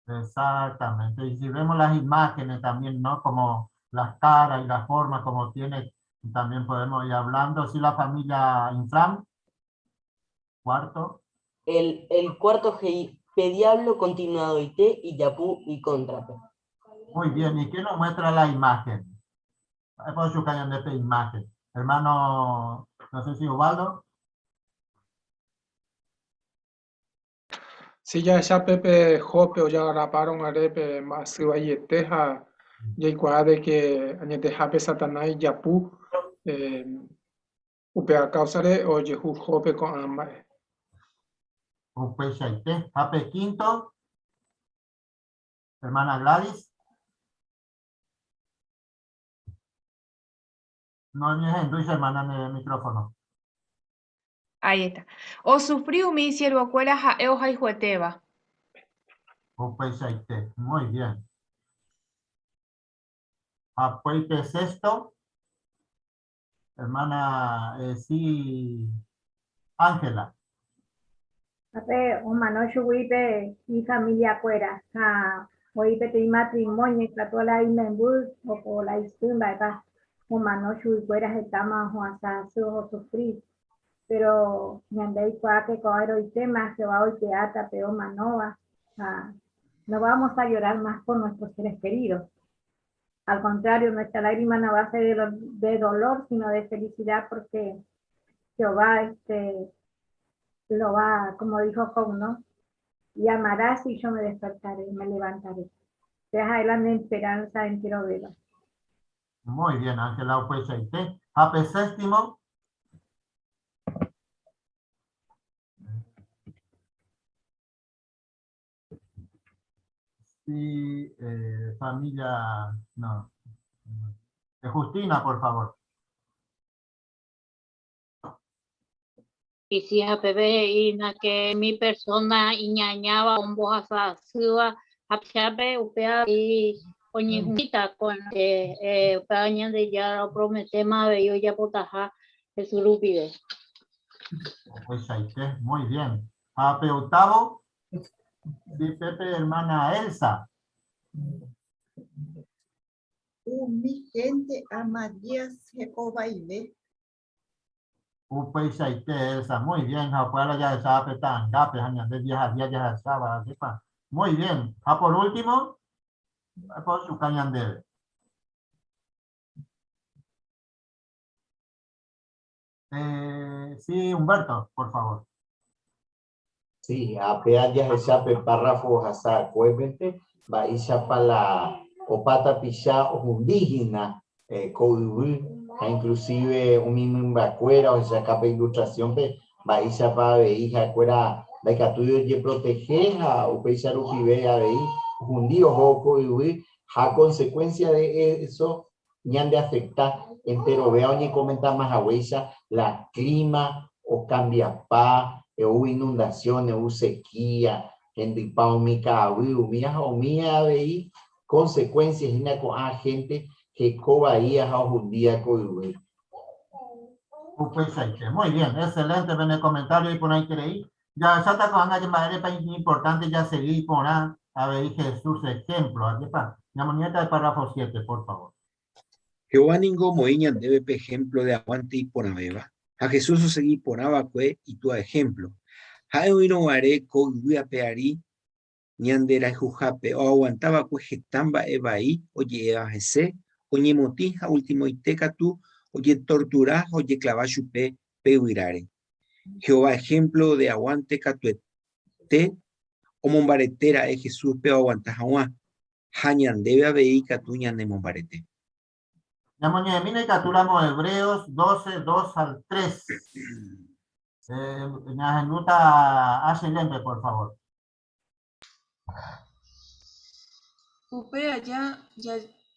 Exactamente. Y si vemos las imágenes también, ¿no? Como las caras y las formas como tiene, también podemos ir hablando. Sí, la familia Infram. Cuarto. El cuarto G, P diablo continuado y T y Yapú y contra P. Muy bien, ¿y qué nos muestra la imagen? Ahí puedo su cañón de esta imagen. Hermano, no sé si Ubaldo. Sí, ya esa Pepe Jope o ya raparon arepe más teja y de que añeteja pe Satanás y Yapú, upea causare o yehu Jope con ambas. Upe Shaite, Jape quinto. Hermana Gladys. No, ni es en dulce, hermana, en el micrófono. Ahí está. O sufriu mi siervo cuera jaeo jaijueteba. Upe Shaite, muy bien. Apuepe sexto. Hermana, sí, Ángela. Ape, o manochu huipe y familia cuera. Ja, huipe te matrimonio, la imembu, o por la istumba, epa. O manochu cuera etama, o hasta su o sufrir. Pero ñandei cuaque coero y tema, se va hoy teata, peo manoa. Ja, no vamos a llorar más por nuestros seres queridos. Al contrario, nuestra lágrima no va a ser de dolor, sino de felicidad, porque Jehová, lo va, como dijo Job, ¿no? Y amarás y yo me despertaré, me levantaré. Deja adelante esperanza en quiero verlo. Muy bien, Ángela, pues ahí te. Jape séptimo. Sí, familia, no. Justina, por favor. Y si a Pepe y na que mi persona iñañaba un boja suba a chape upea y oñejita con upea de ya lo promete más yo ya potaja Jesús Rupide. Upeichaite, muy bien. Ha pe octavo, sí, Pepe, hermana Elsa. Umi hénte ama días hekovaive. Upeichaite, Elsa, muy bien. Ha upéva la jahecháva pe ta'angápe ha ñande día a día jahecháva, ajépa. Muy bien. Ha por último, ojuka ñandéve. Eh, sí, Humberto, por favor. Sí, apenas jahecha pe párrafo ohasa akuépente, mba'éichapa la opa tapicha ohundi hína ko yvy ha inclusive umi mymbakuéra ohechaka pe ilustración-pe mba'éichapa avei ha'ekuéra ndaikatúi ojeprotehe ha upéicha rupive avei ohundi oho ko yvy ha consecuencia de eso ñandeafecta enterovea oñekomentama haguéicha la clima okambiapa, ou inundaciones, ou sequía, hendypa umi ka'avy, umía ha umía avei consecuencia hína ko'ã gente heko vaía ha ohundía ko yvy. Upeichaite. Muy bien, excelente pene comentario iporãiterei. Jahecháta ko'ág̃a mba'érepa iñimportánte jasegi porã avei Jesús ehémplo. Ajépa? Ñamoñe'ẽta el párrafo 7, por favor. Jehová ningo omoĩ ñandéve pe ehémplo de aguánte iporãvéva, ha Jesús osegi porã va'ekue Itúa ehémplo. Ha'e oĩrõ guare ko yvy ape ári ñanderayhuhápe, oaguanta va'ekue heta mba'e vai oje'éva hese, oñemotĩ ha ultimoite katu ojetortura ha ojeklava chupe pe yvyráre. Jehová ehémplo de aguánte katuete omombarete ra'e Jesúspe oaguanta hag̃ua, ha ñandéve avei ikatu ñanemombarete. Ñamoñe'ẽmína ikatúramo Hebreos 12, 2 al 3. Eh, ñahendúta Ashley Lempe, por favor. Upe aja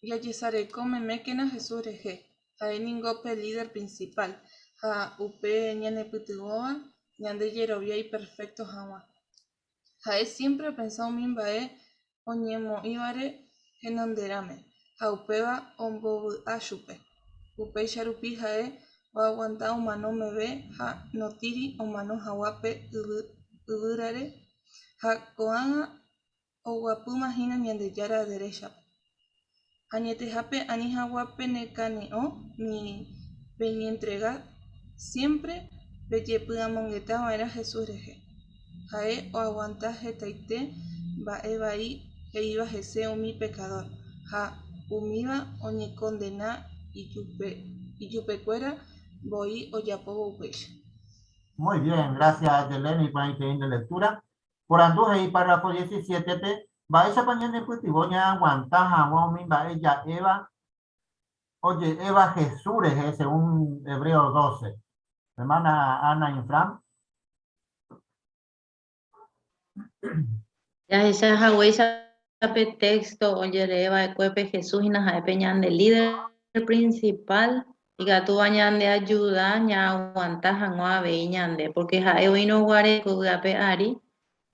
jajesareko memékena Jesús rehe, ha'e ningo pe líder prinsipál ha upe ñanepytyvõva ñande jerovia iperfékto hag̃ua. Ha'e siémpre opensa umi mba'e oñemoĩvare henonderãme ha upéva ombovy'a chupe. Upéicha rupi ha'e oaguanta omano meve ha notĩri omano hag̃ua pe yvýrare Ha ko'ág̃a oguapýma hína Ñandejára deréchape. Añetehápe ani hag̃ua penekane'õ ni peñentrega, siémpre pejepy'amongeta va'erã Jesús rehe. Ha'e oaguanta hetaite mba'e vai he'íva hese umi pekadór, ha umíva oñekondena ijupekuéra voi ojapóvo upéicha. Muy bien, gracias Yeleni iporãiteĩ nde lectura. Porandu he'i párrafo 17-pe, Mba'éichapa ñanepytyvõ ñaaguanta hag̃ua umi mba'e ja'éva oje'éva Jesús rehe según Hebreos 12? Hermana Ana Infram. Jahecha haguéicha pe texto ojeree va'ekue pe Jesús hína ha'e pe ñande líder principal ikatúva ñande ajuda ñaaguanta hag̃ua avei ñande, porque ha'e oĩrõ guare ko yvy ape ári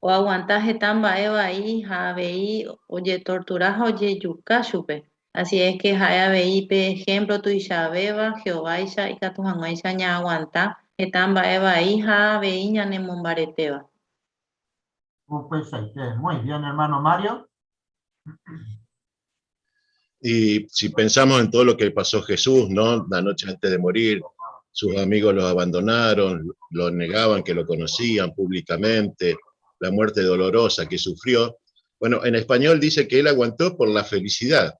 oaguanta heta mba'e vai ha avei ojetortura ha ojejuka chupe. Así es que ha'e avei pe ejemplo tuichavéva Jehováicha ikatu hag̃uáicha ñaaguanta heta mba'e vai ha avei ñanemombaretéva. Upeichaite. Muy bien, hermano Mario. Y si pensamos en todo lo que pasó Jesús, ¿no? La noche antes de morir, sus amigos los abandonaron, lo negaban que lo conocían públicamente, la muerte dolorosa que sufrió. Bueno, en español dice que él aguantó por la felicidad.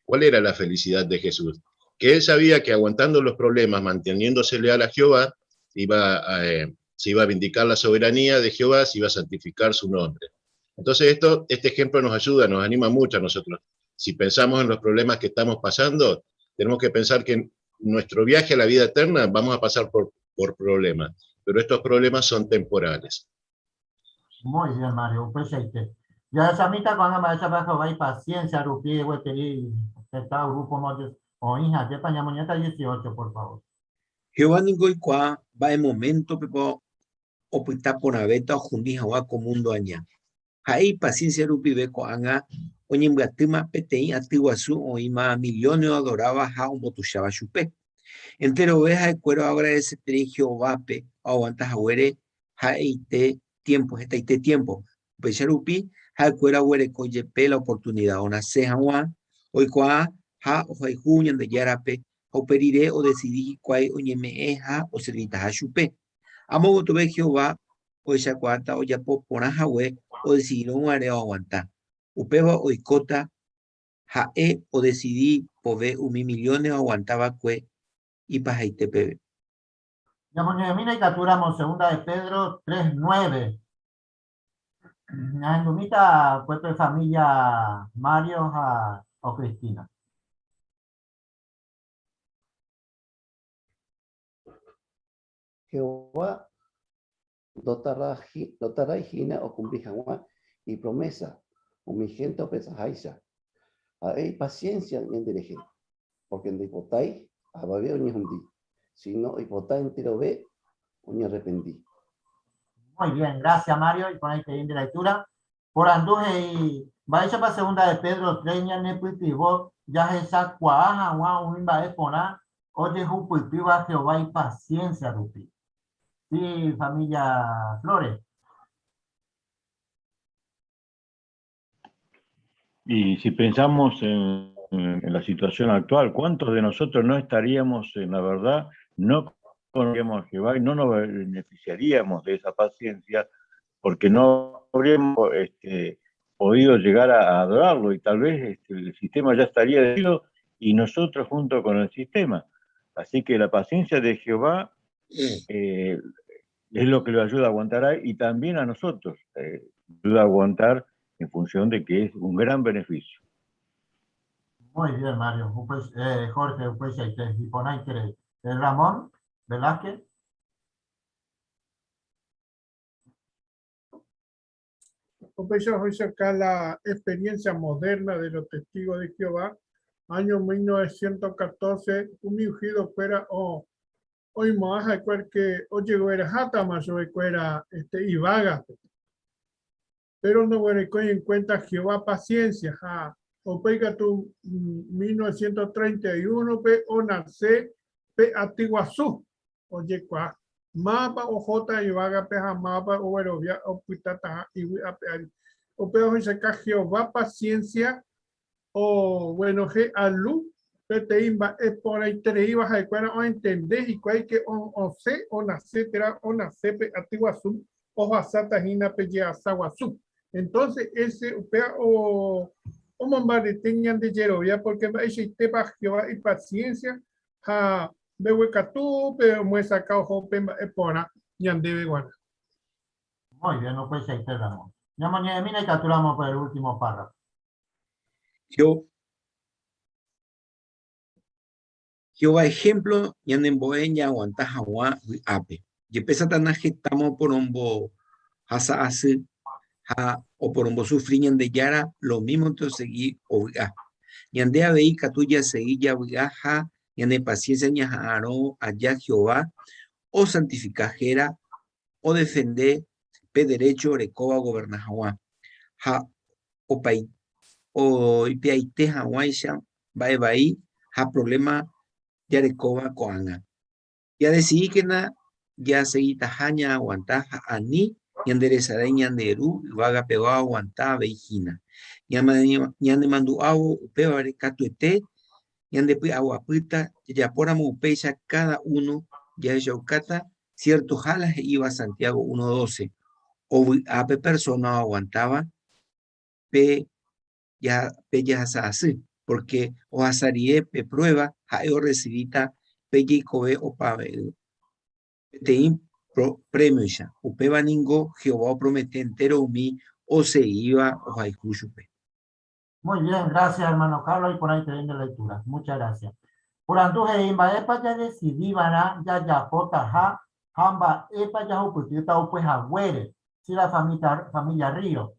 ¿Cuál era la felicidad de Jesús? Que él sabía que aguantando los problemas, manteniéndose leal a Jehová, iba a, eh, se iba a vindicar la soberanía de Jehová, se iba a santificar su nombre. Entonces esto, este ejemplo nos ayuda, nos anima mucho a nosotros. Si pensamos en los problemas que estamos pasando, tenemos que pensar que en nuestro viaje a la vida eterna vamos a pasar por, por problemas, pero estos problemas son temporales. Muy bien, Mario, upeichaite. Jahechamíta ko'ág̃a mba'éichapa Jehová ipasiénsia rupi gueteri heta grúpo oĩ ha ajépa ñamoñe'ẽta 18, por favor. Jehová ningo oikuaa mba'e moméntopepa opyta porãvéta ohundi hag̃ua ko múndo aña. Ha'e ipasiénsia rupive ko'ág̃a oñembyatýma peteĩ aty guasu oĩma millones oadoráva ha ombotuicháva chupe. Enterove ha'ekuéra oagradeseterei Jehovápe oaguanta haguére ha'eite tiempo, hetaite tiempo. Upéicha rupi ha'ekuéra oguereko jepe la oportunida onase hag̃ua, oikuaa ha ohayhu Ñandejárape ha upe rire odesidi hikuái oñeme'ẽ ha oservitaha chupe. Amo gotyove Jehová ohechakuaáta ojapo porã hague odesidírõ guare oaguanta. Upéva oikóta ha'e odesidi vove umi millones oaguanta va'ekue ipahaite peve. Ñamoñe'ẽmína ikatúramo Segunda de Pedro 3, 9. Ñahendumíta kuépe familia Mario ha o Cristina. Jehová ndotardái hína okumpli hag̃ua ipromésa umi hénte opensaháicha. Ha'e ipasiénsia ñanderehe, pórke ndoipotái avave oñehundi, síno oipota enterove oñearrepenti. Muy bien, gracias Mario, iporãiterei nde lectura. Porandu he'i, Mba'éichapa Segunda de Pedro 3 ñanepytyvõ jahechakuaa hag̃ua umi mba'e porã ojehupytýva Jehová ipasiénsia rupi? Sí, familia Flores. Y si pensamos en, en la situación actual, ¿cuántos de nosotros no estaríamos en la verdad, no conoceríamos a Jehová y no nos beneficiaríamos de esa paciencia porque no habríamos este, podido llegar a, adorarlo y tal vez este, el sistema ya estaría decidido y nosotros junto con el sistema. Así que la paciencia de Jehová eh, es lo que lo ayuda a aguantar ahí y también a nosotros, eh, ayuda a aguantar en función de que es un gran beneficio. Muy bien, Mario. Pues, eh, Jorge, pues, Ramón Velázquez. Upéicha ohechauka la experiencia moderna de los Testigos de Jehová, año 1914 umi ungido-kuéra oimo'ã ha'ekuéra ke ojeguerahátama chupekuéra este yvágape. Péro ndoguerekói en cuenta Jehová paciencia ha upéi katu 1931-pe onase pe aty guasu ojekuaa mávapa ohóta yvágape ha mávapa oguerovia opytataha yvy ape ári. Upéva ohechauka Jehová paciencia oguenohẽ alu peteĩ mba'e porãitereíva ha'ekuéra oentende hikuái ke osẽ onase térã onase pe aty guasu ohasáta hína pe je'asa guasu. Entonces ese upéva omombarete ñande jerovia porque mba'eichaitépa Jehová ipaciencia ha mbeguekatúpe omyesakã oho pe mba'e porã ñandéve guarã. Muy bien, upeichaite ramo. Ñamoñe'ẽmína ikatúramo pe último párrafo. Jehová ehémplo ñanembo'e ñaaguanta hag̃ua vy'ápe. Jepe Satanás hetáma oporombohasa asy ha oporombosufri Ñandejára lomímonte osegi ovy'a. Ñande avei ikatu jasegi javy'a ha ñanepasiénsia ñaha'arõ aja Jehová osantifika héra, odefende pe derécho orekóva ogoverna hag̃ua ha oipe'aite hag̃uáicha mba'e vai ha provléma jarekóva ko'ág̃a. Jadesidíkena jasegitaha ñaaguanta ha ani ñanderesarái ñande Ru yvagapegua oaguanta avei hína. Ñanemandu'ávo upévare katuete ñandepy'aguapýta jajapóramo upéicha káda uno jahechaukáta siertoha la he'íva Santiago 1:12, Ovy'a pe persóna oaguantáva pe pe jehasa asy, pórke ohasa rire pe pruéva ha'e orresivíta pe jeikove opave'ỹ peteĩ prémioicha. Upéva ningo Jehová opromete entéro umi osegíva ohayhu chupe. Muy bien, gracias hermano Carlos iporãiterei nde lectura. Muchas gracias. Porandu he'i mba'épa jadesidi va'erã jajapotaha ha mba'épa jahupytýta upe haguére, si la familia Río.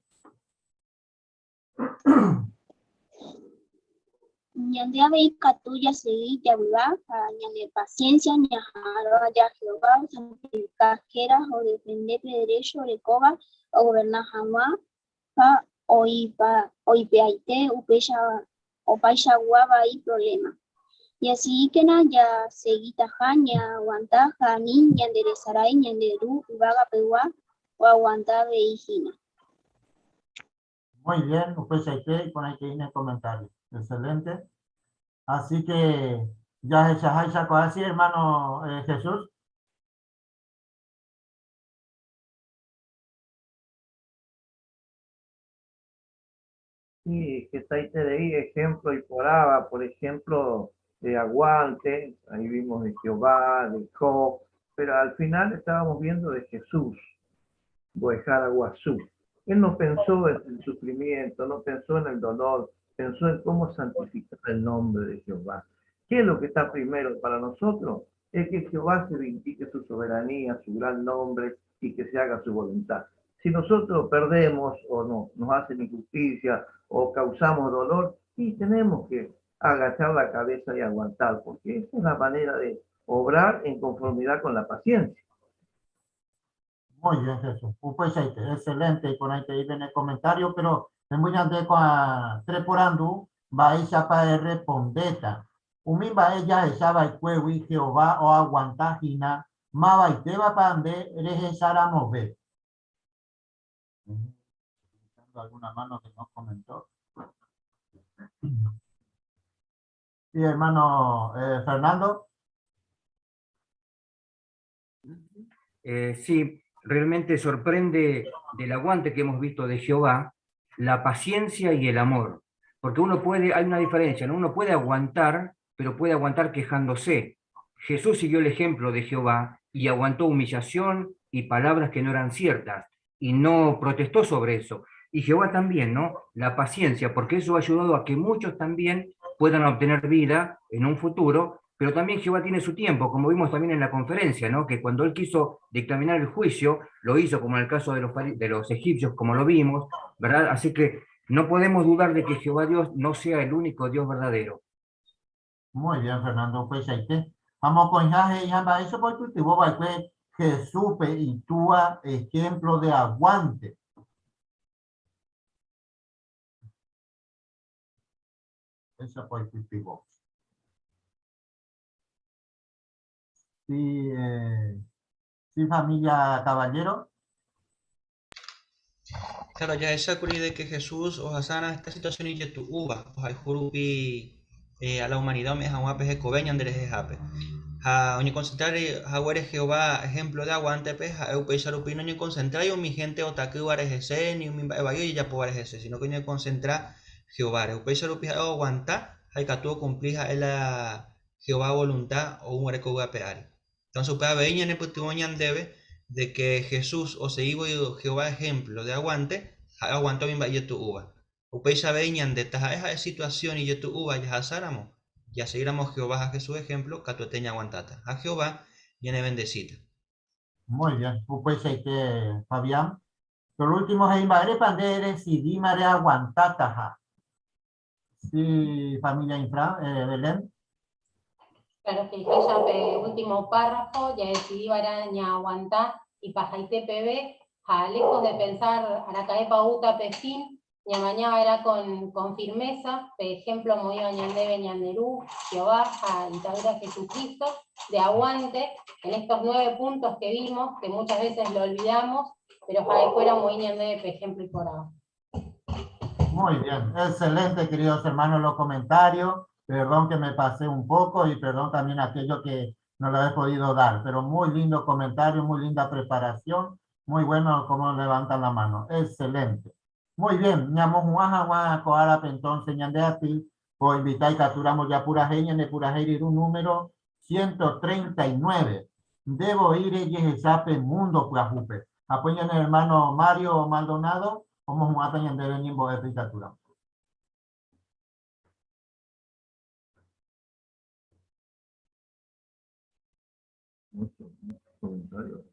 Ñande avei katu jasegi javy'a ha ñane paciencia ñaha'arõ aja Jehová osantifika héra ha odefende pe derécho orekóva ogoverna hag̃ua ha oipe'aite upéicha opaichagua vai provléma. Jasigíkena jasegitaha ñaaguanta ha ani ñanderesarái ñande Ru yvágapegua oaguanta avei hína. Muy bien, upeichaite iporãitei ne comentario. Excelente. Así que jahechaháicha ko'ág̃a, sí, hermano Jesús. Sí, hetaiterei ejemplo iporãva, por ejemplo, de aguante, ahí vimos de Jehová, de Job, pero al final estábamos viendo de Jesús, Mbo'ehára Guasu. Él no pensó en el sufrimiento, no pensó en el dolor, pensó en cómo santificar el nombre de Jehová. ¿Qué es lo que está primero para nosotros? Es que Jehová se vindique su soberanía, su gran nombre y que se haga su voluntad. Si nosotros perdemos o no, nos hacen injusticia o causamos dolor, y tenemos que agachar la cabeza y aguantar, porque esa es la manera de obrar en conformidad con la paciencia. Muy bien, Jesús. Upeichaite, excelente, iporãite en el comentario, pero ñande ko'ã treporandu mba'éichapa errepondéta. Umi mba'e jahecha va'ekuégui Jehová oaguanta hína mavaitévapa nde rehecharamove. Alguna mano que no comentó. Sí, hermano Fernando. Sí, realmente sorprende del aguante que hemos visto de Jehová, la paciencia y el amor. Porque uno puede, hay una diferencia, ¿no? Uno puede aguantar, pero puede aguantar quejándose. Jesús siguió el ejemplo de Jehová y aguantó humillación y palabras que no eran ciertas, y no protestó sobre eso. Y Jehová también, ¿no? La paciencia, porque eso ha ayudado a que muchos también puedan obtener vida en un futuro, pero también Jehová tiene su tiempo, como vimos también en la conferencia, ¿no? Que cuando él quiso dictaminar el juicio, lo hizo, como en el caso de los egipcios, como lo vimos, ¿verdad? Así que no podemos dudar de que Jehová Dios no sea el único Dios verdadero. Muy bien, Fernando, pues ahí te. Vamos con Jaje y Jamba, eso por tu tipo, va, pues, Jesús y túa ejemplo de aguante. Esa por tu tipo. Sí sí, familia Caballero. Claro, ya esa curiosidad de que Jesús ohasana esta situación y yetu'úva, ohayhu a la humanidad me hag̃ua pe hekove ñanderehehápe. Ha oñeconcentrar haguére Jehová ejemplo de aguante pe ha'e upéicha rupi noñeconcentrái umi gente otakýva rehese ni umi mba'e vai ojejapóva rehese, sino que oñeconcentra Jehováre. Upéicha rupi ha'e oaguanta ha ikatu ocumpli ha'e la Jehová voluntad oúvare ko yvy ape ári. Entonces upe avei ñanepytyvõ ñandéve de que Jesús oseguívo Jehová ejemplo de aguante, ha'e oaguanta umi mba'e ijetu'úva. Upéicha avei ñande taha'e ha'e situación ijetu'úva jahasáramo, jaseguíramo Jehová ha Jesús ejemplo, katuete ñaaguantáta. Ha Jehová ñanebendecíta. Muy bien, upeichaite Fabián. Por último, he'i mba'érepa nde residíma reaguantátaha. Sí, familia Infra, Belén. Claro, que ya pe último párrafo, ya decidí ña aguantá y pajaite pb, ja, lejos de pensar aracae pauta pe fin, ña mañana era con firmeza, pe ejemplo moiva ñandeve ñanderú, Jehová, ja, dictadura Jesucristo, de aguante en estos 9 puntos que vimos, que muchas veces lo olvidamos, pero ja, fuera muy ñandeve pe ejemplo y por ahora. Muy bien, excelente, queridos hermanos, los comentarios. Perdón que me pasé un poco y perdón también a aquello que no lo he podido dar, pero muy lindo comentario, muy linda preparación, muy bueno cómo levantan la mano, excelente. Muy bien, ñamo juaja, juaja, koara, entonces, ñande a ti, por invitar y capturamos ya pura genia, de pura genia, un número 139. Debo ir y yejesape mundo purajupe. Apoyen al hermano Mario Maldonado, como juaja, ñande venimos de captura. Mucho, mucho comentario.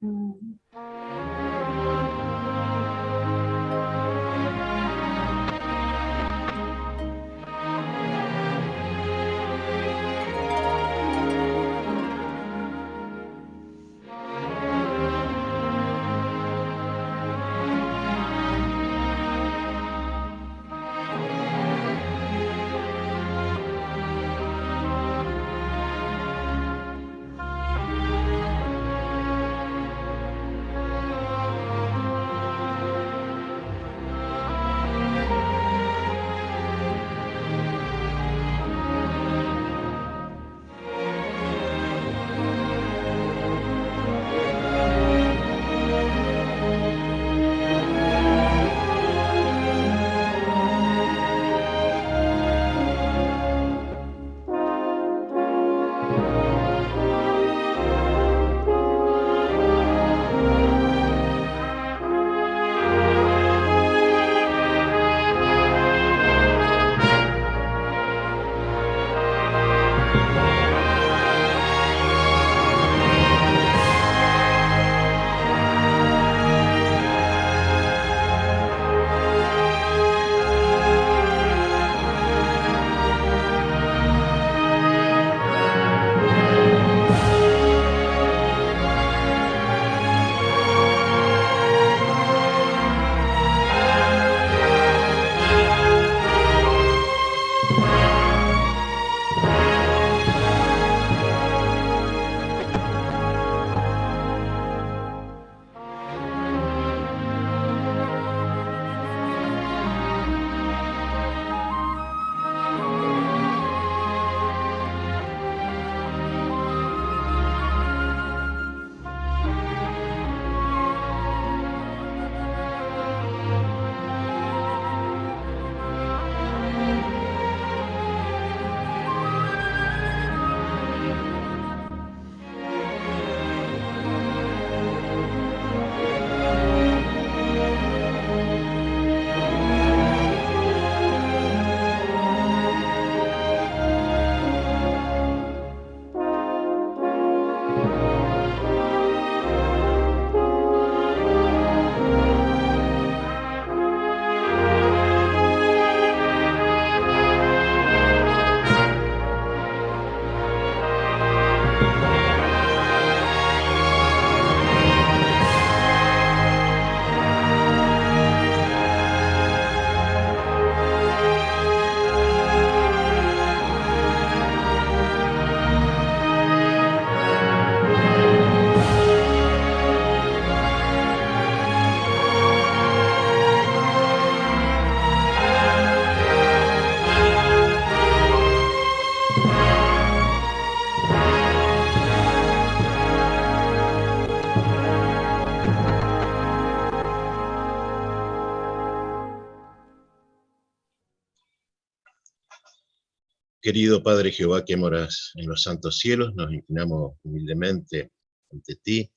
Querido Padre Jehová que moras en los santos cielos, nos inclinamos humildemente ante ti.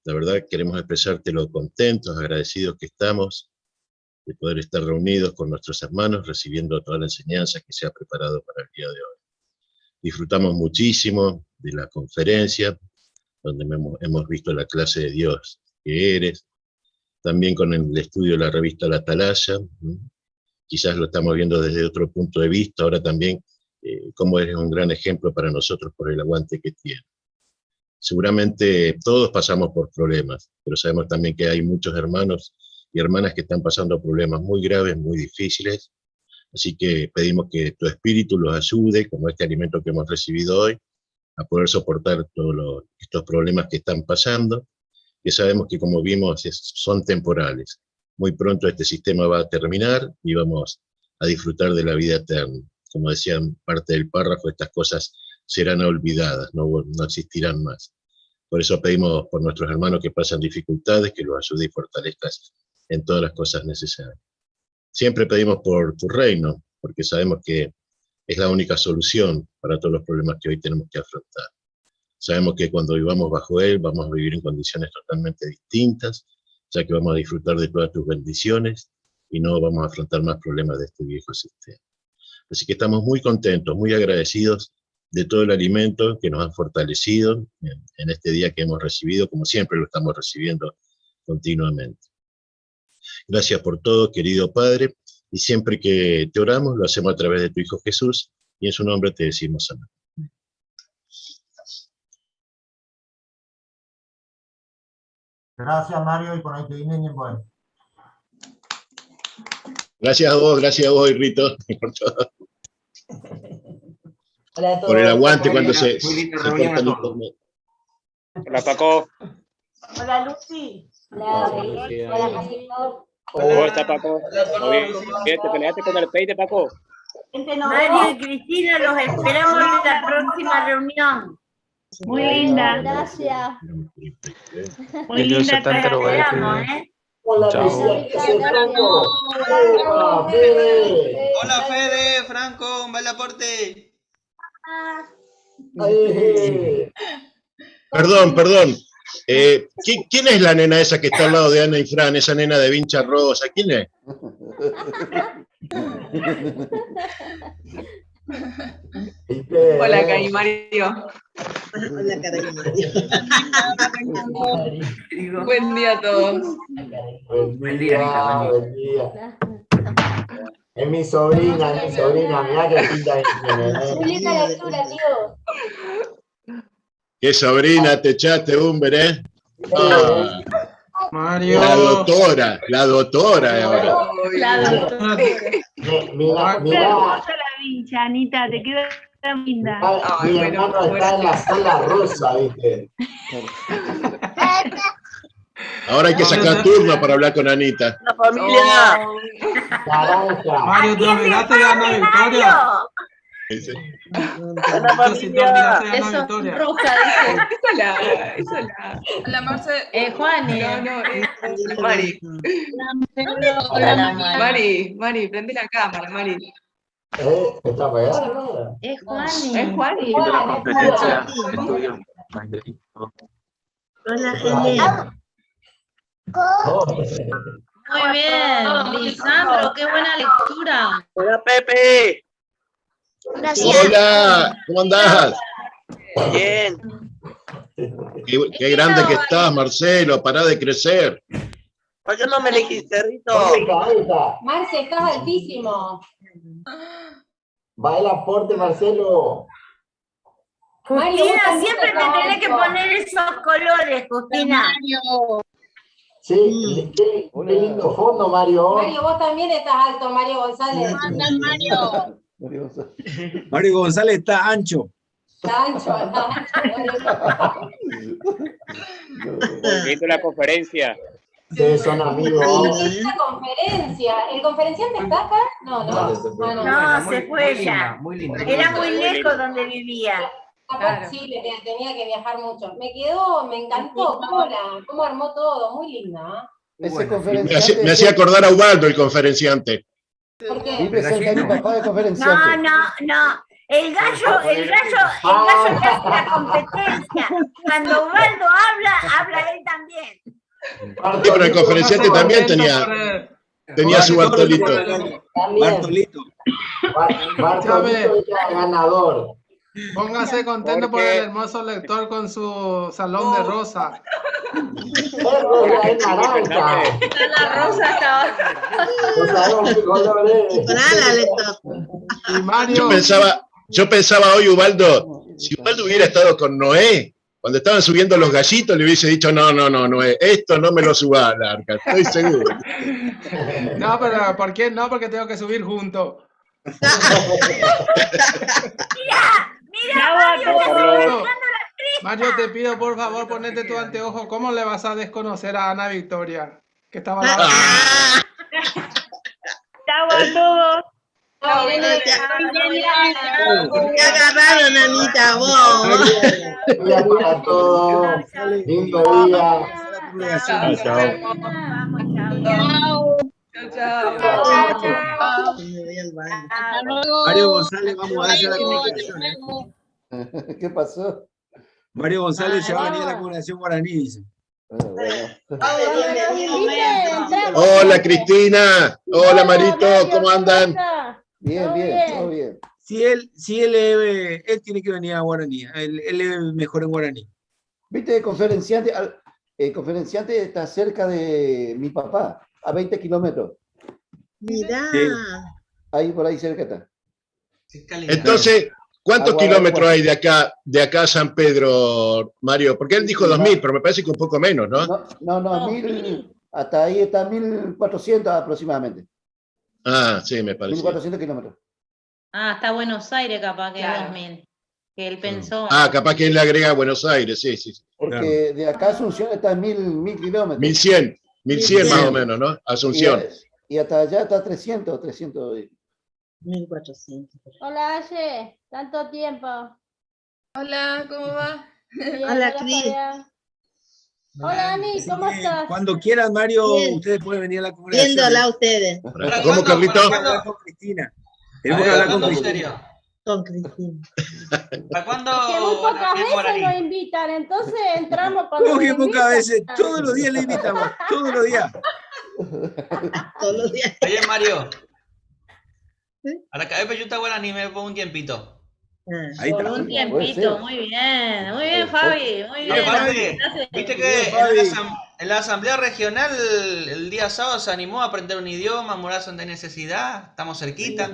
La verdad queremos expresarte lo contentos, agradecidos que estamos de poder estar reunidos con nuestros hermanos, recibiendo toda la enseñanza que se ha preparado para el día de hoy. Disfrutamos muchísimo de la conferencia, donde hemos visto la clase de Dios que eres, también con el estudio de la revista La Atalaya, quizás lo estamos viendo desde otro punto de vista, ahora también cómo eres un gran ejemplo para nosotros por el aguante que tienes. Seguramente todos pasamos por problemas, pero sabemos también que hay muchos hermanos y hermanas que están pasando problemas muy graves, muy difíciles, así que pedimos que tu espíritu los ayude, como este alimento que hemos recibido hoy, a poder soportar todos estos problemas que están pasando, que sabemos que, como vimos, son temporales. Muy pronto este sistema va a terminar y vamos a disfrutar de la vida eterna. Como decía en parte del párrafo, estas cosas serán olvidadas, no existirán más. Por eso pedimos por nuestros hermanos que pasan dificultades, que los ayude y fortalezcas en todas las cosas necesarias. Siempre pedimos por tu reino, porque sabemos que es la única solución para todos los problemas que hoy tenemos que afrontar. Sabemos que cuando vivamos bajo Él, vamos a vivir en condiciones totalmente distintas, ya que vamos a disfrutar de todas tus bendiciones y no vamos a afrontar más problemas de este viejo sistema. Así que estamos muy contentos, muy agradecidos de todo el alimento que nos han fortalecido en este día que hemos recibido, como siempre lo estamos recibiendo continuamente. Gracias por todo, querido Padre, y siempre que te oramos lo hacemos a través de tu Hijo Jesús, y en su nombre te decimos amén. Gracias, Mario, y por ahí te viene bueno. Gracias a vos, Rito, por todo. Hola a todos. Por el aguante cuando se Muy linda se reunión corta a el todos. internet. Hola, Paco. Hola, Lucy. Hola, hola, Pastor. ¿Cómo está, Paco? ¿Todo bien? ¿Qué, ¿Te peleaste con el peite, Paco? Gente, nos Mario vemos. y Cristina, los esperamos en la próxima reunión. Muy linda. Gracias. Muy Ellos linda aceptan tarde. que Esperamos, ¿eh? Hola, Chao. Lucía, ¿qué haces, Franco? Hola, Fede. Hola Fede, Franco, un buen aporte. Ay, Perdón, perdón. ¿Quién es la nena esa que está al lado de Ana y Fran? Esa nena de Vincha Rosa, ¿quién es? ¿viste? Hola, Cari Mario. Hola, Cari Mario. Buen día a todos. Buen Buen día, día, Anita, buen día. Es mi sobrina, mirá qué pinta que tiene, ¿eh? Muy linda lectura, tío. Qué sobrina te echaste, Humber, ¿eh? Ah, Mario. la doctora ahora. La doctora. Mirá, Qué mirá, hermosa la vincha, Anita, te queda linda. Ay, mi bueno, hermano está en la sala rosa, ¿viste? Ahora hay que sacar turno para hablar con Anita. ¡La familia! Naranja. Mario, te olvidaste de Ana Victoria. Mario. Sí. ¡Hola, Sí, te olvidaste familia! de Ana Eso, Victoria. roja, dice. Esa la, esa la. Hola, Marce. Juani. No, no, es Mari. Hola, Mari. Mari, Mari, prende la cámara, Mari. ¿Está apagada? No? Es Juani. Es Juani. De la Juan, es conferencia, Juan. estudio. Hola, Gene. Oh. Muy bien, Lisandro, qué buena lectura. ¡Hola, Pepe! Gracias. Hola, ¿cómo andás? Bien. Qué grande que estás, Marcelo, pará de crecer. ¿Por qué no me elegiste, Rito? ¿Dónde está? ¿Dónde está? Marce, estás altísimo. Va el aporte, Marcelo. Mario, vos Justina, también siempre te estás tenés que alto. poner esos colores, Justina. Mario. Sí, qué lindo fondo, Mario. Mario, vos también estás alto, Mario González. Anda, Mario. Mario González está ancho. Está ancho, está ancho. Mario. Lindo la conferencia. Ustedes son amigos. Linda conferencia. ¿El conferenciante está acá? No, no. No, se fue. Ah, no. No, Muy, se fue muy linda, ya. muy linda. Era muy Muy lejos lindo. donde vivía. Aparte, sí, le tenía que viajar mucho. Me quedó, me encantó cómo armó todo, muy linda. ¿ah? Ese Bueno. Me conferenciante hacía acordar a Ubaldo, el conferenciante. ¿Por qué? vive cerca de mi papá de No, conferenciante. no, no. El gallo, el gallo, el gallo le hace la competencia. Cuando Ubaldo habla, habla él también. Sí, pero el conferenciante también tenía su Bartolito. Bartolito. Bartolito era ganador. Póngase contento por el hermoso lector con su salón de rosa. Rosa es naranja. La rosa estaba. Y Mario. Yo pensaba hoy, Ubaldo, si Ubaldo hubiera estado con Noé, cuando estaban subiendo los gallitos, le hubiese dicho, no, no, no, Noé, esto no me lo suba al arca, estoy seguro. No, pero ¿por qué no? Porque tengo que subir junto. Mira, mira, Mario, ya se va Mario, buscando la cresta. Mario, te pido por favor ponete tu anteojo. ¿Cómo le vas a desconocer a Ana Victoria? Que estaba al lado. Chao a todos. Te agarraron, Anita, vos. Gracias a todos. Lindo día. Chao, chao. Chao, chao. Hasta luego. Mario González, vamos a darse la comunicación. ¿eh? ¿Qué pasó? Mario González se va a venir a la congregación guaraní, dice. Hola, Cristina. Hola, Marito. ¿Cómo andan? Bien, bien, todo bien. Si él, si él, él tiene que venir a Guaraní, él es mejor en Guaraní. Viste, el conferenciante, el conferenciante está cerca de mi papá, a 20 kilómetros. Mirá. Sí. Ahí por ahí cerca está. Entonces, ¿cuántos Agua, kilómetros agua. hay de acá a San Pedro, Mario? Porque él dijo 2000, pero me parece que un poco menos, ¿no? No, no, hasta ahí está 1400 aproximadamente. Ah, sí, me parece. 1400 kilómetros. Ah, hasta Buenos Aires capaz que Claro. 2000. Que él pensó. Ah, capaz que él le agrega Buenos Aires, sí, sí. sí. Porque de acá a Asunción está 1000 kilómetros. 1100, 1100 más o menos, ¿no? Asunción. Y hasta allá está 300, 300. 1400. Hola, Aye, tanto tiempo. Hola, ¿cómo va? Bien, Hola, Cris. Fabián. Hola, Ani, Así ¿cómo que estás? Cuando quieran, Mario, Bien. ustedes pueden venir a la congregación. Viéndola a ustedes. ¿Cómo, Carlito? Tenemos que hablar con Cristina. Tenemos que hablar con ¿Cuándo, en Cristina. serio? Con Cristina. ¿Para cuándo Que muy pocas Guaraní? veces Guaraní? nos invitan, entonces entramos cuando ¿Cómo que nos pocas invitan. veces? Todos los días le invitamos, todos los días. Todos los días. Oye, Mario. A la cabeza yo te Guaraní me pongo un tiempito. Ahí Por está. un tiempito, muy bien. Muy bien, Fabi, muy bien. Aparte, Gracias. viste Bien, que en Fabi. la, en la asamblea regional el día sábado se animó a aprender un idioma, Morazo de necesidad, estamos cerquita. Sí,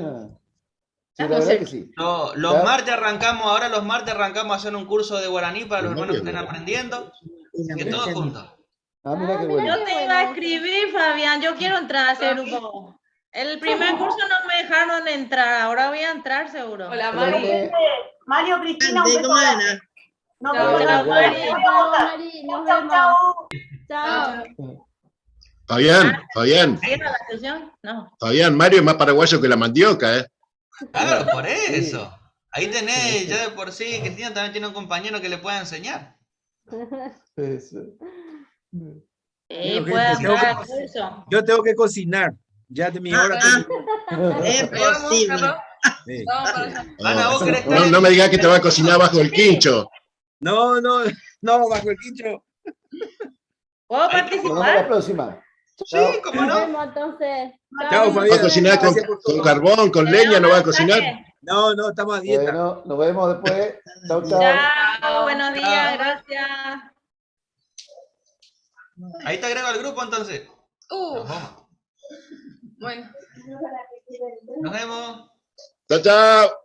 la verdad que sí. No, los Claro. martes arrancamos, ahora los martes arrancamos a hacer un curso de guaraní para los hermanos que están aprendiendo. Así que todos juntos. Ah, mira qué bueno. Yo te iba a escribir, Fabián. Yo quiero entrar a ese grupo. El primer curso no me dejaron entrar, ahora voy a entrar seguro. Hola, Mari. Mario, Cristina, un beso ¿Cómo grande. era? Nos Chao, vemos la Chao, Mari. Chao, Mari, nos Chau, vemos. chau. Chao. Fabián, Fabián, ¿Cierra la sesión? No. Fabián, Mario es más paraguayo que la mandioca, ¿eh? Claro, por eso. Ahí tenés, ya de por sí, Cristina también tiene un compañero que le pueda enseñar. Eso. Sí, Bueno, puede gente, tengo entrar al que- curso. Yo tengo que cocinar. Ya de mi hora Ah, es Vamos, posible. Carlos. Sí. Vamos para allá. Ana, vos querés No, no me digas que te va a cocinar bajo el quincho. No, no, no, bajo el quincho. ¿Puedo Nos vemos la participar? próxima. Sí, cómo Nos no. vemos entonces. Chao, ¿Va Fabián. a cocinar Gracias por con todo. carbón, con leña? ¿No va a cocinar? No, no, estamos a dieta. Bueno, nos vemos después. Chau, chau. Chao, buenos días, gracias. Ahí te agrego al grupo entonces. Nos vamos. Bueno. Nos vemos. Chao, chao.